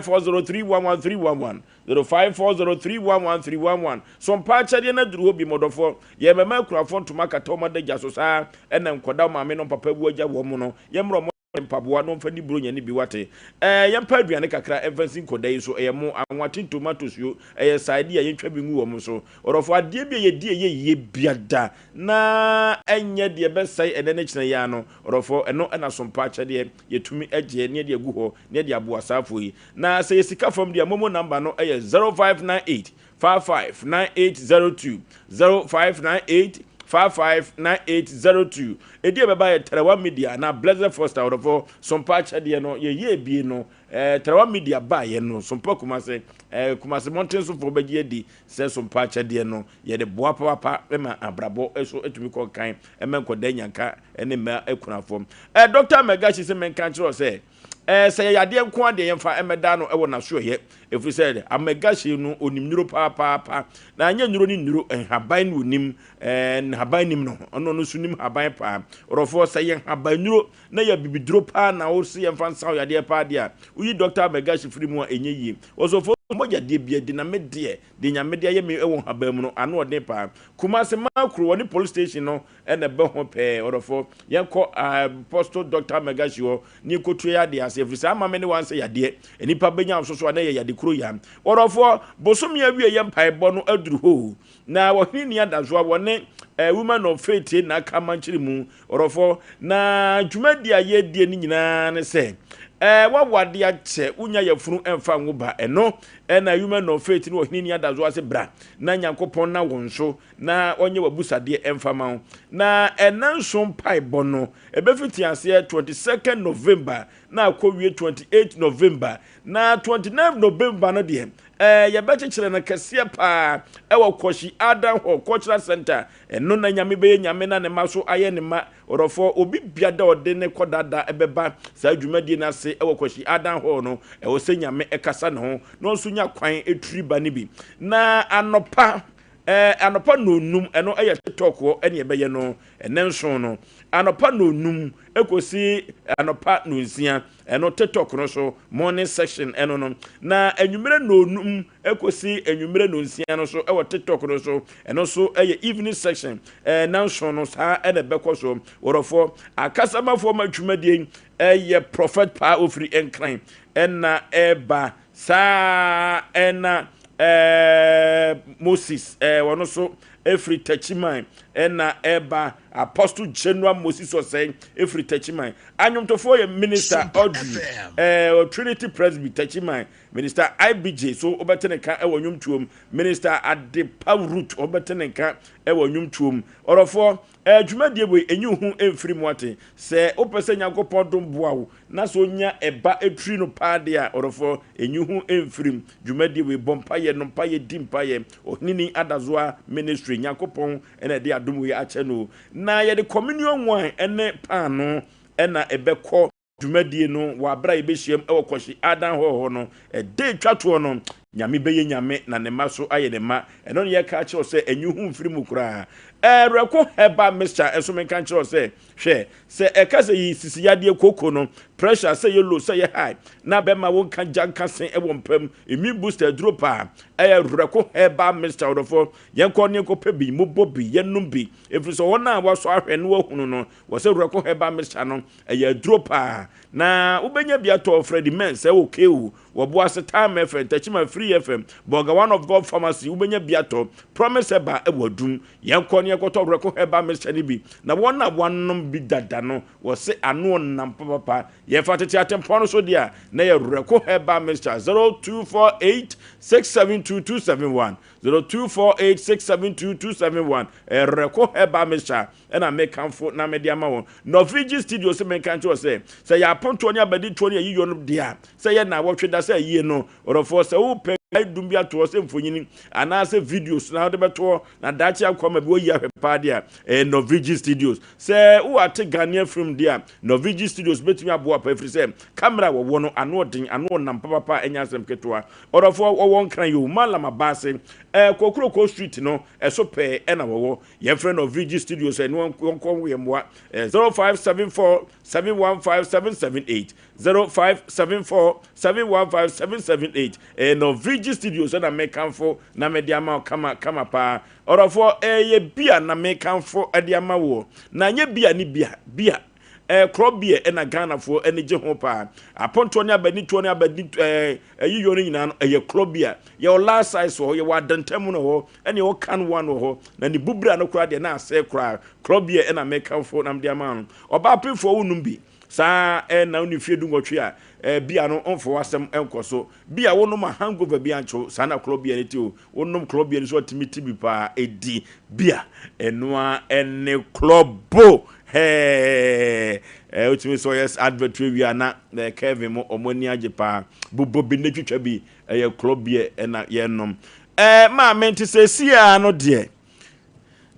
0540311311 0540311311 So mpa akyɛdeɛ no aduru hɔ bi mɔdɔfoɔ? Yɛn mɛma akunafoɔ ntoma akata wɔn adagya so saa ɛna nkwadaa wɔn maame nom papa awu agya wɔn no yɛmmrɛ wɔn mpaboa na wɔmfa nni buronya no bi wate ɛɛ yɛmpa aduane kakra ɛmfa nsi nkwadaa yi so ɛyɛ mo anwa tin tomatoes yo ɛyɛ sardine a yɛntwa bi ngu wɔn so ɔdɔfoɔ adeɛ bi a yɛdi ɛyɛ yie biada na ɛnyɛ deɛ ɛbɛsɛe ɛnɛ ne kyena yi ara no ɔdɔfoɔ ɛno ɛna so mpa akyɛdeɛ yɛtumi agyeɛ ne yɛde agu hɔ ne yɛde aboa saafoɔ yi Na sɛ yɛ sika fam deɛ momo number no yɛ 0598 55 9802 0598 55 9802 Ɛdi a ɛbɛba yɛ Tarawa Media anaa Blessed Foster ɔdɔfo Sompa akyɛdeɛ no yɛyɛ ebie no eh, Tarawa Media baeɛ no Sompa Kumase eh, Kumase mmɔnten sofoɔ bɛgye adi sɛ Sompa akyɛdeɛ no yɛde boa papaapa ma abrabɔ so atumi kɔ nkan ɛma nkɔdaa nyanka ne mmaa akunafoɔ eh, Dr. Magashi sɛ menka nkyerɛ sɛ Ɛɛ, sɛ ɛyɛ yadeɛ nko ara deɛ, yɛmfa mmɛda no wɔ n'asoɛeɛ, ɛfiri sɛ amɛgahye no, ɔnim nnuro paapaapa. Na ɛnyɛ nnuro ne nnuro, nhaban na ɔnim. Ɛɛ, nhaban nim no, ɔno ɔno nso nim nhaban paa. Ɔdɔfoɔ, sɛ ɛyɛ nhaban nnuro na ɛyɛ abibiduro paa na wose yɛmfa nsa wo yadeɛ paa deɛ a, woyi Dɔkta Amɛgahye firi mu a, ɛnyɛ yie. Ɔsɔfoɔ, mogya deɛ bi adi na me deɛ, deɛ Nyame de ayɛ me wɔ nhaban mu no, ano ɔden paa. Kumase, Makuro, wɔne police station no na ɛbɛ ho pɛɛ. Ɔdɔfoɔ, yɛnkɔ Apostle Doctor Magashi hɔ na yɛnkɔtua yɛn adeɛ ase, ɛfiri sɛ ama me ne wo ansɛ yadeɛ. Nnipa bɛnya wo so so a na ɛyɛ yade koro ya. Ɔdɔfoɔ, bosome awieɛ mpaebɔ no aduru hɔ o. Na Ɔhene nni adasoa, wɔne eh, Women of Faith na aka mankyere mu. Ɔdɔfoɔ, na dwumadie a yɛredie no nyinaa ne sɛ, eh, woawo adeɛ akyɛ, wonya yafunu mfa nwo ba. Ɛno Ɛna Women of Faith ne Ɔhene Ni Adazoa se bra na Nyankopɔn na wo nso na ɔnyɛ w'abusadeɛ mfa ma wo. Na ɛna nson mpaebɔ no ɛbɛfiti aseɛ 22nd November na akɔwie 28 November. Na 29 November no deɛ ɛɛ yɛbɛkyekyere no kɛseɛ paa ɛwɔ Kɔhyi Adan Hall Cultural Center. Ɛno na Nyame bɛyɛ Nyame na ne mma so ayɛ ne mma. Ɔdɔfoɔ, obi bia da ɔde ne kɔ dada bɛba saa dwumadie no ase wɔ Kwasi Adan Hall no, ɛwɔ sɛ Nyame kasa ne ho na ɔnso nya kwan tiri ba no bi. Na anɔpa, eh, anɔpa nnɔnnum, ɛno yɛ TikTok hɔ ɛne ɛbɛyɛ no, ɛnɛ nson no, anɔpa nnɔnnum kɔsi anɔpa nnɔnsia, Ɛno TikTok no so morning section ɛno no. Na anwummere nnɔnnum kɔsi anwummere nnɔnsia no so ɛwɔ TikTok no so. Ɛno nso ɛyɛ evening section. Ɛɛ nanson no saa ɛna ɛbɛkɔ so. Wɔdɔfoɔ akasamafoɔ ma twumadie ɛyɛ Prophet Paa ofiri Nkran ɛna ɛba saa ɛna ɛɛ Moses ɛɛ wɔn nso ɛfiri Techiman ɛna ɛba Apostle General Moses Ɔsɛe ɛfiri Techiman. Anwomtofoɔ yɛ Minister Audrey ɛɛ Trinity Presby Techiman, Minister IBJ so wobɛte ne nka ɛwɔ nnwomtoɔ mu, Minister Adepa Ruth wobɛte ne nka ɛwɔ nnwomtoɔ mu. Ɔdɔfoɔ, ɛɛ dwumadie wei ɛnyi wo ho mfiri mu ate. Sɛ wopɛ sɛ Nyankopɔn dom boa wo na sɛ onya ɛba ɛtiri no paa deɛ a, ɔdɔfoɔ, ɛnyi ho mfiri mu. Dwumadie wei bɔ mpaeɛ, nom mpaeɛ, di mpaeɛ. Oheneni Adazoa Ministry, Nyankopɔn na ɛde adom wei akyɛ no o. Na yɛde communion wine ne paanoo na ɛbɛkɔ dwumadie no wɔ aberɛ a yɛbɛhyiam wɔ Kwasi Adan Hall hɔ no. Ɛda ɛtwa toɔ no, Nyame bɛyɛ Nyame na Ne mma so ayɛ Ne mma. Ɛno na yɛka akyerɛ wo sɛ ɛnyi ho mfiri mu koraa. Ɛrɛko Herbal Mixture nso menka nkyerɛ wo sɛ, hwɛ, sɛ ɛka sɛ yi sisi yadeɛ kooko no, pressure sɛ yɛ low sɛ yɛ high, na bɛma wo nka gya nka se wɔ mpa mu, immune booster aduro paa, ɛyɛ Rɛko Herbal Mixture ɔdɔfoɔ. Yɛnkɔ ne yɛnkɔpɛ bi, mobɔ bi, yɛnnom bi, ɛfiri sɛ wɔn a wɔasɔ ahwɛ na wɔahunu no, wɔ sɛ Rɛko Herbal Mixture no, ɛyɛ aduro paa. Na wobɛnya bi atɔ Freddie Mens ɛwɔ KO, wɔ Boase, Time FM, Techiman Free FM, Bolga One of God Pharmacy, wobɛnya bi atɔ Promise Herbal ɛwɔ Adum. Yɛnkɔ ne yɛnkɔtɔ Rɛko Herbal Mixture no bi, na wɔn a wɔanom bi dada no, wɔse ano ɔnam papapa. Yɛfa tete atempɔn no so deɛ a, na ɛyɛ Rɛko Herbal Mixture, 0248 672 271. 0248672271 Ɛrɛko Herbal Mixture ɛna mekamfo na mede ama wɔn. Norvigi Studio se menka nkyerɛ wo sɛ, sɛ ɛyɛ apontoɔ ne abaditoɔ ne ayiyɔ no deɛ a, sɛ ɛyɛ nnawɔtwe da sɛ ayie no, ɔdɔfoɔ, sɛ wopɛ dum bi atoɔ sɛ mfonini anaasɛ videos na wode bɛtoɔ na daakye akɔ ama bi wayi ahwɛ paa deɛ a, ɛyɛ Norvigi Studios. Sɛ wowɔ ate Ghanaian film deɛ a, Norvigi Studios bɛtumi aboa paa ɛfiri sɛ camera a wɔwɔ no ano ɔden, ano ɔnam papapa a ɛnyɛ asɛm ketewa. Ɔdɔfoɔ wɔwɔ Nkran yoo, Mallam Abaase, ɛɛ Kokroko street no ɛso pɛɛ ɛna wɔwɔ. Yɛmfrɛ no VG Studios ɛne wɔn nkɔ yɛn mmoa. Ɛɛ 0574 715 778, 0574 715 778. Ɛyɛ no VG Studios ɛna mekamfo na mede ama wo kama kama paa. Ɔdɔfoɔ ɛyɛ bia na mekamfo ɛde ama woɔ. Na nyɛ bia ne bia, bia. Ɛɛ korɔ beer ɛna Ghanafoɔ ani gye ho paa. Apontoɔ ne abanitoɔ ne abani ɛɛ ayiyɔ no nyinaa no ɛyɛ korɔ beer. Yɛwɔ large size wɔ hɔ, yɛwɔ adantamu no wɔ hɔ, ɛna yɛwɔ can one wɔ hɔ. Na ne bubra no koraa deɛ na asɛe koraa. Korɔ beer ɛna mekamfo na mede ama no. Ɔbaa pemfoɔ wonom bi. Saa ɛna wone mfeɛ dunwɔtwe a ɛɛ beer no mfa w'asɛm nkɔ so. Beer wonom a hangover bi ankye wo. Saa na korɔ beer no te o. Wonom klɔb bia no so atumi ti bi paa ɛdi bia ɛno a ɛne klɔbo hɛɛ ɛɛ wotumi sɛ ɔyɛ advert wie a na Kevin mo ɔmo ani agye paa bobɔ bi ne twitwa bi ɛyɛ klɔb bia ɛna yɛnom ɛɛ maame nti sɛ esi a no deɛ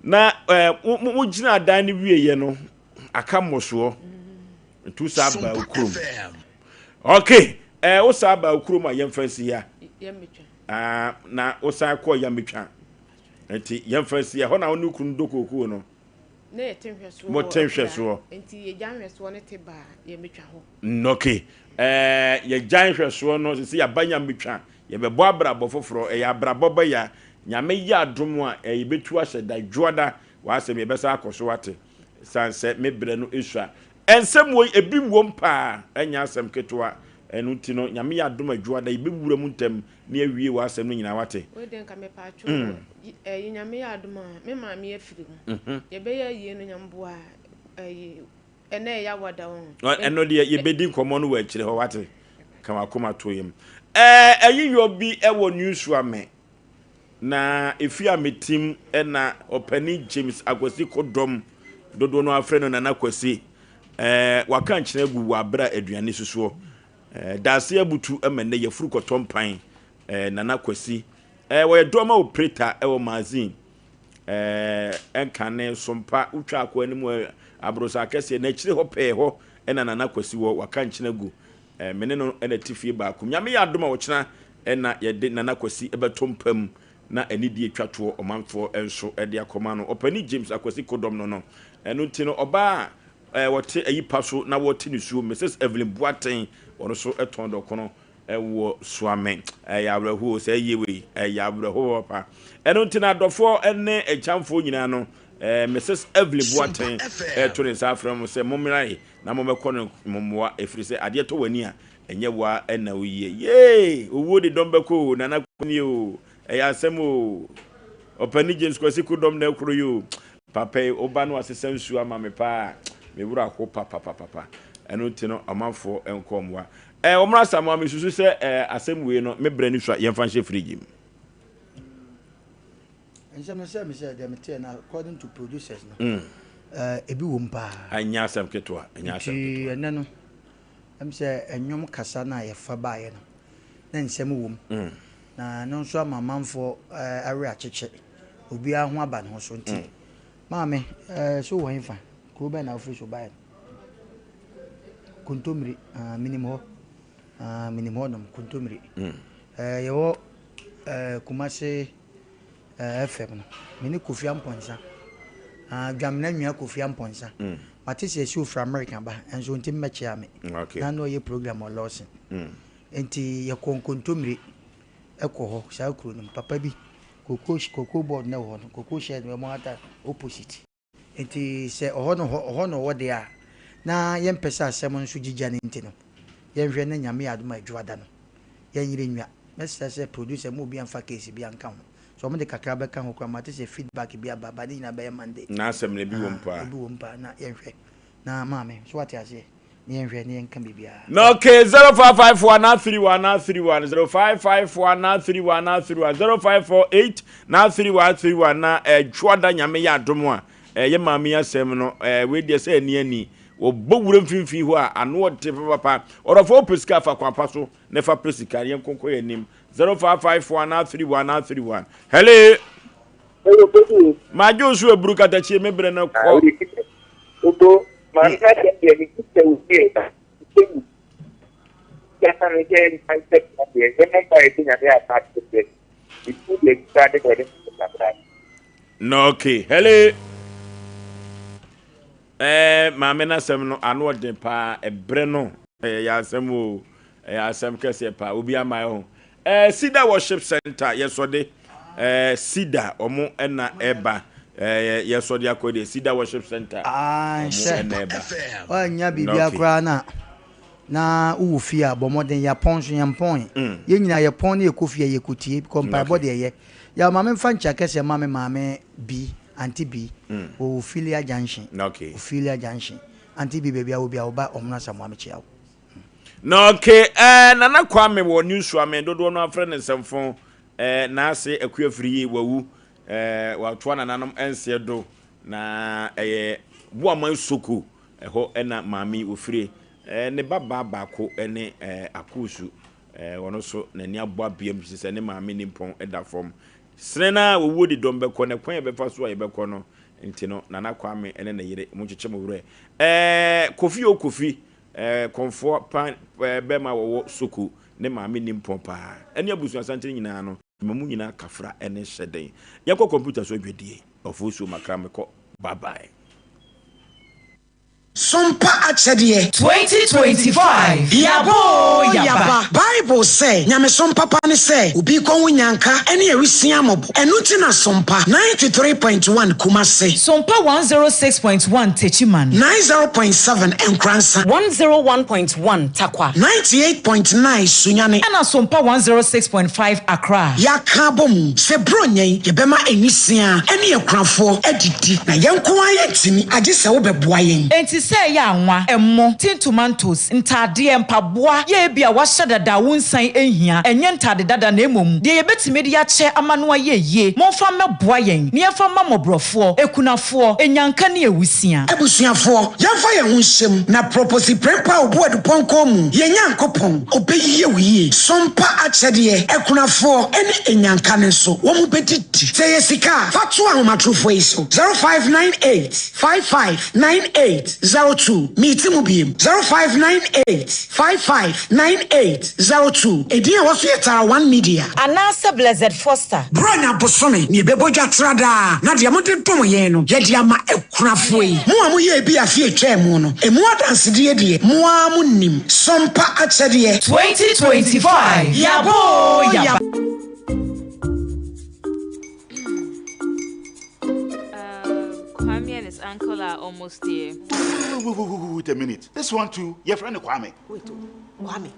na ɛɛ mo gyina adan no wie yɛ no aka mmɔsoɔ ntu saa baa kurom okay ɛɛ wo saa baa kurom a yɛmfa nsi ya. Ah, na wosan kɔɔ Yamitwa. Nti yɛmfa nsi ɛhɔ na wo ne kunu dɔ kookoo no. Na yɛte nhwɛsoɔ. Mote nhwɛsoɔ. Nti yɛgya nhwɛsoɔ no te baa Yamitwa hɔ. Nɔke. Ɛɛ yɛgya nhwɛsoɔ no sisi yɛaba Yamitwa. Yɛbɛbɔ abrabɔ foforɔ. Ɛyɛ abrabɔ bɛya. Nyame yɛ adom a yɛbɛtu ahyɛ da dwoada. W'asɛm yɛbɛsan akɔ so ate. San sɛ me brɛ no esua. Nsɛm wei ebi wom paa ɛnyɛ asɛm ketewa ɛno nti no Nyame yɛ adom a dwoada yɛbɛwura mu ntɛm na yɛawie w'asɛm no nyinaa wate. Wei deɛ nka mepatwo mm. Ɛyi Nyame yɛ adom a me maame afiri mu mm-hmm. Yɛbɛyɛ ayie no Nyame boa ɛyi ɛnɛ ɛyɛ awada wɔn. Ɛno deɛ yɛbɛdi nkɔmmɔ no wɔ akyire hɔ wate. Ka w'akoma to yam. Ɛɛ ayiyɔ bi wɔ New Suame, na efi a metim na ɔpanin James Akwasi Kodɔm, dodoɔ no ara frɛ no Nana Kwasi, ɛɛ waka nkyene agu wɔ abere a aduane susoɔ. Ɛɛ daase abutu ma nnɛ yɛfuru kɔtɔ mpan. Ɛɛ Nana Kwasi, ɛɛ wɔyɛ dɔma operator wɔ Magazine. Ɛɛ ɛnkane Sompa, wotwa akɔ anim aborosa akɛseɛ, n'akyire hɔ pɛɛ hɔ na Nana Kwasi wɔ, waka nkyene agu. Eh, me ne no na ɛte fie baako mu. Nyame yɛ adom a ɔkyena na yɛde Nana Kwasi bɛto mpa mu na anidie twa toɔ ɔmanfoɔ nso de akɔma no. Ɔpanin James Akwasi Kodɔm no no. Ɛno nti no, ɔbaa a eh, wɔte ayi pa so na wɔte ne suo, Mrs. Evelyn Boateng, ɔno nso tɔn dɔkono wɔ Suame. Ɛyɛ awerɛhoɔ sɛ ɛyɛ wei, ɛyɛ awerɛhoɔ papa. Ɛno nti no adɔfoɔ ne akyamfoɔ nyinaa no, eh, Mrs. Evelyn Boateng ɛto ne nsa afrɛ mo sɛ mommra Na mommɛkɔ no mmoa, ɛfiri sɛ adeɛ tɔ w'ani a, ɛnyɛ wo ara na woyie. Yee! Owuo de dɔm bɛkɔ o, Nana nie o, ɛyɛ asɛm o. Ɔpani James Kwasi Kodɔm na ɛkoro yi o. Papa yi, wo ba no asesa nsuo ama me paa, me werɛ aho papapapapa. Ɛno nti no, ɔmanfoɔ nkɔ mmoa. Ɛɛ, wɔn Asamoah, mesusu sɛ ɛɛ asɛm wei no, me brɛ no sua, yɛmfa nhyɛ fridge mu. Nsɛm no sɛ me sɛ deɛ meteɛ no according to producers no mm. uh, ebi wɔ mu paa. Ɛnyɛ asɛm ketewa, ɛnyɛ asɛm ketewa. Nti ɛnɛ no ɛm sɛ ɛnwom kasa no a yɛfa baeɛ no na nsɛm wɔ mu. Mm. Na ɛno nso ama amanfoɔ uh, awerɛ akyekye obiara ho aba ne ho so nti mm. maame uh, so wɔ hefa kuro bɛn na wofiri so baeɛ no kontomire uh, menim hɔ uh, menim hɔ nom kontomire mm. uh, yɛwɔ uh, Kumase eh, FM no, me ne Kofi Amponsah, ah, Dwamena nua Kofi Amponsah. Mm. Mate sɛ ɛsi ofiri America ba, nso nti mmɛkyea me. Okay. Na na ɔyɛ program wɔ Lawson. Mm. Nti yɛkɔ nkontommire ɛkɔ hɔ, saa kuro no mu. Papa bi, koko, koko board na ɛwɔ hɔ no, koko shed no, ɛmo ata opposite. Enti sɛ ɔhɔ no hɔ ɔhɔ na ɔwɔ deɛ a, na yɛmpɛ sɛ asɛm no nso gyigya no nti no, yɛnhwɛ na Nyame yɛ adom a Adwuada no, yɛnyere nnwa. Mɛsrɛ sɛ producer mma obiara mfa case biara nka ho. Sɛ wɔde kakra bɛka ho koraa a, mate sɛ feedback bi aba, but ne nyinaa bɛyɛ Monday. N'asɛm no, ebi wom paa. Ebi wom paa, na yɛnhwɛ. Na maame, so wate aseɛ? Na yɛnhwɛ na yɛnka biribiara. Na okay, 0554 931 931 0554 931 931 0548 931 31 na ɛdwoada nyame yɛ adom a ɛyɛ maame asɛm no wei deɛ sɛ ani ani wɔbɔ wura mfimfini hɔ a ano ɔde papapa ɔdɔfo wopɛ sika fa kwan pa so na fa pɛ sika yɛn nkonko yɛn anim 0554 931 931 hello Madwo so aburu katakyie me brɛ no kɔ. Obo, maame ka kyerɛ deɛ ne sista wo fie sɛ mu. Yɛka no sɛ nka sɛ deɛ yɛmmɔ mpa yɛ sɛ nyame asa ate sɛ ɛtu deɛ sika de bɔde sabra. No okay. Hello. Eh, maame n'asɛm no ano ɔden paa ɛbrɛ no ɛyɛ asɛm o ɛyɛ asɛm kɛseɛ paa obi ama ɛho Eh, Cedar Worship Center, yɛsɔde. Eh, Cedar, ɔmo ɛna ɛba. Eh, yɛsɔde akɔ deɛ, Cedar Worship Center, Ah, ɔmo sɛ ɛna ɛba. woannya biribiara Okay. koraa no a, na wowɔ fie a, bɔ mmɔden. Yɛapɔn nso, yɛmpɔn. Yɛn nyinaa yɛpɔn na yɛkɔ fie a, yɛkɔtie because mpaebɔ Okay. deɛ ɛyɛ. Yaw, ma memfa nkyea kɛseɛ mma me maame Bi, Auntie Bi, wɔ Ophelia Junction. Okay. Ophelia Junction. Auntie Bi, baabi a wɔ biara, wo ba Ɔmono Asamoah, mekyea wo. Na okay eh, Nana Kwame wɔ New Suame, dodoɔ no afrɛ no nsɛmfo eh, n'ase Akua Firi wawu eh, watoa nananom nseɛ do na ɛyɛ Boaman Soko ɛhɔ ɛna maame yi ofire eh, ne ba baa baako ne eh, Akoosu eh, ɔno so n'ani abɔ abeam te sɛ ne maame nimpɔn da fam sene no a wɔwuo de dɔm bɛkɔ na kwan a yɛbɛfa so a yɛbɛkɔ no nti no Nana Kwame ne ne yere monkyekye mo werɛ eh, Kofi o Kofi Eh kɔmfoɔ pa eh bɛma wɔwɔ soko ne maame nimpɔn paa ɛne abusua santene nyinaa no ma mu nyinaa kafra ɛne hyɛden yɛnkɔ computer so adwadie ɔfosuo makra mekɔ bye bye. Sompa akyɛdeɛ. 2025 Yaba oo yaba. Bible sɛ, Nyamesom papa ne sɛ obi rekɔhu nnyanka ne awisiaa mmɔbɔ. Ɛno nti na Sompa 93.1 Kumasi. Sompa 106.1 Techiman. 90.7 Nkoransa. 101.1 Tarkwa. 98.9 Sunyani. Ɛna Sompa 106.5 Accra. Yɛaka abɔ mu sɛ Buronya yi yɛbɛma nwisiaa ne akunafoɔ adidi na yɛn nko ara yɛntumi agye sɛ wobɛboa yɛn. Enti. sɛ ɛyɛ anwa, ɛmo, tin tomatoes, ntaadeɛ, mpaboa, yɛ ebia wahyɛ dada a wonsan nhia, ɛnyɛ ntaade dada na mmom deɛ yɛbɛtumi de akyɛ ama no ayɛ yie. Momfa mmɛboa yɛn na yɛmfa mma mmɔborɔfoɔ, akunafoɔ, anyanka ne awusia. Abusuafoɔ, yɛmfa yɛn ho nhyɛ mu na Proposi Prempeh a ɔbu adupɔnkɔ mu, yɛn Nyankopɔn, ɔbɛyie wo yie. Sompa akyɛdeɛ, akunafoɔ ne anyanka no nso, wɔn bɛdidi. Sɛ ɛyɛ sika a, fa to ahomatorofoɔ yi so, 0598 55 98 02. Meti mu biem, 0598 55 98 02. Edin a ɛwɔ so yɛ Tara One Media. Anaasɛ Blessed Foster. Buronya bosome na yɛbɛbɔ dwa tra daa, na deɛ mode dom yɛn no, yɛde ama akunafoɔ yi. Mo a moyɛɛ bi afe a ɛtwaa mu no, emu adansedie deɛ, mo ara monim. Sompa akyɛdeɛ. 2025 Yaba oo yaba. Kwame and his uncle are almost here. Wait, wait, wait, wait, wait a minute. This one too, your friend Kwame. Wait, oh, Kwame.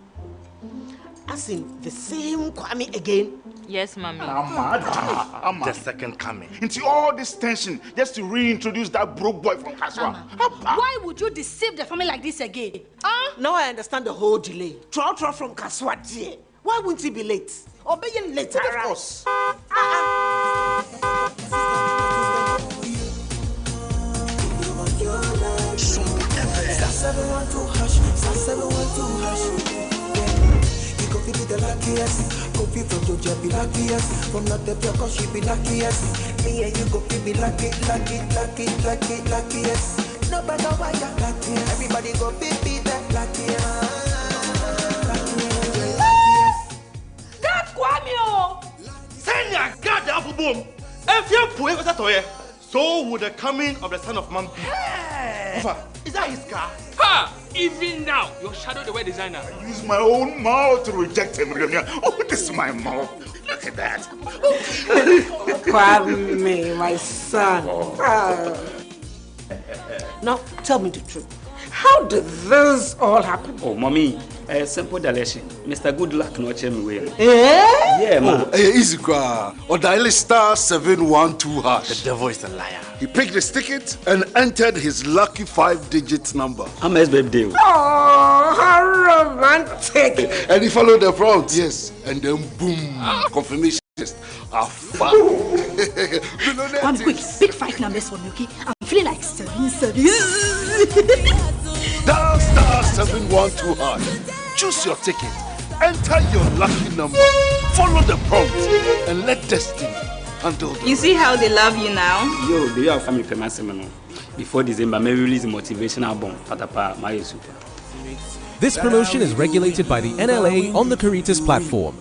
As in the same Kwame again? Yes, mommy. I'm mad. I'm The second coming. Into all this tension just to reintroduce that broke boy from Kaswa. Why would you deceive the family like this again? Huh? Now I understand the whole delay. Trotro from Kaswa, dear. Why wouldn't he be late? Or being late, Of course. Star 712 hash, star 712 hash. Yeah. You go fi be the luckiest. Kofi from Georgia be luckiest. From North Africa she be luckiest. Me and you go fi be lucky, lucky, lucky, lucky, luckiest. No matter why you're luckiest. Everybody go fi be the luckiest. That Kwame o. Sɛnea Gad afobom mfe apuei kɔsi atɔeɛ, so will the coming of the Son of Man be. Ofa, is that his car? Ha! Even now, your shadow the word designer. I use my own mouth to reject him. Oh, this is my mouth. Look at that. Kwame, my son. Ah. Now, tell me the truth. How did this all happen? Oh, mommy, a simple dilation. Mr. Good Luck no kyerɛ me wei no. Eh? Yeah, ma. Oh, eh, easy cry. Or dial star 712 hash. The devil is a liar. He picked his ticket and entered his lucky five digit number. Ama's birthday. Oh, how romantic. And he followed the prompt. Yes. And then boom. Confirmation. Afa. Kwame, quick, pick five numbers for me, okay? I'm feeling like seven, seven. Dial star 712 hash. Choose your ticket. Enter your lucky number. Follow the prompt and let destiny handle the You see how they love you now? Yo, the way of family famous no. Before December, may release motivational album. Patapa, my super. This promotion is regulated by the NLA on the Caritas platform.